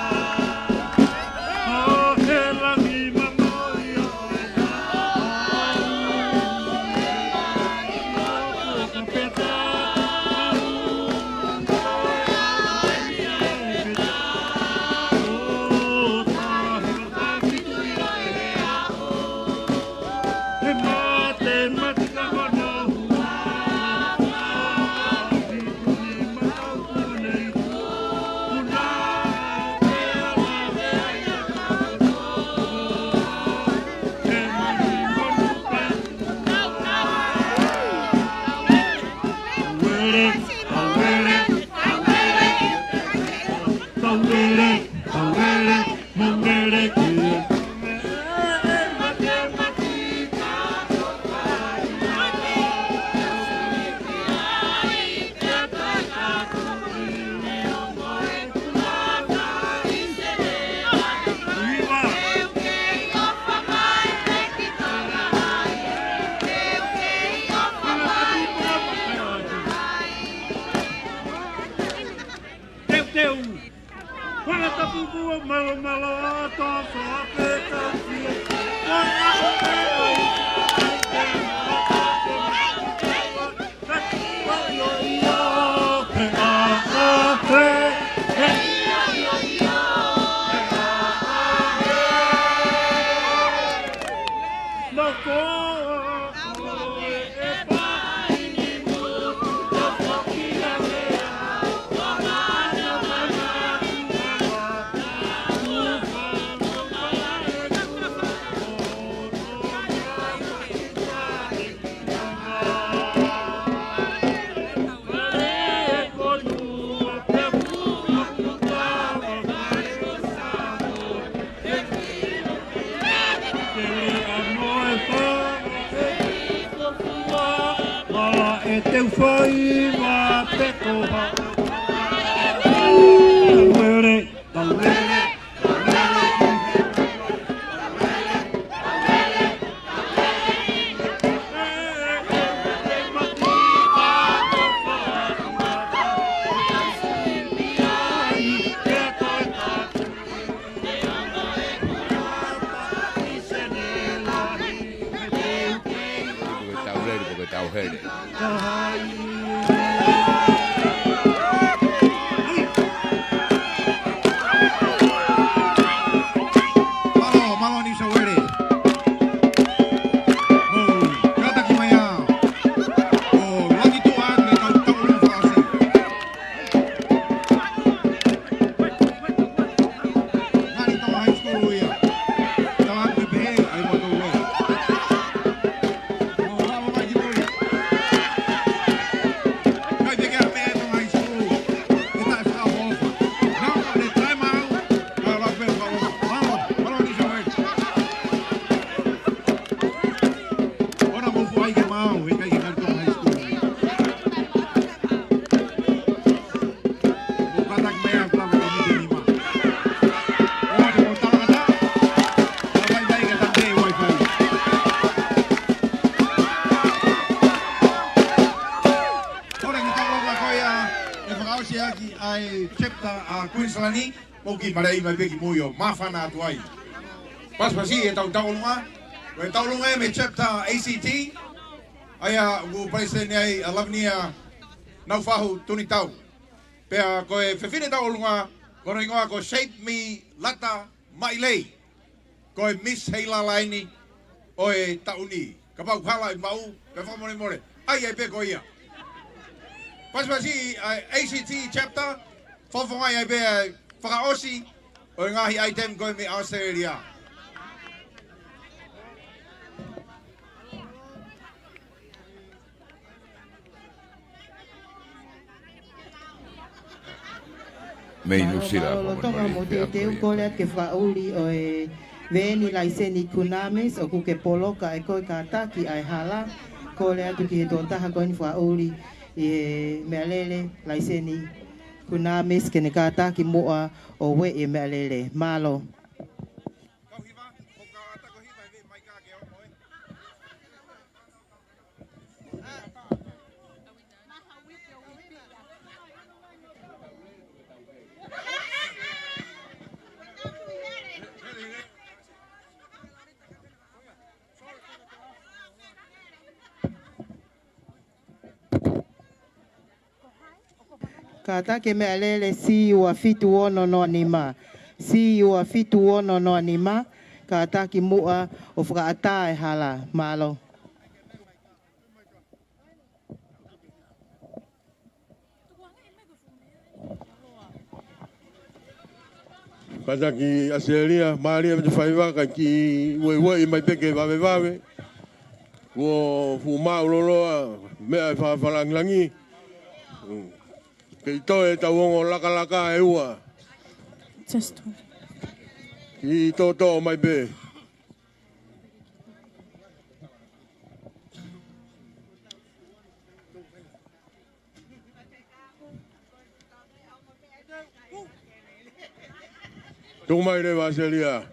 E te u fai ma te koha. Tauele, tauele, tauele. Ko e tauele, ko e tauele. Mālō, mālō Niu Sāute Uēlesi. Mou kātaki mai ā. ʻO laki tuʻa atu e tau tau ʻulu fasi. Ngaahi Tonga High School ia. Tau atu e pehē, ʻai mo tau ue. Kole ki tau loka ko ia, ʻe fakaʻosi ʻaki ʻa e chapter ʻa Queensland, mou kiʻi maleʻi mai pē ki mui ʻo māfana atu ai. Pasipasi e tau tauʻolunga, ko e tauʻolunga ē mei he chapter A C T, ʻa ia ʻoku palesiteni ai ʻa Lavinia Naufahu Tunitau. Pea ko e fefine tauʻolunga, ko hono hingoa ko Shape Me Lata Mailei. Ko e Miss Heilala eni ʻo e taʻu ni. Kapau ʻoku hala ʻi maʻu, pea fakamolemole. ʻAi ai pē ko ia. Pasipasi ʻa e A C T chapter, fofonga ai pē ʻa e fakaʻosi ʻo e ngaahi item ko ē mei ʻAositelēlia. Mei Nuʻu Sila, mālō, mālō, Tonga mo te teu, kole atu ke fakaʻuli ʻo e veeni laiseni Kunames, ʻoku ke poloka ʻe koe kātaki ʻa e hala, kole atu ki he tokotaha ko eni fakaʻuli ʻi he meʻalele laiseni Kunames ke ne kātaki muʻa ʻo ueʻi e meʻalele. Mālō. Kātaki e meʻalele C ua fitu ono noa nima. C ua fitu ono noa nima. Kātaki muʻa ʻo fakaʻatā e hala. Mālō. Kātaki ʻAositelēlia, mālie mei te faiva, ka kiʻi ueʻi mai pē ke vavevave. Kuo fuʻu māʻuloloa meʻa ʻi he fakalāngilangi. Mm. Kei toe tau ongo lakalaka ʻe ua. Just kiʻi toʻotoʻo mai pē. Tuku mai leva ʻAositelēlia.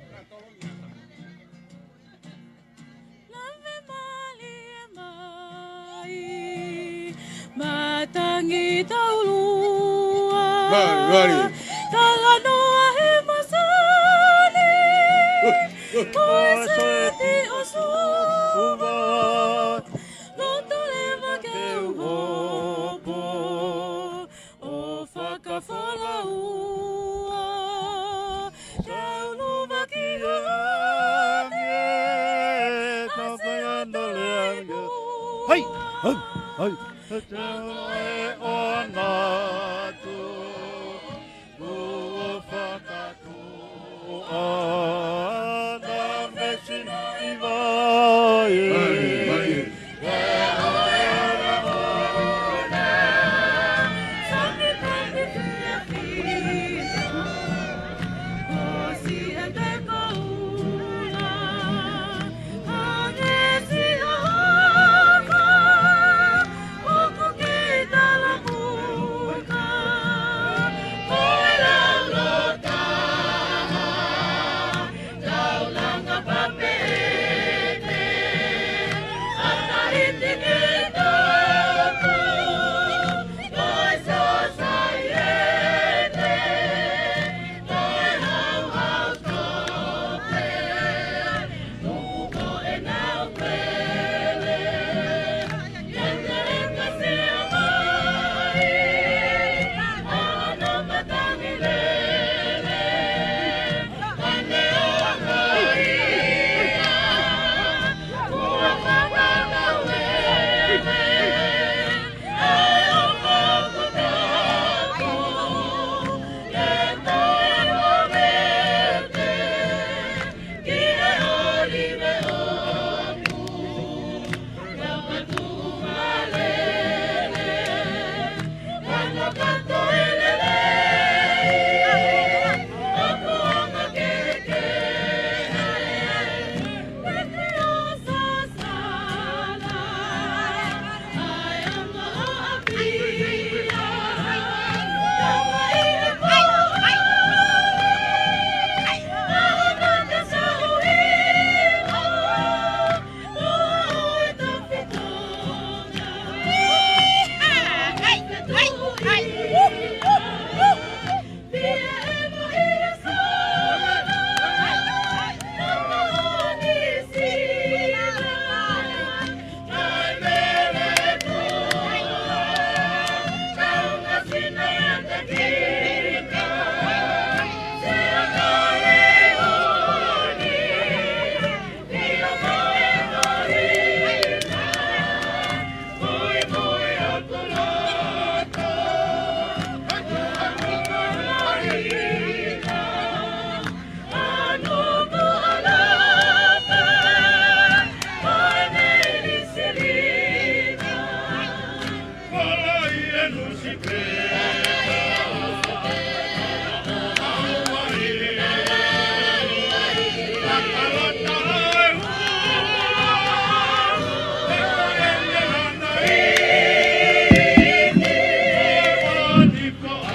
Lave mālie mai, matangi taulua. Vale, vale. Talanoa he masa. Ko e seti ʻo Suva, loto leva ke u hopo ʻo fakafolaua. Kau luvaki ʻo ʻAne, tau fai ʻa e leʻo. Hai, hai, hai. Te u ʻoatu, kuo fakatuʻa na mei Sinoʻi vai. Vai, vai.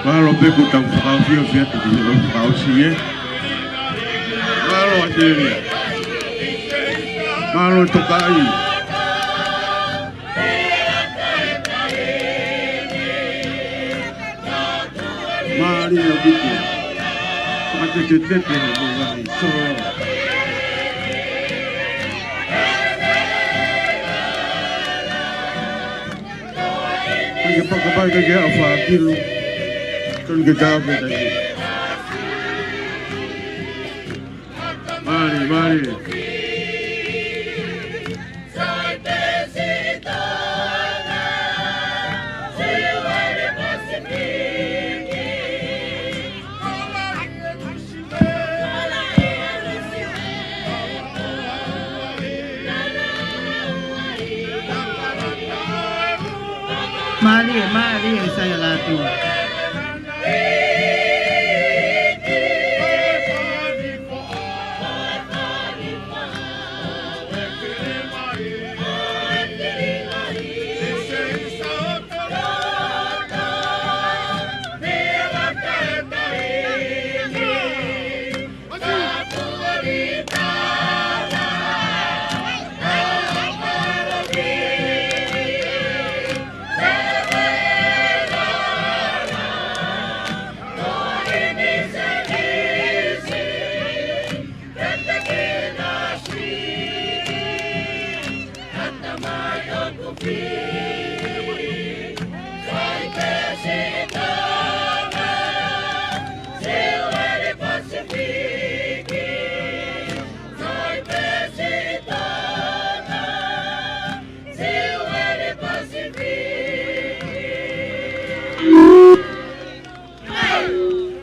Mālō pē kuo tau fakaʻosi ʻosi atu ki he ʻosi fakaʻosi ē. Mālō Atelia. Mālō Tokaʻi. Mālō Viki. Fakatetetete he mo vahi solo. Ke paka pai ke ke au fākilu. Tonu ke tau ke tai. Mālō, mālō. Mālie, mālie, sai ʻa Lātū.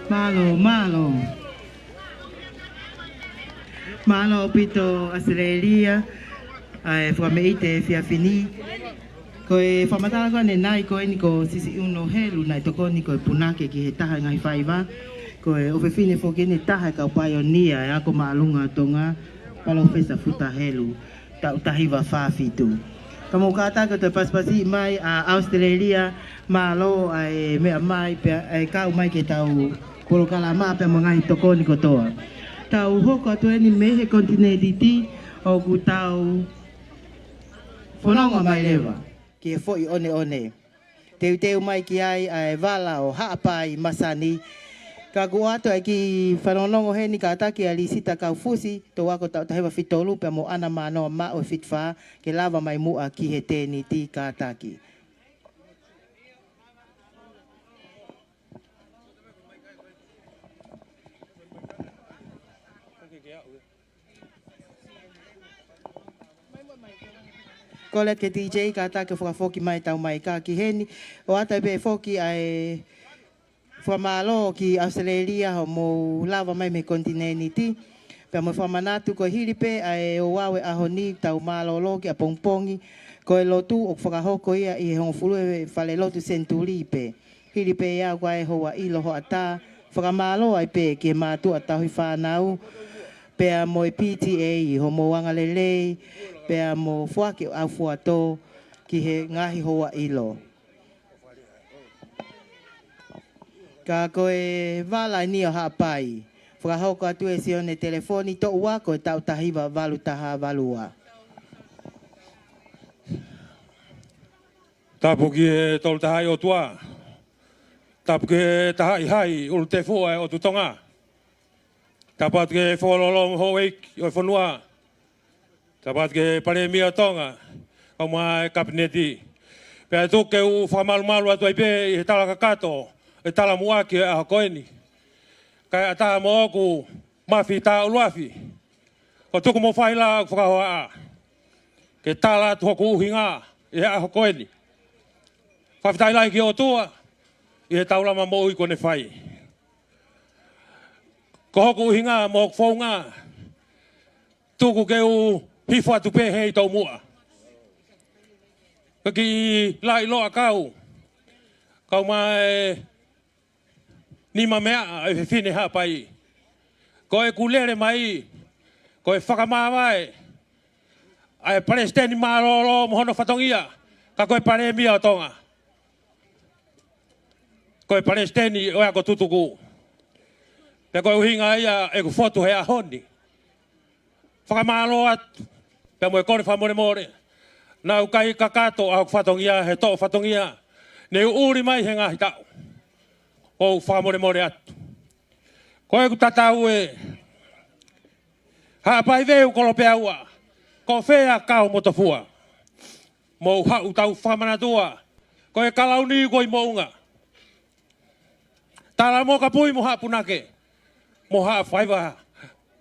Mālō, mālō. Mālō ʻaupito ʻAositelēlia, ʻa e fakameʻite efiafi ni. Ko e fakamatala ko eni ko eni ko Sisi ʻUno Helu naʻe tokoni ko e punake ki he taha e ngaahi faiva. Ko e ʻofefine foki eni taha e kau paionia e ako māʻolunga ʻo Tonga, Palōfesa Futa Helu, taʻu taha hiva fā fitu. Ka mou kātaki ʻo toe pasipasi mai ʻa ʻAositelēlia, mālō ʻa e meʻa mai pea ʻa e kau mai ke tau polokalama pea mo e ngaahi tokoni kotoa. Tau hoko atu eni mei he konitinēniti ʻoku tau fononga mai leva ki he foʻi ʻoneʻone. Teuteu mai ki ai ʻa e vala ʻo Haʻapai Masani. Ka kuo ʻoatu ʻa e kiʻi fanongonongo heni kātaki ʻa Lisita Kaufusi, touako taʻu taha hiva fitu tolu pea mo ʻAna Mānoa Maʻu e fitu fā, ke lava mai muʻa ki he tēniti kātaki. Kole atu ki he D J kātaki ʻo fakafoki mai ʻetau maika ki heni. ʻOatu pē foki ʻa e fakamālō ki ʻAositelēlia hoʻomou lava mai mei he konitinēniti. Pea mo e fakamanatu ko e hili pē ʻa e ouau e ʻaho ni, tau mālōlō ki ʻapongipongi. Ko e lotu ʻoku fakahoko ia ʻi he hongofulu e falelotu Senituli pē. Hili pē ia ʻoku ʻi ai e houʻeiki ʻilo hoʻatā, fakamālō ai pē ki he mātuʻa tauhi fānau, pea mo e P T A, hoʻomou angalelei, pea mo e foaki ʻo e ʻaufuatō ki he ngaahi houʻeiki ʻilo. Ka ko e vala eni ʻo Haʻapai, fakahoko atu ʻe Sione Telefoni, touako e taʻu taha hiva valu taha valu ua. Tapu ki he Tolu Tahaʻi ʻOtua. Tapu ki he Tahaʻi Hai ʻUlutefuʻa ʻo e ʻOtu Tonga. Tapu atu ki he Folofola mo e houʻeiki ʻo e fonua. Tapu atu ki he Palēmia ʻo Tonga, kae ʻumaʻā e Kapineti. Pea tuku ke u fakamalumalu atu ai pē ʻi he tala kakato, ʻe tala muʻaki e ʻaho ko eni. Kae ʻatā moʻoku mafi tā ʻuluafi, ko e tuku mo fai lā ʻoku fakahohaʻa, ke tala atu hoku ʻuhinga ʻi he ʻaho ko eni. Fakafetaʻi lahi ki he ʻOtua ʻi he taulama moʻui kuo ne fai. Ko hoku ʻuhinga mo hoku founga, tuku ke u hifo atu pē hei tomuʻa. Ko e kiʻi laʻi loa kau, kau mai nima meʻa ʻa e fefine Haʻapai. Ko ʻeku lele mai, ko e fakamāvae ʻa e Palesiteni mālōlō mo hono fatongia, ka ko e Palēmia ʻo Tonga. Ko e Palesiteni ʻo e ako tutuku. Pea ko e ʻuhinga ia ʻeku fotu he ʻaho ni. Fakamālō atu, pea mo e kole fakamolemole. Naʻa ku ʻikai kakato ʻa hoku fatongia he toʻo fatongia ne u ʻuli mai he ngaahi taʻu. ʻOku ou fakamolemole atu. Ko ʻeku tatau ē, Haʻapai Veu Kolopeaua, ko fē ʻa Kao mo Tofua. Mou haʻu tau fakamanatua, ko e kalauni ko ē ʻi moʻunga. Tala mo kapui mo haʻa punake, mo haʻa faiva,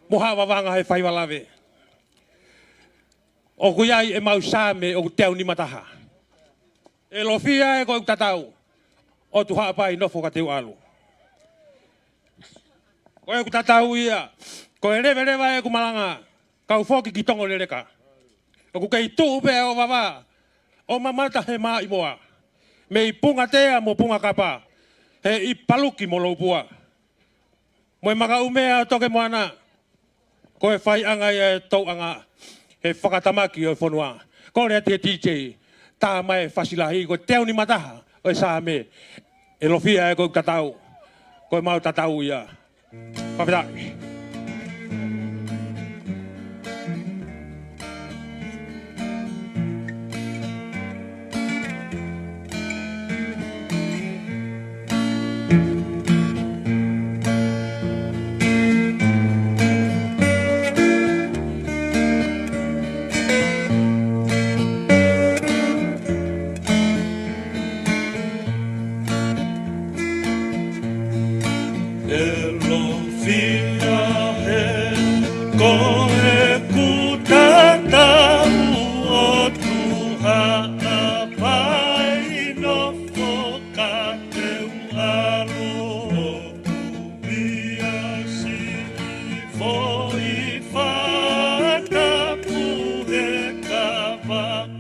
mo haʻa vavanga he faiva lave. ʻOku ʻi ai ʻemau Saame ʻoku teau nima taha. ʻE Lofia ē, ko ʻeku tatau, ʻOtu Haʻapai nofo ka te u ʻalu. Ko ʻeku tatau ia, ko e leveleva ʻeku malanga, kau foki ki Tongoleleka. ʻOku kei tuʻu pē ʻo vava, ʻo mamata he māʻimoa. Mei Pungatea mo Pungakapa, he ʻi Paluki mo Loupua. Mo e makaʻumea ʻo Tokemoana, ko e faiʻanga ia e touʻanga he fakatamaki ʻo e fonua. Kole atu ki he D J, tā mai e fasi lahi, ko e teau nima taha ʻo e Saame. ʻE Lofia ē, ko ʻeku tatau, ko ʻemau tatau ia. Fakafetaʻi.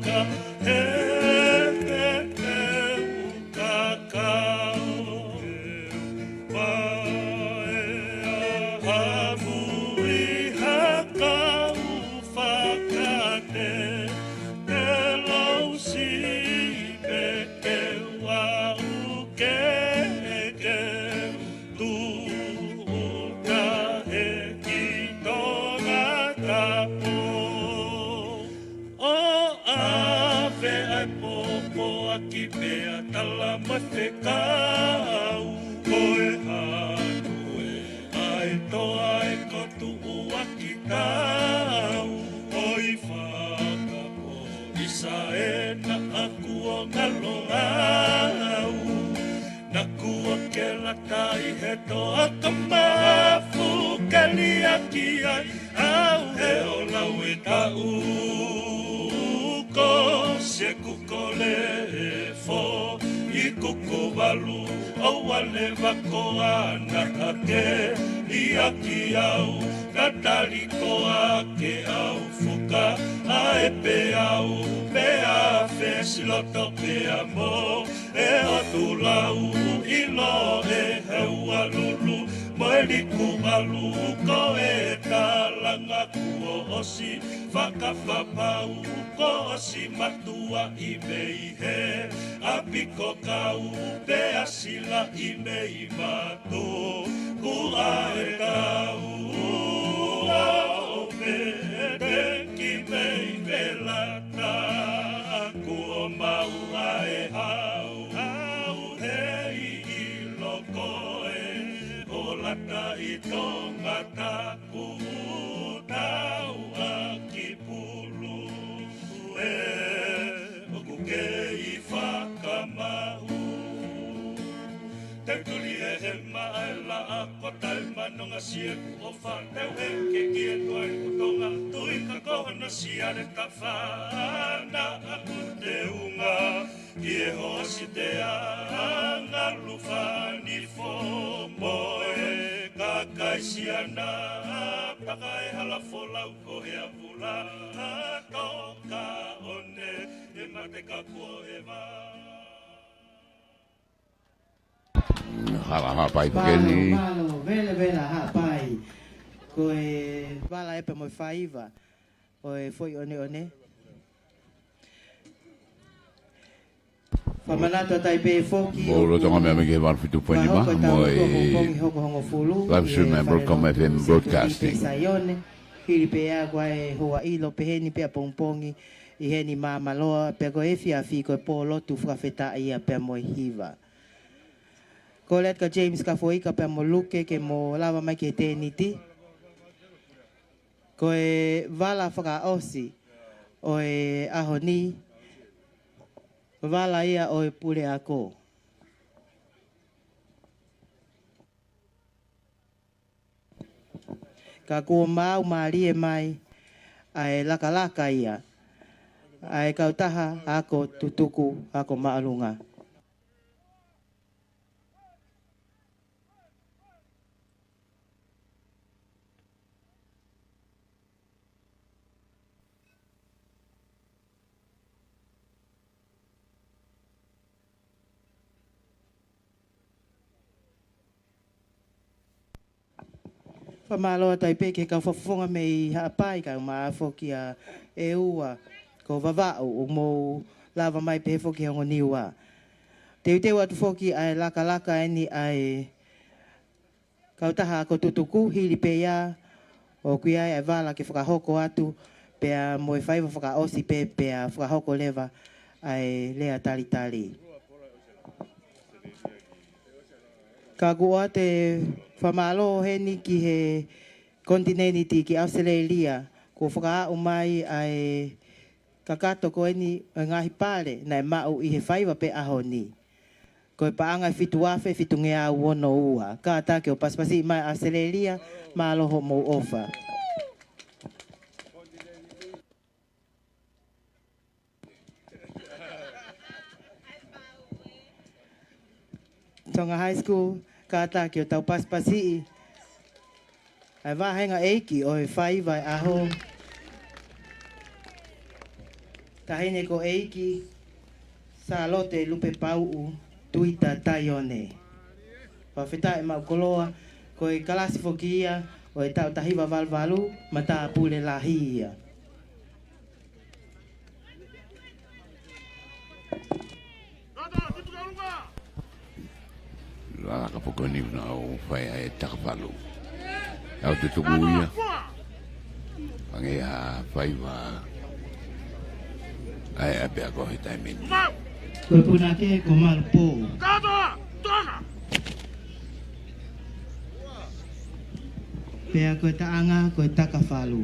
Ka he pepe u kakau, e paea hamu ʻi ha kau fakate, te lau si pe ke ua u ke ke tuʻu tahe ki Tongatapu. ʻO ʻave ai pōpoaki pea tala mai fekau, ko e hā ʻoku ʻai toa e ko tuʻuaki tau, ʻoi fakapō ʻi sa e naʻa kuo ngalo au. Naʻa kuo ke lata ʻi he toa ka mafu ke liʻaki ai au he olau e taʻu ko se kukole e fo i kuku valu ʻoua leva ko ana ka ke liʻaki au. Ka tali koa ke au fuka ʻa e peau pea fesiloto pea mo e ʻotu lau ʻilo e heua lulu mo e liku valu ko e talanga kuo ʻosi fakapapau ko ʻosi matua ʻi mei he ʻapi ko kau pea sila ʻi mei matu. Kuʻa e kau ʻo pete ki mei velata. Kuo maua e hau, hau he ʻilo ko e ʻo lata ʻi Tongatapu tau ʻaki pulu e ʻoku kei fakamaʻu. Te tuli e he maʻa e laʻa ko tai manonga sie ku ʻofa teu he ke kie tuai ku Tonga tui ka kohona siale ka fana aku te unga ki e hosi te a ngalu fani fo mo e kakai siana paka e hala folau ko he avula a toka one e mate ka kuo e va. Hala Haʻapai Mālō, Pakeni. Mālō, vela, vela, Haʻapai. Ko e vala e pea mo e faiva ʻo e foʻi ʻoneʻone. Fakamanatu atu ai pē foki. Mou loto ngā mea mai ki he valu fitu poini nima, mo e live stream ʻa e Broadcom F M Broadcasting. Hili pē ʻa ko e hoa ʻilo pē heni pē ʻapongipongi ʻi heni Māmaloa, pea ko e efiafi ko e pō lotu fakafetaʻi ia pea mo e hiva. Ko Letka James Kafoika pea mo Luke ke mo lava mai ki he tēniti. Ko e vala fakaʻosi ʻo e ʻaho ni, vala ia ʻo e puleako. Ka kuo maau mālie mai ʻa e lakalaka ia ʻa e kautaha ako tutuku ako māʻolunga. Fakamālō atu ai pē ki he kau fakafofonga mei Haʻapai, kae ʻumaʻā foki ʻa e ua ko Vavaʻu, ʻo mou lava mai pē foki he ongo Niua. Teuteu atu foki ʻa e lakalaka eni ʻa e kautaha ako tutuku hili pē ia ʻoku ʻi ai ʻa e vala ke fakahoko atu, pea mo e faiva fakaʻosi pē, pea fakahoko leva ʻa e lea talitali. Ka kuo ʻoatu e fakamālō heni ki he konitinēniti ki ʻAositelēlia, kuo fakaaʻu mai ʻa e kakato ko eni ʻo e ngaahi pale naʻe maʻu ʻi he faiva pē ʻaho ni. Ko e paʻanga ʻe fitu afe fitungeau ono ua. Kātaki ʻo pasipasiʻi mai ʻAositelēlia, mālō hoʻomou ʻofa. Tonga High School, kātaki ʻo tau pasipasiʻi ʻa e vāhenga ʻeiki ʻo e faiva ʻo e ʻaho. Taʻahine ko ʻEiki Sālote Lupepauʻu Tuita Taione. Fakafetaʻi maʻu koloa, ko e kalasi foki ia ʻo e taʻu taha hiva valu valu, matāpule lahi ia. Laka poko ni na o fai ai taka valu. Au te tuku ia. Pange a faiva. Ai a pea ko he taimi ni. Ko e punake ko Malupō. Pea ko e taʻanga ko e taka valu.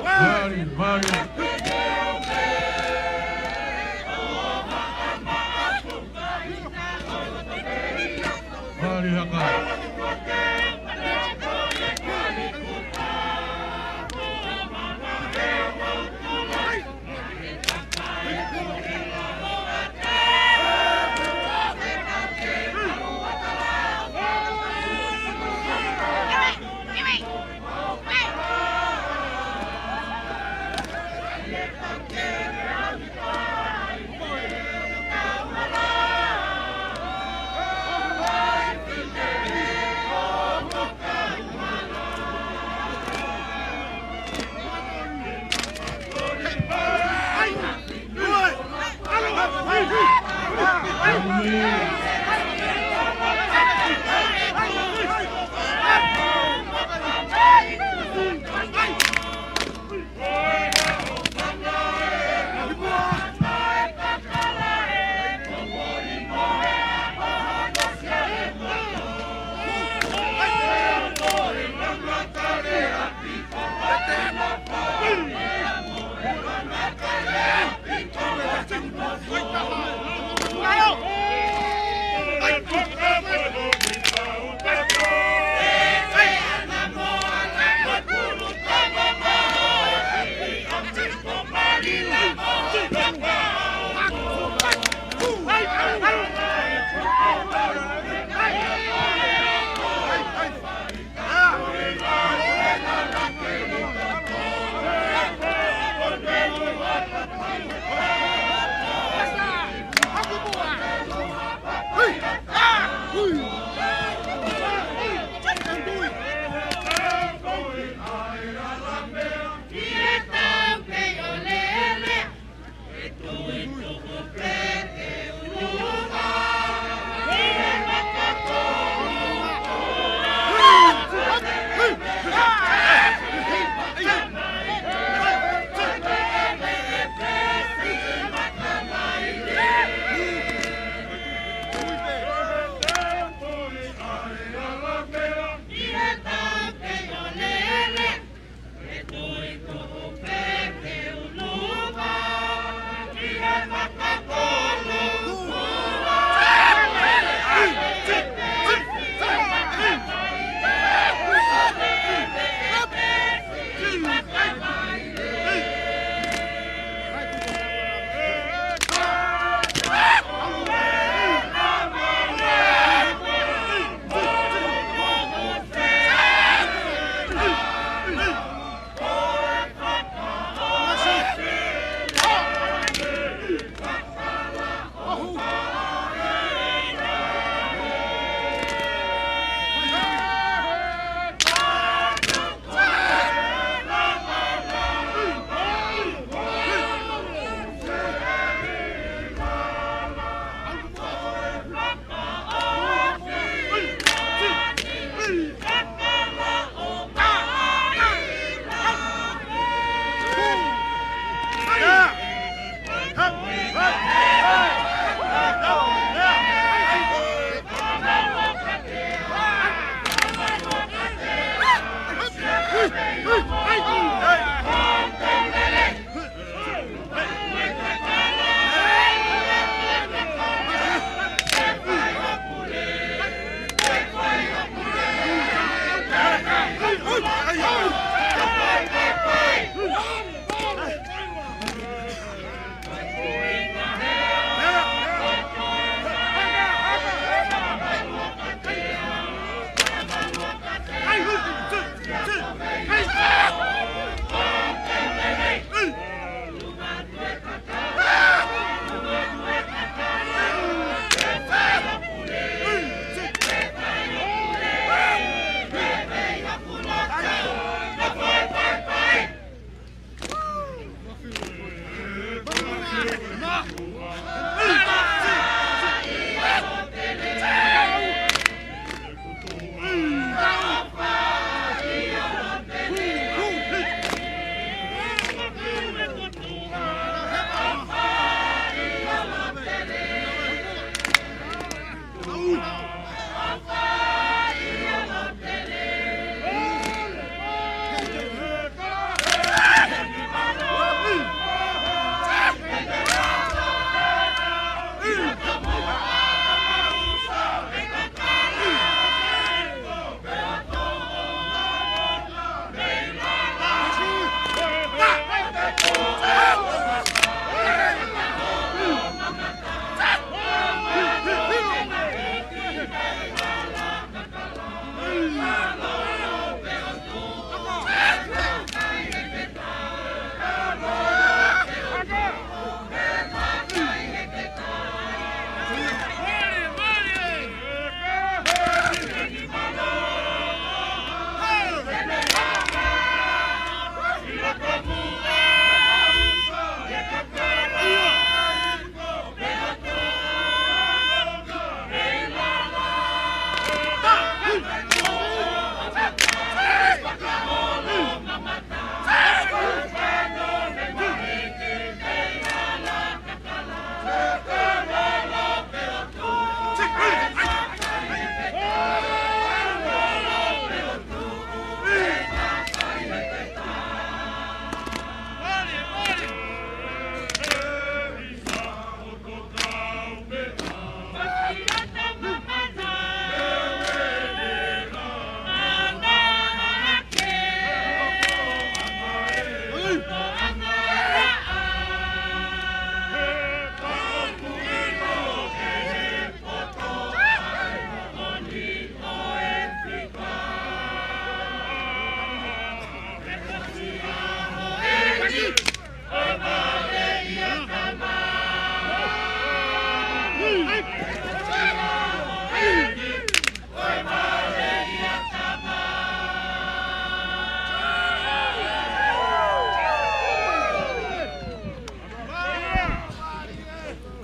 Mali, mali. Mali haka.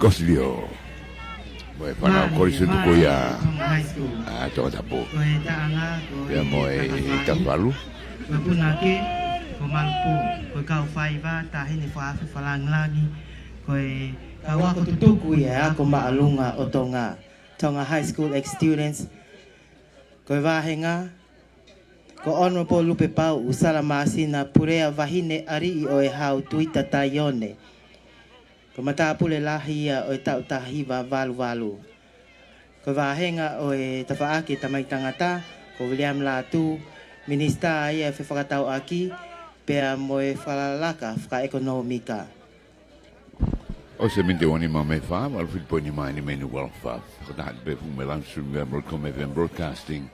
Kosilio. Mo e fānau kolisi tuku ia ʻa Tongatapu. Pea mo e Tafalu. Ko e punake, ko Malupo, ko e kau faiva, Taʻahine Faafe Falangilangi, ko e kau ako tutuku ia ʻa e ako māʻolunga ʻo Tonga, Tonga High School ex-students. Ko e vāhenga, ko Honourable Lupepauʻu Salamasina, Pulea Vahine Aliʻi ʻo e Hau Tuita Taione. Ko e matāpule lahi ia ʻo e taʻu taha hiva valu valu. Ko e vāhenga ʻo e tafaʻaki e tamaiki tangata, ko Viliami Lātū, Minisitā ia ʻo e Fefakatauʻaki, pea mo e fakalakalaka fakaʻekonōmika. ʻOsi e miniti ʻe uanima mei he fā, valu fitu poini nima eni mei Nukuʻalofa. Ko e taha pē fuʻu mei London, Broadcom F M Broadcasting.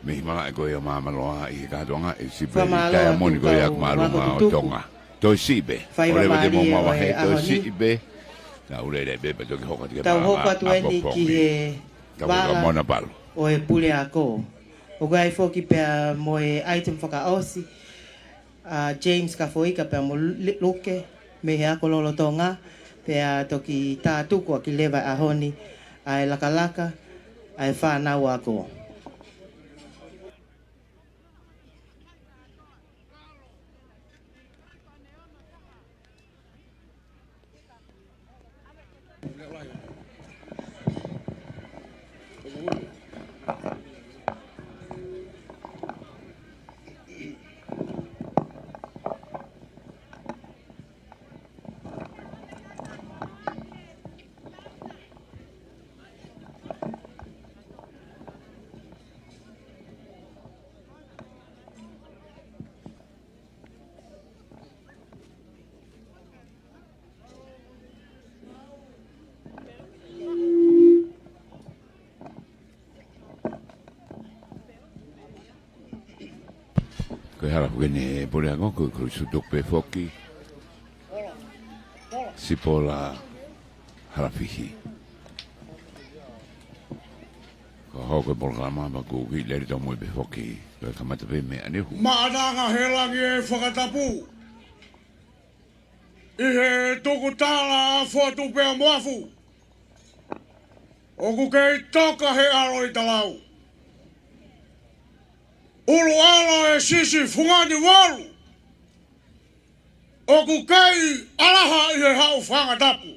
Mei he malaʻe ko ia ʻo Māmaloa ʻi he kātoanga, ʻe sipe Fakamālō Taiamoni atu ko ia kau mālunga ako ʻo tutuku. Tonga. Toe siʻi pē. Faiva mālie ʻo e ʻaho ni. Toe siʻi pē. Naʻa ulele pē, pea toki hoko atu ki he tau vala hoko atu eni ki he vala ʻo e puleako. ʻOku ʻi ai foki pea mo e item fakaʻosi, ʻa James Kafoika pea mo Li-, Luke mei he ako lolotonga, pea toki tā tuku ʻaki leva e ʻaho ni ʻa e lakalaka ʻa e fānau ako. Ko e hala foki eni ʻo e puleako, ko e kolisi tutuku pē foki. Sipola Halafihi. Ko e hoko e polokalama pea ʻoku kiʻi lele tau moʻui pē foki. Ko e kamata pē mei ʻaneuhu. Maʻananga he langi ʻe fakatapu. ʻI he tukutala ʻa Fotu pea mo Afu, ʻoku kei toka he ʻaloʻi talau. ʻUluʻalo ʻe sisi fungani valu, ʻoku kei ʻalaha ʻi he haʻu fanga tapu.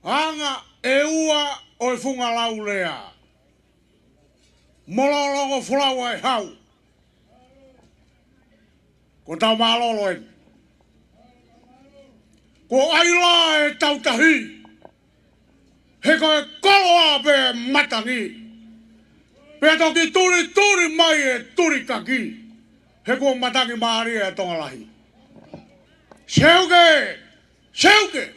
Anga ʻe ua ʻo e funga laulea. Mo lolongo fulaua e hau. Ko tau mālōlō eni. Ko ai la e tau tahi. He ko e koloa pē matangi. Pea toki tulituli mai e tulikaki. He kuo matangi mālie e Tonga lahi. Seuke! Seuke!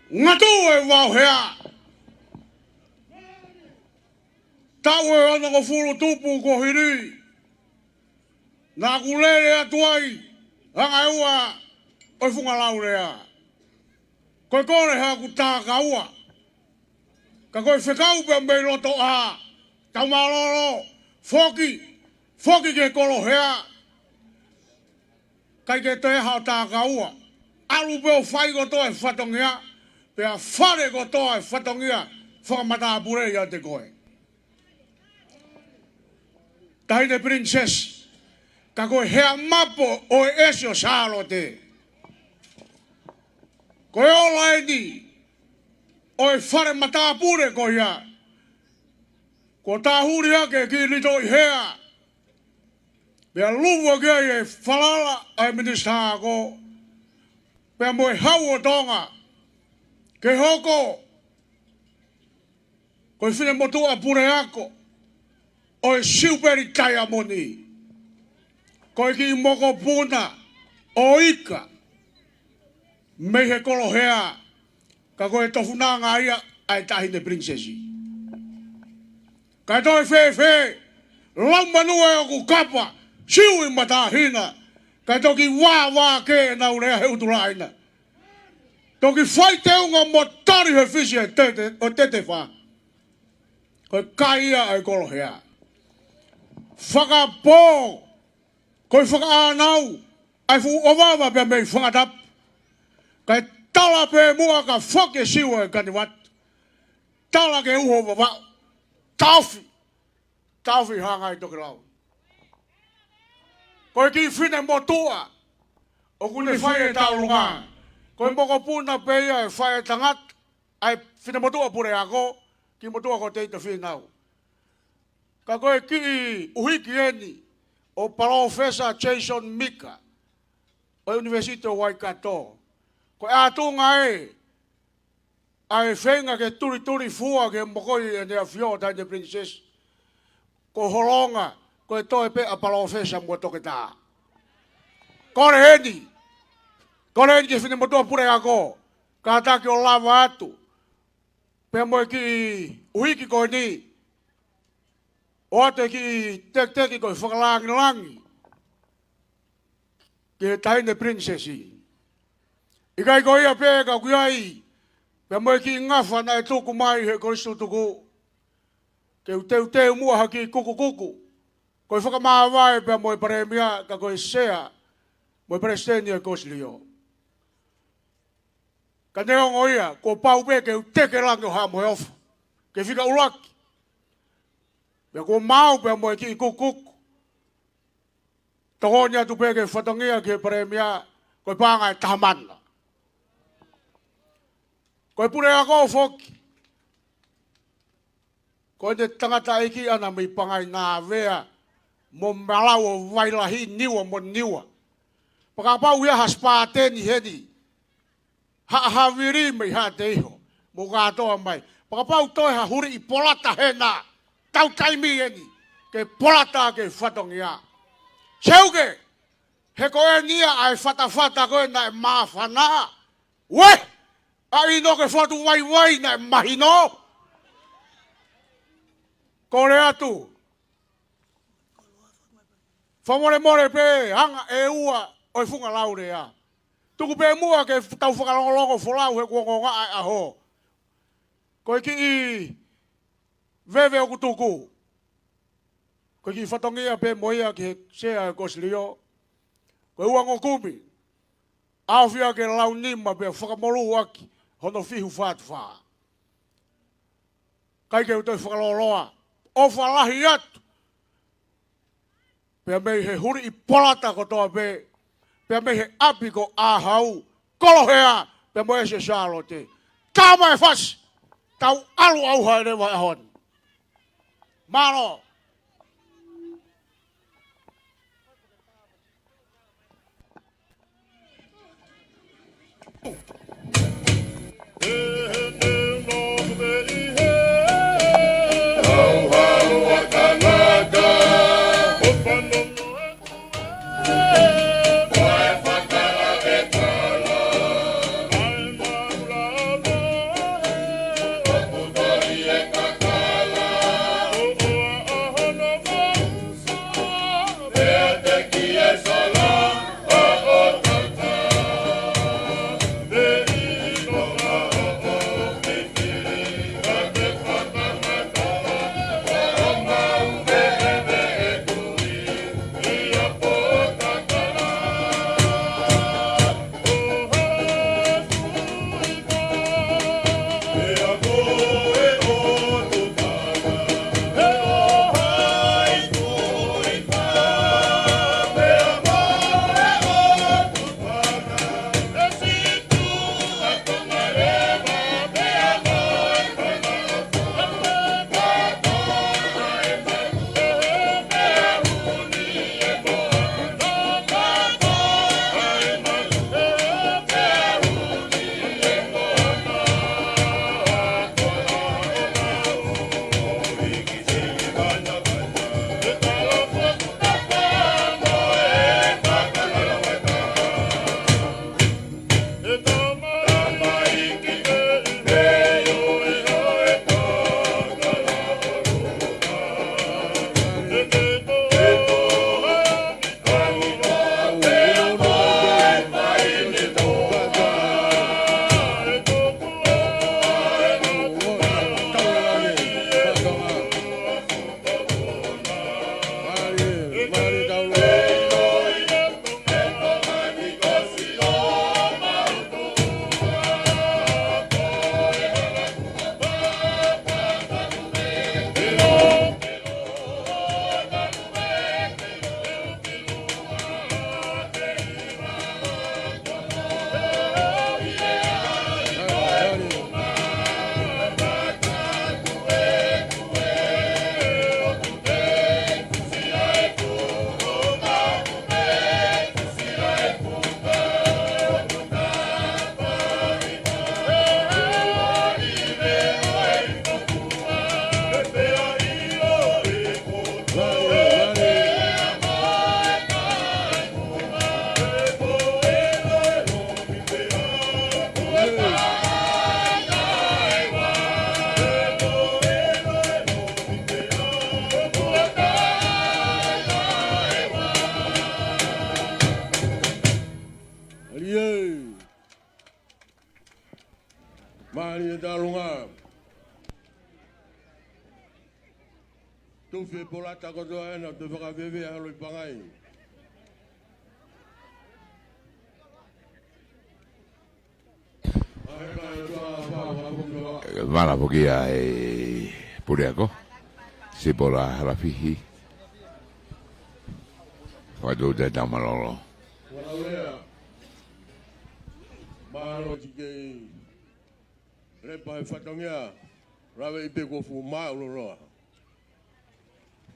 Ngatu e vao hea. Taʻu ʻe onongofulu tupu kuo hili. Naʻa ku lele atu ai, anga ʻe ua ʻo e funga laulea. Ko e kole haku tā kaua. Ka ko e fekau pē mei loto ʻa, tau mālōlō, foki, foki ki he kolo hea. ʻIkai ke toe haʻo tā kaua. ʻAlu pē ʻo fai kotoa e fatongia, pea fale kotoa e fatongia fakamatāpule ʻiate koe. Taʻahine Princess, ka ko e hea mapo ʻo e ʻEsi ʻo Sālote. Ko e ola eni ʻo e fale matāpule ko ia. Kuo tā huli hake ki Litoʻihea. Pea luvu ʻaki ai e falala ʻa e Minisitā Ako, pea mo e Hau ʻo Tonga, ke hoko ko e finemotuʻa puleako ʻo e Siupeli Taiamoni. Ko e kiʻi mokopuna ʻo ika mei he kolo hea, ka ko e tofunanga ia ʻa e Taʻahine Princess. Kae toe fēfē, lau manu e ʻoku kapa, siu ʻi matāhina, kae toki vāvā ke nau lea he ʻutu laina. Toki fai teunga mo tali he fisi e tete, ʻo Tetefā. Ko e kai ia ʻa e kolo hea. Fakapō, ko e fakaʻānau, ʻa e fuʻu ʻovava pea mei Fangatapu. Kae tala pē muʻa ka foki e siu ʻa e Kanivatu. Tala ke uho Vavaʻu. Taofi. Taofi Hangai Tokelau. Ko e kiʻi finemotuʻa ʻoku ne fai e taulunga. Ko e mokopuna pē ia ʻe fai e tangata. ʻA e finemotuʻa puleako, kiʻi motuʻa ko Teita Fīnau. Ka ko e kiʻi ʻuhiki eni ʻo Palōfesa Jason Mika ʻo e ʻUnivēsiti ʻo Waikato. Ko e ʻatunga ē ʻa e feinga ke tulituli fua ke mokoi ʻEne ʻAfio ʻo Taʻahine Princess. Ko Holonga, ko e toe pē ʻa Palōfesa mo e toketā. Kole eni. Kole eni ki he finemotuʻa puleako. Kātaki ʻo lava atu pea mo e kiʻi ʻuhiki ko eni. ʻOatu e kiʻi tekiteki ko e fakalāngilangi ki he Taʻahine Princess. ʻIkai ko ia pē ka ʻoku ʻi ai pea mo e kiʻi ngafa naʻe tuku mai he kolisi tutuku. Ke u teuteu muʻa ha kiʻi kukukuku. Ko e fakamāvae pea mo e Palēmia ka ko e Sea mo e Palesiteni ʻo e Kolisi Lio. Ka neongo ia, kuo pau pē ke u teke langi ʻo haʻamo he ʻofa. Ke fika ʻuluaki. Pea kuo maau pea mo e kiʻi kukukuku. Tokoni atu pē ke fatongia ki he Palēmia, ko e paʻanga ʻe taha mana. Ko e puleako foki. Ko ʻene tangataʻeiki ʻana mei Pangainavea mo Malau ʻo Vailahi, Niua mo Niua. Pea kapau ʻe ʻi ai ha sipāteni heni, Haʻa Havili mei Haʻateiho, mou kātoa mai. Pea kapau toe ha huliʻi polata hena, tau taimi eni ke polata ke fatongia. Seuke, he ko eni ia ʻa e fatafata ko ē naʻe māfana. Uē! ʻA ʻInoke Fotu Vaivai naʻe mahino. Kole atu. Fakamolemole pē, anga ʻe ua ʻo e funga laulea. Tuku pē muʻa ke tau fakalongolongo folau he kuonga ʻa e ʻaho. Ko e kiʻi veve ʻoku tuku. Ko e kiʻi fatongia pē mo ia ki he Sea ʻo e Kolisi Lio. Ko e ua ongo kumi. ʻAofia ke lau nima pea fakamolū ʻaki hono fihu fā atu fā. ʻIkai ke u toe fakalōloa. ʻOfa lahi atu. Pea mei he huliʻi polata kotoa pē. Pea mei he ʻapi ko ʻĀhau. Kolohea. Pea mo e Sea Sālote. Tama e fasi. Tau ʻalu ʻauha e leva e ʻaho ni. Mālō. Mālie e tālunga. Tufi e polata kotoa ena, te fakavevea halo i pangai. Vala foki ʻa e puleako. Sipola Halafihi. Fakatū te tau mālōlō. Mālō tiki. Lepa he fatongia, lave i pe ko fu mālōlō.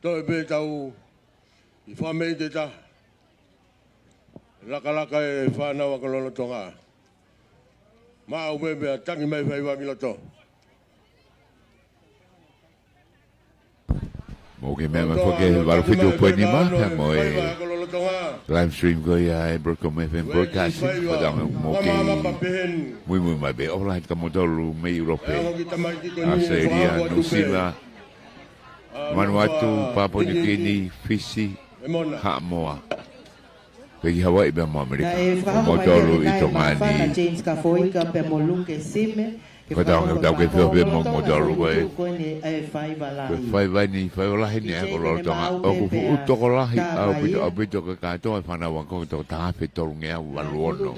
Toe pē tau ʻi fāmei te ta. Lakalaka e fānau ʻa Kololo Tonga. Maʻu pē pea tangi mai faiva ki loto. Mou kei meʻa mai foki he valu fitu poini nima, pea mo e live stream ko ia e Broadcom F M broadcasting, fakatauange mou kei muimui mai pē. Ola he ka motolu mei ʻIulope, ʻAositelēlia, Nuʻusila, Vanuatu, Papua Niu Kini, Fisi, Haʻamoa. Pea ki Hawaiʻi pea mo ʻAmelika. Naʻe fakahoko mai motolu ʻi Tonga ni. James Kafoika pea mo Luke Sime. Ko tau, tau ke fio pē mo motolu ko e. Ko e faiva ni, faiva lahi ni ʻa Kololo Tonga. ʻOku fuʻu tokolahi ʻaupito, ʻaupito ke kātoa e fānau ako toko taha afe tolungeau valu ono.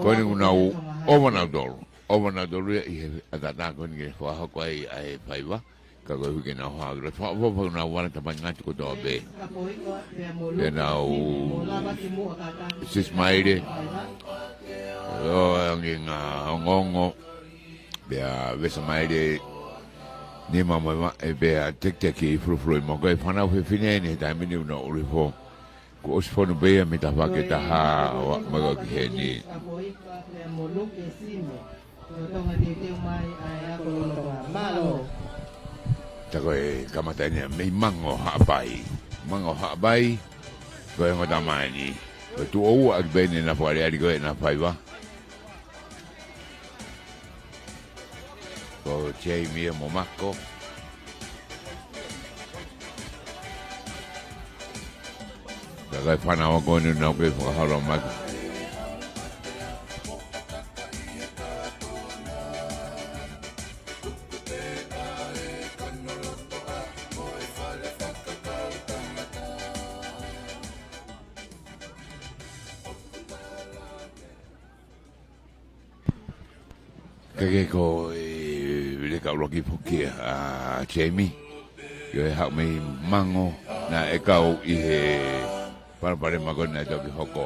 Ko eni ʻoku nau ʻova nautolu. ʻOva nautolu ia ʻi he ʻataʻatā ko eni ke fakahoko ai ʻa e faiva. Ka ko e hui ke nau hao, le fakaʻofoʻofa nau vala tamai ngatu kotoa pē. Pea nau sisi maile. ʻO ange ngā ongoongo. Pea vesa maile. Nima mo e vaʻe pea tekiteki fulufulu ʻi mo ko e fānau fefine ni he taimi ni ʻoku nau ʻuli fo. Kuo ʻosi fonu pē ia mei tafaʻaki ʻe taha ʻo aʻu mai ko ē ki heni. Mālō. Ta ko e kamata eni ia mei Mango Haʻapai. Mango Haʻapai. Ko e ongo tama eni. Ko e tuʻo ua ʻaki pē eni ʻena fakaʻaliʻali ko ē ʻena faiva. Ko Jamie mo Mako. Ka ko e fānau ako eni ʻoku nau kei fakaholo mai. Ka ke ko e leka ʻuluaki foki ʻa Jamie. ʻIo, ʻe haʻu mei Mango, naʻe kau ʻi he palopalema ko ē naʻe toki hoko.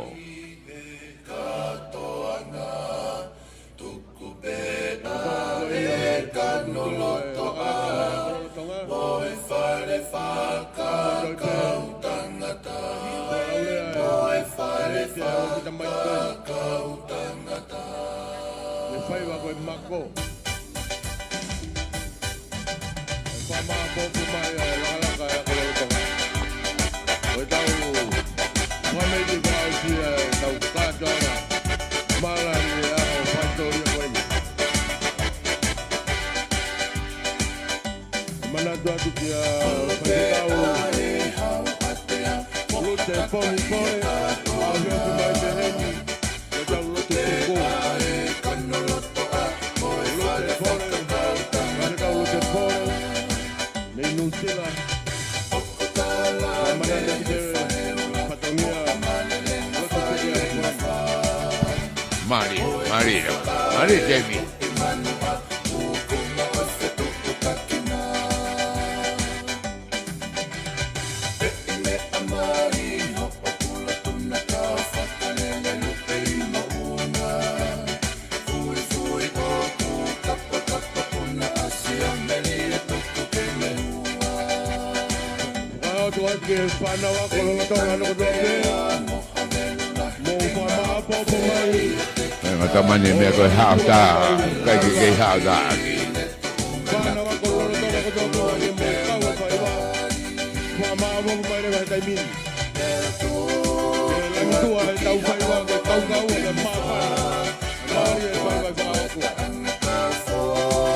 Ko e faiva ko e mako. Fakamāʻopoʻopo mai ʻa e lakalaka ʻa Kololo Tonga. Ko e tau, ua mei te kau sia, tau kātoanga. Mālō e ʻaho faitōlia ko eni. Manatu atu kia Faifekau Lute Ponipole, ʻaupito mai pē heni, ko e tau lotu tuku. Lute Pole, Faifekau Lute Pole, mei Nuʻu Sila, ʻa e manatu ki he fatongia, lotu tuku ʻa e Mālō, mālō, mālō, Jamie. Ka o tu atu ke fānau ako lolotonga no kotoa pē. Mou fakamāʻopoʻopo mai. ʻE, ngata mani meʻa ko e haʻata, kai ke kei haʻata. Fānau ako lolotonga kotoa pē, mou kau faiva. Fakamāʻopoʻopo mai leva he taimi ni. ʻE langitua he tau faiva, ke tau kau, ke māfana. Mālie e faiva fakaako.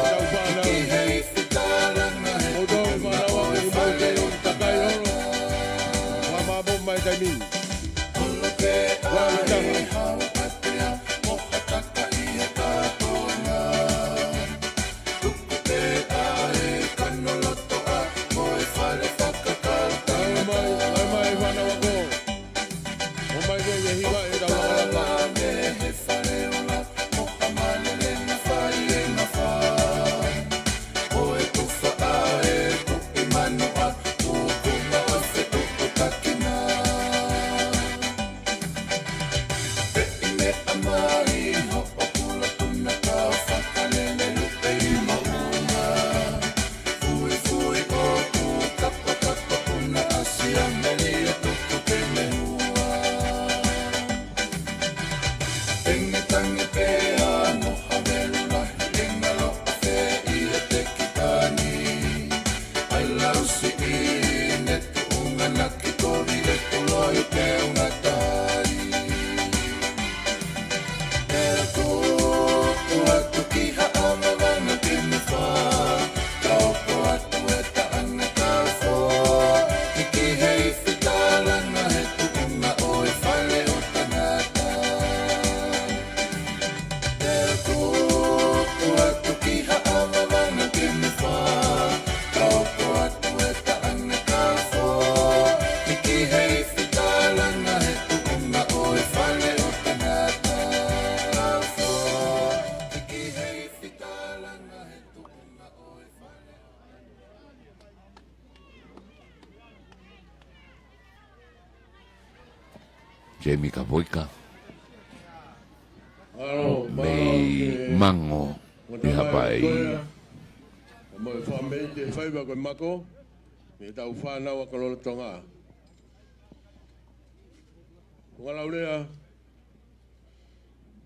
Tau fānau. Mou tau fānau ako i mou ke takai holo. Fakamāʻopoʻopo mai taimi ni. Ua i taha. Ua i taha. Jamie Kapoika. Alo, mei mālō ke Mango ʻi Haʻapai. Mo e fāmili ʻa e faiva ko e mako, mei heʻetau fānau ako lolotonga. Ko e ngaahi lea,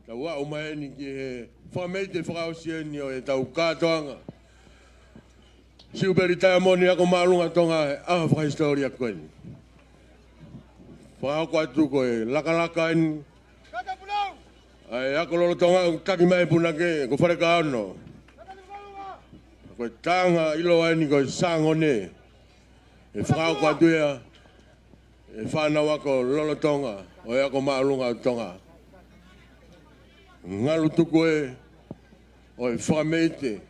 tau aʻu mai eni ki he fakaʻosi eni ʻo ʻetau kātoanga Siupeli Taiamoni Ako Māʻolunga ʻo Tonga he ʻaho fakahisitōlia ko eni. Fakahoko atu ko e lakalaka eni ʻa e ako lolotonga ʻoku taki mai ʻe he punake, ko Falekaono. Ko e taʻanga ʻiloa eni ko e Sangone. ʻE fakahoko atu ia ʻe he fānau ako lolotonga ʻo e Ako Māʻolunga ʻo Tonga. Ngalu tuku ē ʻo e fakameite,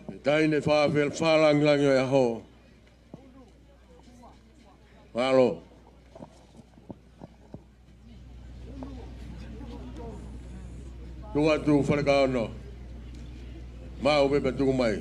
ʻe taʻahine fāfe-, fālangilangi ʻo e ʻaho. Mālō. Tuku atu Falekaono. Maʻu pē pea tuku mai.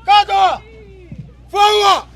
Kātoa! Foua!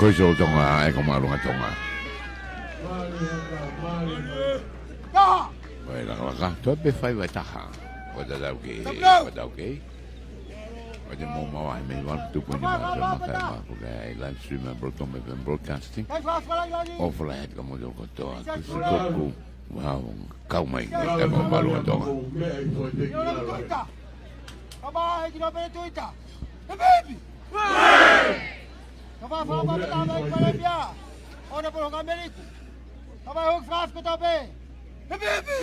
Ko e solo Tonga, ʻa e kau māʻolunga Tonga. Ko e lakalaka, toe pē faiva ʻe taha. Ko e tatau kē, ko e tatau kē. Ko e te mou maʻu ʻa e mei valu tupu ni ma, ma, ma, ma, ko e live stream ʻa e Broadcom F M Broadcasting. ʻOfa lahi atu kia moutolu kotoa, kusi toku, wow, kau mai, kau mai māʻolunga Tonga. Kapa e kino pē Tuita. He pipi! Kapa fakapapa tā mai pale pia. ʻOna polo ka meliku. Kapa e hoki fakafi kotoa pē. He pipi!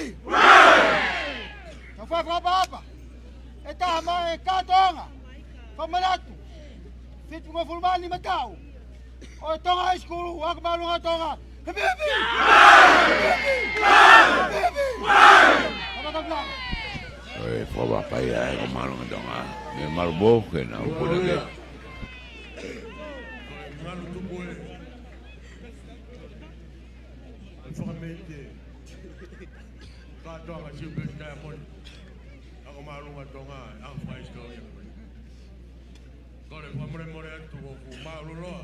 Kapa fakapapa. ʻE taha mai e kātoanga. Fakamanatu. Fitungofulu mā nima taʻu ʻo e Tonga High School, ʻa e kau māʻolunga Tonga. He pipi! He pipi! He pipi! Kapa tā pula. ʻOi, fakapapai ʻa e kau māʻolunga Tonga. Mei Malubo, ke nau puna ke. Nganu tupu e. ʻOi, fakameite. Kātoanga siu pē ki Taiamoni. ʻA e kau māʻolunga Tonga, ʻa e fakahisitōlia. Kole fakamolemole atu ʻoku mālōlō.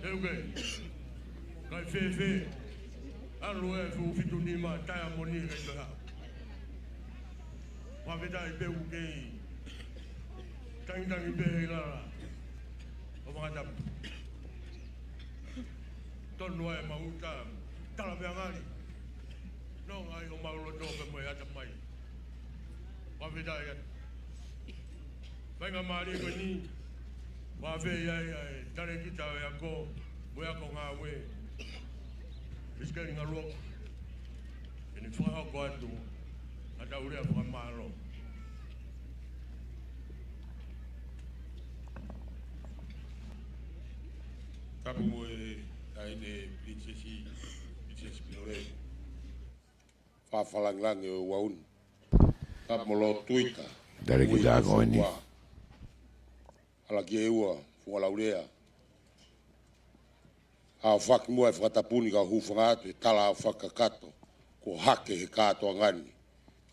Teuke. Kai fēfē. ʻAlu e fuʻu fitu nima Taiamoni kai toe haʻu. Fakafetaʻi pē ʻoku kei tangitangi pē ʻi lala ʻo Vangatapu. Tonu ai ʻemau uta, tala pē ʻa ngali. Nonga ai ʻo mau loto pē mo e ʻatamai. Fakafetaʻi atu. Faingamālie ko eni, ʻoku ʻi ai ʻa e talēkita ʻo e ako, mo e ako ngāue. Misikeli Ngaluoka. Ke ne fakahoko atu ʻa e tau lea fakamālō. Tapu mo e taʻahine Pilinisesi, Pilinisesi Pinole. Fakalāngilangi ʻo e ʻaho ni. Tapu mo Lord Tuita. Talēkita ko eni. Ua. ʻAlakieua Fualaulea. ʻAofaki muʻa e fakatapu ni ka u hūfanga atu he tala ʻaofaki kakato kuo hake he kātoanga ni.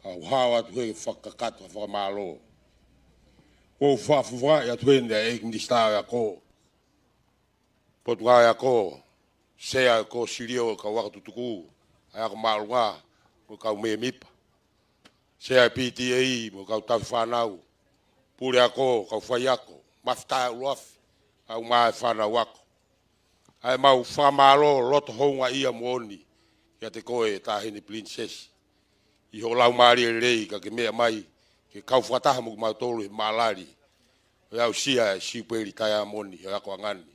Ka u hao atu he fakakakato ha fakamālō. ʻOku ou fakafofongaʻi atu heni ʻa e ʻEiki Minisitā ʻo e Ako, Potungāue Ako, Sea ʻo e Kōsilio ʻo e kau ako tutuku, ʻa e ako māʻolunga, mo e kau mēmipa. Sea ʻo e P T A, mo e kau tauhi fānau. Puleako, kau faiako, mafitae ʻuluafi, ʻa e ʻumaʻā e fānau ako. ʻA ʻemau fakamālō loto houngaʻia moʻoni Kiate koe, Taʻahine Pilinisesi, ʻi hoʻo laumālie lelei ka ke meʻa mai ke kau fakataha mo kimautolu he maʻalali ʻo e aʻusia e Siupeli Taiamoni ʻo e akoʻanga ni,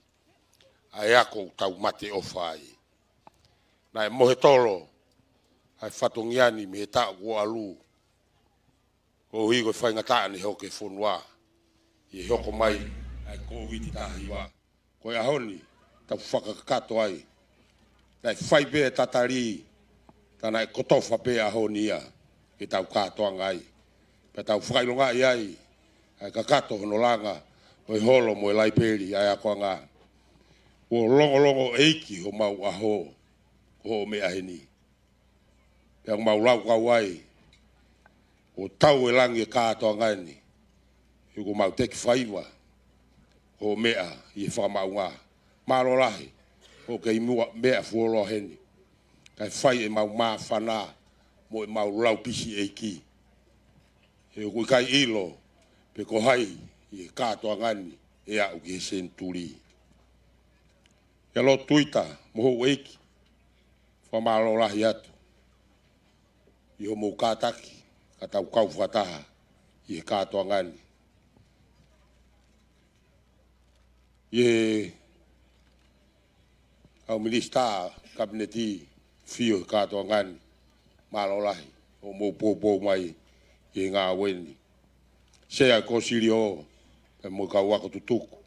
ʻa e ako ʻoku tau mateʻofa ai. Naʻe mohetolo ʻa e fatongia ni mei he taʻu kuo ʻalu, koeʻuhi ko e faingataʻa ne hoko he fonua ʻi he hoko mai ʻa e Kōviti taha hiva. Ko e ʻaho ni, tau fakakakato ai. Naʻe fai pē e tatali, ka naʻe kotofa pē ʻaho ni ia ke tau kātoanga ai. Pea tau fakaʻilongaʻi ai ʻa e kakato hono langa ʻo e holo mo e laipeli ʻa e akoʻanga. Kuo longolongo ʻeiki homau ʻaho, ko hoʻo meʻa heni. Pea ʻoku mau laukau ai, kuo tau e langi e kātoanga ni, he kuo mau teki faiva hoʻo meʻa ʻi he fakamaʻunga. Mālō lahi hoʻo kei muʻa meʻa fuoloa heni, kae fai ʻemau māfana mo ʻemau laupisi ʻeiki. He ʻoku ʻikai ʻilo pe ko hai ʻi he kātoanga ni ʻe aʻu ki he senituli. ʻIa Lord Tuita mo houʻeiki, fakamālō lahi atu ʻi hoʻomou kātaki ka tau kau fakataha ʻi he kātoanga ni. ʻI he kau minisitā Kapineti fio he kātoanga ni, mālō lahi hoʻomou poupou mai ʻi he ngāue ni. Sea Kōsilio, pea mo e kau ako tutuku,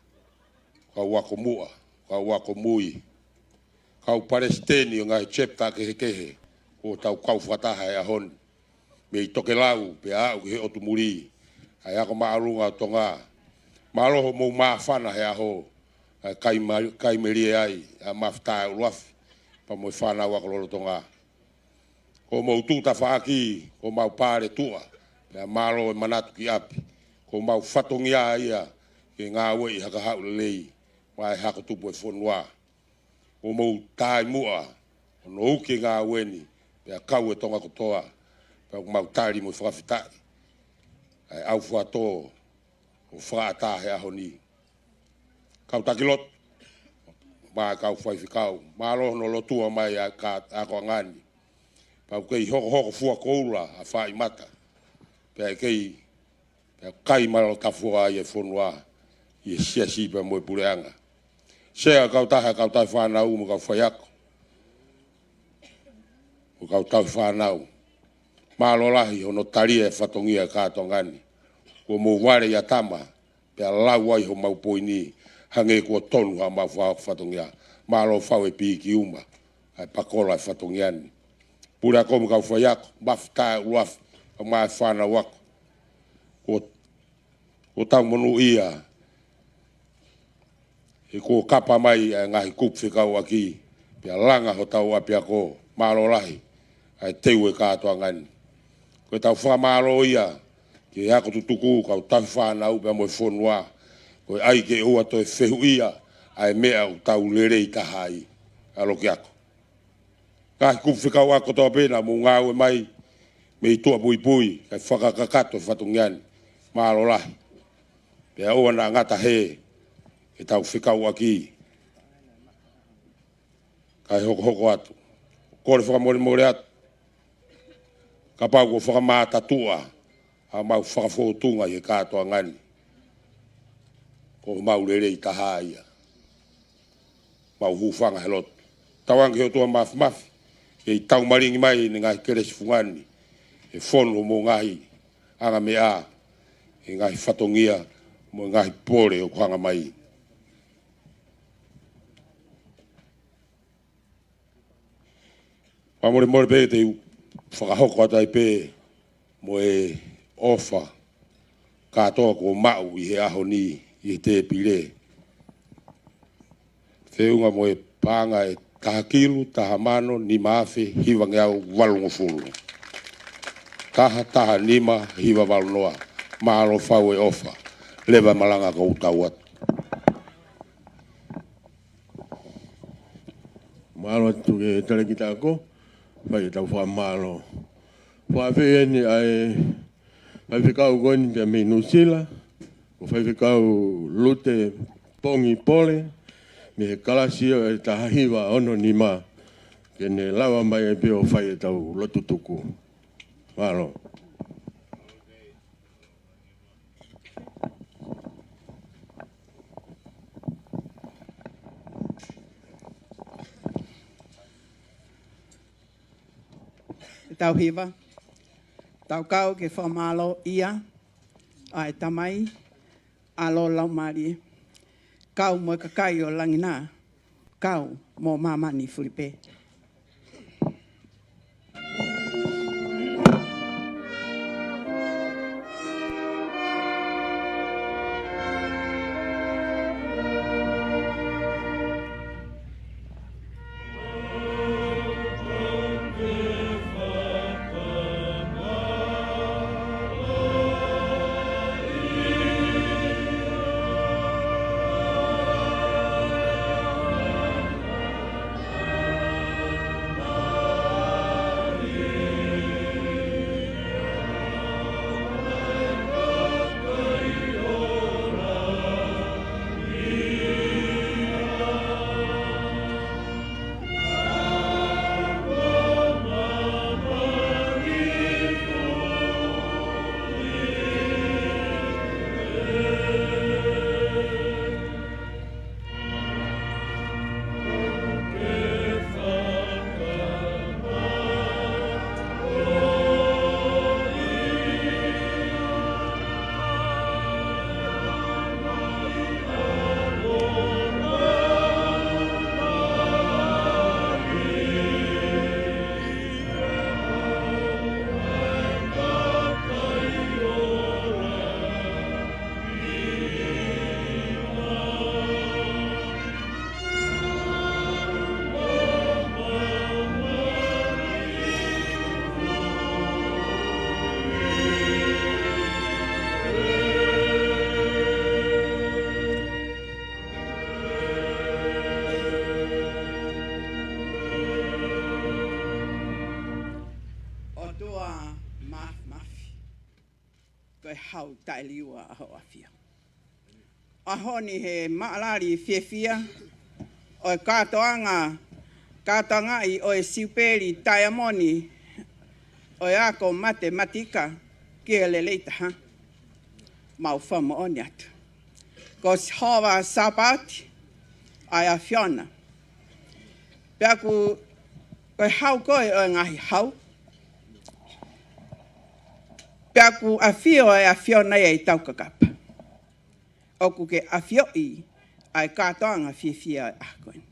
kau ako muʻa, kau ako mui, kau palesiteni ʻo e ngaahi chapter kehekehe kuo tau kau fakataha he ʻaho ni, mei Tokelau pea aʻu ki he ʻotu muli ʻa e Ako Māʻolunga ʻo Tonga. Mālō hoʻomou māfana he ʻaho, ʻa e kai ma-, kai melie ai ʻa Mafitae ʻUluafi pea mo e fānau ako lolotonga. Ko homou tuʻu tafaʻaki, ko homau pale tuʻa, pea mālō e manatu ki ʻapi. Ko homau fatongia ia ke ngāueʻi ha kahaʻu lelei maʻa e hako tupu e fonua. Ko homou taimi muʻa hono uki e ngāue ni pea kau e Tonga kotoa, pea ʻoku mau tali mo fakafetaʻi ʻa e ʻaufuatō ʻo fakaʻatā he ʻaho ni. Kau taki lotu, mo e kau faifekau, mālō hono lotua mai ʻa e akoʻanga ni. Pea ʻoku kei hokohoko fua koula ʻa Faʻimata, pea ʻe kei, pea kai malotafua ai e fonua ʻi he siasi pea mo e puleʻanga. Sea, kau taha, kau taha fānau mo kau faiako, mo kau taha fānau, mālō lahi hono tali e fatongia e kātoanga ni. Kuo mou vale ʻi ʻatama pea lau ai homau poini, hangē kuo tonu haʻamau fakahoko fatongia. Mālō fau e piki uma ʻa e pakola e fatongia ni. Puleako mo kau faiako, Mafitae ʻUluafi pea mo e fānau ako, kuo, kuo tau monūʻia he kuo kapa mai ʻa e ngaahi kupu fekauʻaki pea langa hotau ʻapiako. Mālō lahi ʻa e teu e kātoanga ni. Ko ʻetau fakamālō ia ki he ako tutuku, kau taha fānau pea mo e fonua, ko e ʻai ke ʻoua toe fehuʻia ʻa e meʻa ʻoku tau lelei taha ai. ʻAlo ki he ako. Ngaahi kupu fekauʻaki kotoa pē naʻa mou ngāue mai mei tuʻapuipui kae fakakakato e fatongia ni, mālō lahi. Pea ʻoua naʻa ngata hē ʻetau fekauʻaki kae hokohoko atu. Kole fakamolemole atu kapau kuo fakamātatuʻa haʻamau fakafōtunga ʻi he kātoanga ni. Ko homau lelei taha ia. Mau hūfanga he lotu. Tauange ki he ʻOtua Māfimafi ke ʻi taumalingi mai ʻene ngaahi kelesi fungani, ʻe fonu homou ngaahi angameʻa, ʻi he ngaahi fatongia mo e ngaahi pole ʻoku hanga mai. Fakamolemole pē te u fakahoko atu ai pē mo e ʻofa kātoa kuo maʻu ʻi he ʻaho ni ʻi he tēpile. Feʻunga mo e paʻanga ʻe taha kilu, taha mano, nima afe, hivangeau, valungofulu. Taha, taha, nima, hiva, valu, noa. Mālō fau e ʻofa. Leva e malanga ka u tau atu. Mālō atu ki he talēkita ako, fai ʻetau fakamālō. Fakaafeʻi eni ʻa e faifekau ko eni pea mei Nuʻusila, ko Faifekau Lute Pongi Pole, mei he kalasi ʻo e taha hiva ono nima, ke ne lava mai ai pē ʻo fai ʻetau lotu tuku. Mālō. Tau hiva. Tau kau ke fakamālōʻia ʻa e Tamai, ʻAlo, Laumālie, kau mo e kakai ʻo langi na, kau mo māmani fuli pē. ʻOtua Māfimafi, ko e hau taʻeliua ʻa Hoʻo ʻAfio. ʻAho ni he maʻalali fiefia ʻo e kātoanga, kātoangaʻi ʻo e Siupeli Taiamoni ʻo e ako matematika ki he lelei taha. Mau fakamoʻoni atu, ko Sihova Sāpaoti ʻa e ʻAfiona. Pea ʻoku, ko e hau koe ʻo e ngaahi hau. Pea ʻoku ʻafio ʻa e ʻAfiona ia ʻi he taukakapa. ʻOku ke ʻafioʻi ʻa e kātoanga fiefia ʻo e ʻaho ko eni.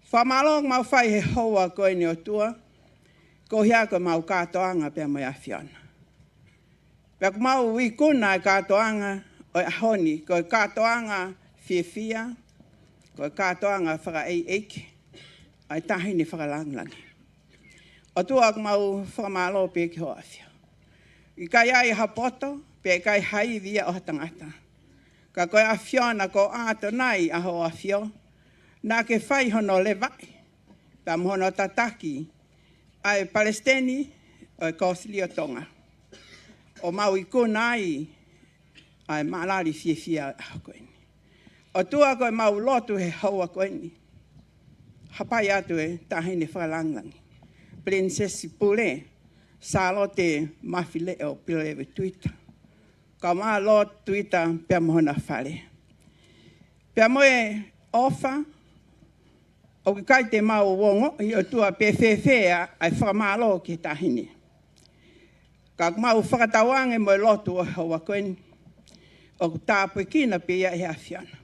Fakamālō ʻoku mau fai he houa ko eni ʻOtua, ko ia ko ʻemau kātoanga pea mo e ʻAfiona. Pea ʻoku mau ikuna ʻa e kātoanga ʻo e ʻaho ni, ko e kātoanga fiefia, ko e kātoanga fakaʻeiʻeiki ʻa e Taʻahine Fakalāngilangi. ʻOtua ʻoku mau fakamālō pē ki Hoʻo ʻAfio. ʻIkai ʻi ai ha poto, pea ʻikai ha ivi ia ʻo ha tangata. Ka ko e ʻAfiona ko ʻAtonai ʻa Hoʻo ʻAfio, naʻa ke fai hono levaʻi, pea mo hono tataki ʻa e Palesiteni ʻo e Kōsilio Tonga. ʻO mau ikuna ai ʻa e maʻalali fiefia ʻo e ʻaho ko eni. ʻOtua ko ʻemau lotu he houa ko eni. Hapai atu e Taʻahine Fakalāngilangi, Pilinisesi Pule, Sālote Mafileʻo Pilolevu Tuita, kae ʻumaʻā Lord Tuita pea mo hona fale. Pea mo e ʻofa, ʻoku ʻikai te mau ongoʻi ʻOtua pe fēfē ʻa e fakamālō ki he taʻahine. Ka ʻoku mau fakatauange mo e lotu ʻo e houa ko eni, ʻoku tāpuekina pē ia ʻe he ʻAfiona.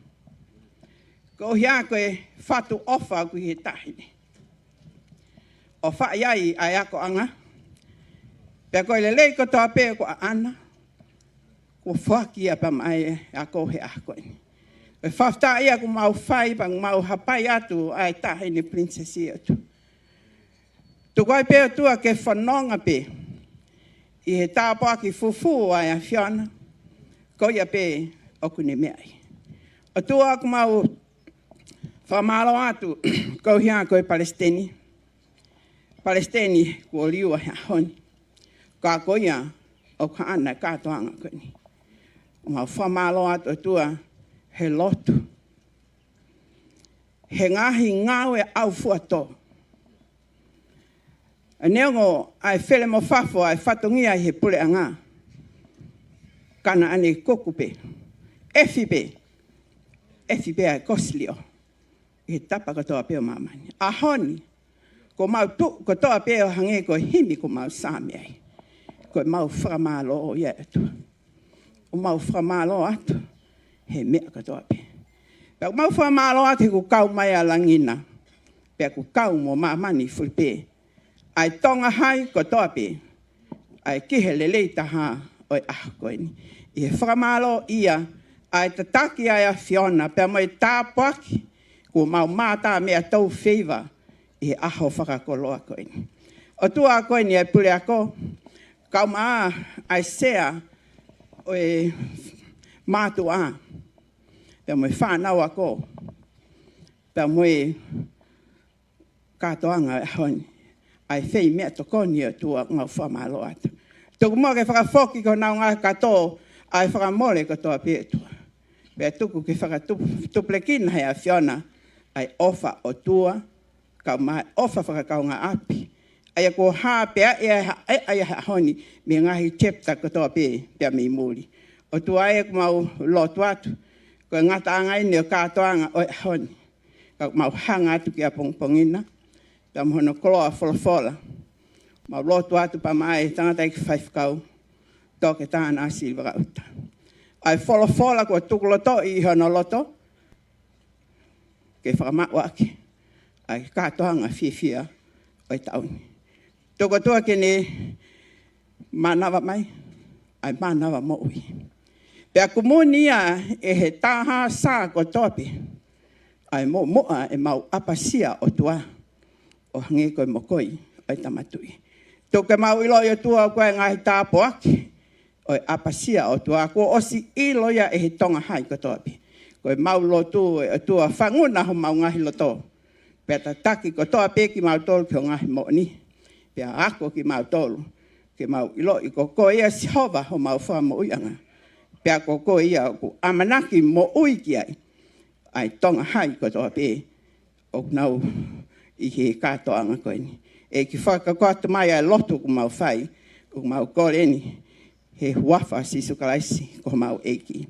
Ko ia ko e fatu ʻofa ʻoku ʻi he taʻahine. ʻO fai ai ʻa e akoʻanga. Pea ko e lelei kotoa pē ko ʻAna, kuo foaki ia pea maʻa e ako he ʻaho ko eni. Ko e fakafetaʻi ia ʻoku mau fai pea ʻoku mau hapai atu ʻa e taʻahine Pilinisesi ʻOtua. Tuku ai pē ʻOtua ke fononga pē ʻi he tāpuaki fufū ʻa e ʻAfiona, ko ia pē ʻoku ne meaʻi. ʻOtua ʻoku mau fakamālō atu, ko ia ko e Palesiteni. Palesiteni kuo liua he ʻaho ni. Ka ko ia ʻoku haʻana e kātoanga ko eni. ʻOku mau fakamālō atu ʻOtua he lotu. He ngaahi ngāue ʻaufuatō. Neongo ʻa e fele mo fafo ʻa e fatongia ʻi he puleʻanga, ka naʻa ne kuku pē, ʻefi pē, ʻefi pē ʻa e kosilio ʻi he tapa kotoa pē ʻo māmani. ʻAho ni, ʻoku mau tuʻu kotoa pē ʻo hangē ko e himi ʻoku mau sāme ai. Ko ʻemau fakamālō ia ʻOtua. ʻOku mau fakamālō atu he meʻa kotoa pē. Pea ʻoku mau fakamālō atu he kuo kau mai ʻa langi na, pea kuo kau mo māmani fulipē ʻa e Tonga Hai kotoa pē, ʻa e ki he lelei taha ʻo e ʻaho ko eni. ʻI he fakamālō ia ʻa e tataki ʻa e ʻAfiona, pea mo e tāpuaki kuo mau mātā meʻa tau feiva ʻi he ʻaho fakakoloa ko eni. ʻOtua ko eni ʻa e puleako, kau mai ʻa e sea ʻo e mātuʻa, pea mo e fānau ako, pea mo e kātoanga ʻo e ʻaho ni, ʻa e fei meʻatokoni ʻOtua ʻoku mau fakamālō atu. Tuku muʻa ke fakafoki ki honau ngaahi kato ʻa e fakamole kotoa pē ʻOtua. Pea tuku ke fakatupu, tupulekina he ʻAfiona ʻa e ʻofa ʻOtua, kau mai ʻofa fakakaungāʻapi. ʻA ia kuo hā pea ʻe ʻa e ha-, ʻe ʻa e ʻaho ni mei he ngaahi chapter kotoa pē pea mei muli. ʻOtua ē, ʻoku mau lotu atu, ko e ngataʻanga eni ʻo e kātoanga ʻo e ʻaho ni. Ka ʻoku mau hanga atu ki ʻapongipongi na, pea mo hono koloa folofola. Mau lotu atu pea mo e tangataʻeiki faifekau, Toketā Nāsili Vakaʻuta. ʻA e folofola kuo tukulotoʻi ʻi hono loto, ke fakamaʻu ʻaki ʻa e kātoanga fiefia ʻo e taʻu ni. Tuku ʻOtua ke ne mānava mai ʻa e mānava moʻui. Pea kumuni ia ʻe he taha sā kotoa pē ʻa e muʻomuʻa ʻemau ʻapasia ʻOtua, ʻo hangē ko e mokoi ʻo e Tama Tuʻi. Tuku ke mau ʻiloʻi ʻOtua ko e ngaahi tāpuaki ʻo e ʻapasia ʻOtua kuo ʻosi ʻilo ia ʻe he Tonga Hai kotoa pē. Ko ʻemau lotu ʻe ʻOtua, fanguna homau ngaahi loto. Pea tataki kotoa pē kimautolu ki ho ngaahi moʻoni. Pea ako kimautolu ke mau ʻiloʻi ko koe ia Sihova homau fakamoʻuiʻanga. Pea ko koe ia ʻoku ʻamanaki moʻui ki ai ʻa e Tonga Hai kotoa pē ʻoku nau ʻi he kātoanga ko eni. ʻEiki, fakakakato mai ʻa e lotu ʻoku mau fai, ʻoku mau kole eni he huafa ʻo Sīsū Kalaisi ko homau ʻEiki.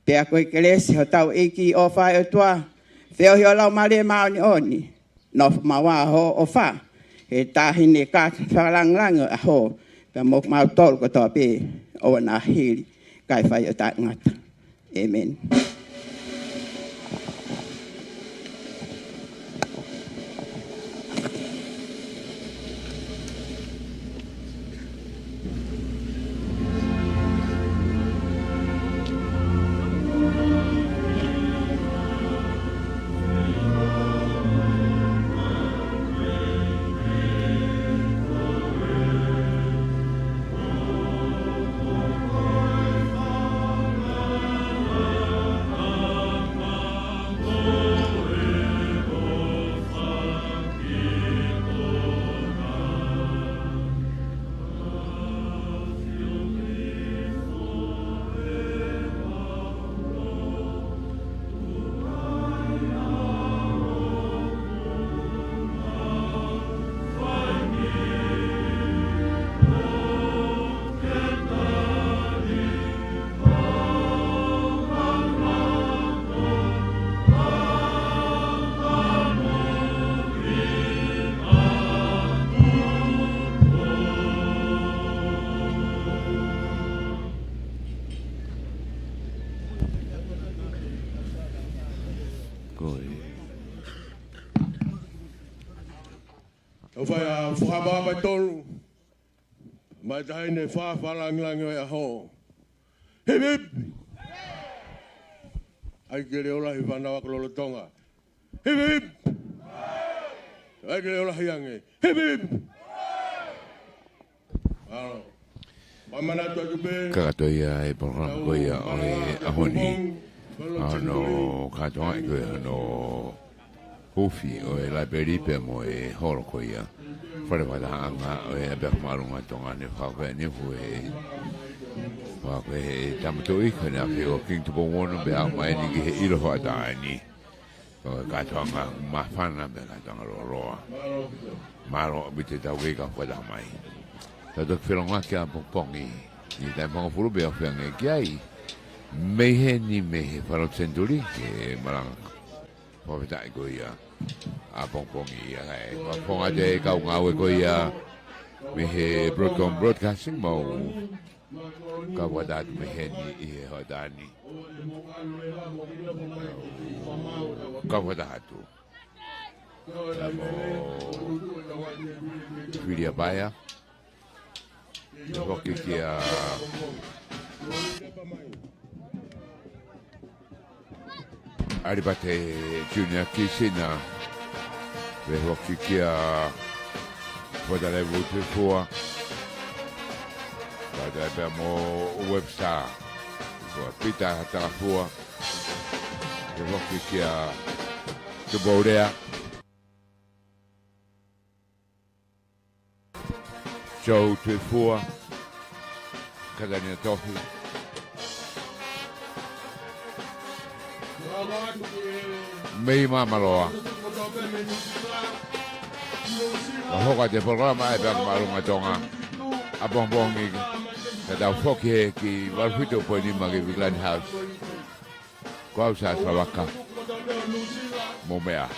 Pea ko e kelesi ʻa hotau ʻEiki, ʻofa ʻa e ʻOtua, feohi ʻo e Laumālie Māʻoniʻoni, nofo maʻu ʻa hoʻo ʻofa he taʻahine kātoa fakalāngilangi ʻo e ʻaho, pea mo kimautolu kotoa pē ʻo ʻoua naʻa hili, kae fai ʻo taʻengata. ʻĒmeni. Ko e. ʻOku fai ʻa e fakapapau ʻe tolu. Mai taʻahine fā fakalāngilangi ʻo e ʻaho. Hip, hip. ʻAi ke leʻo lahi fānau ako lolotonga. Hip, hip. ʻAi ke leʻo lahi ange. Hip, hip. Mālō. Mai manatu atu pē. Kakato ia e polokalama ko ia ʻo e ʻaho ni. ʻA hono kātoanga ko e hono huufi ʻo e laipeli pea mo e holo ko ia. Fale fakatahaʻanga ʻo e ʻApiako Māʻolunga Tonga ne fakapea ni fu e. Fakapea he Tama Tuʻi ko ʻene ʻAfio ko Kingi Tupou Ono pea aʻu mai ni ki he ʻilo hoʻatā ni. ʻo e kātoanga māfana mo e kātoanga lōloa. Mālō ʻaupito ʻetau kei kau fakataha mai. Tau toki felōngoaki ʻapongipongi. ʻI he taimi hongofulu pē ʻo aʻu ange ki ai. Mei heni, mei he Fale Lotu Senituli, ki he malanga fakafetaʻi ko ia ʻapongipongi ia kae. Fakafofonga atu e kau ngāue ko ia mei he Broadcom Broadcasting, mau kau fakataha atu mei heni ʻi he hoʻatā ni. Kau fakataha atu. Ka mo Filia Paea. Pehē foki kia ʻAlipate Junior Kisina. Pehē foki kia Fuatalevu Tuʻifua. Pehē pea mo Webster. Ko Pita Takafua. Pehē foki kia Tupoulea. Joe Tuʻifua, Katania Tohi. Mei Māmaloa. Ka hoko atu e polokalama ʻa e Pea Māʻolunga Tonga ʻapongipongi, ka tau foki hē ki valu fitu poini nima ki Vigilant House. Ko au Sā Savaka. Mou meʻa.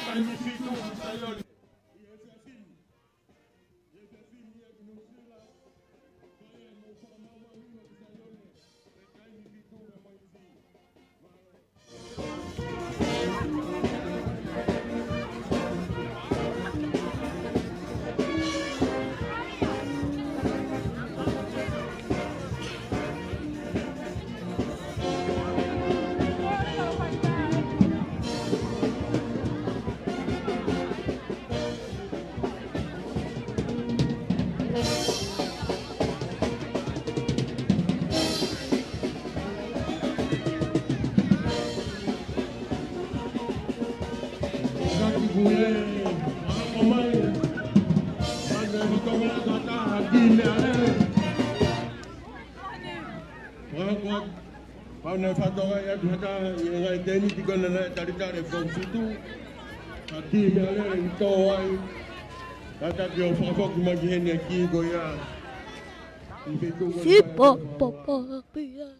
Pau naʻe fatongia atu hata ʻi he ngaahi tēniti ko ena naʻe talitali ʻe Fong Fitu. Ka ki mea lele ʻi tō ai. Ka taki ʻo fakafoki mai ki heni e ki ko ia. Sipo popo pia.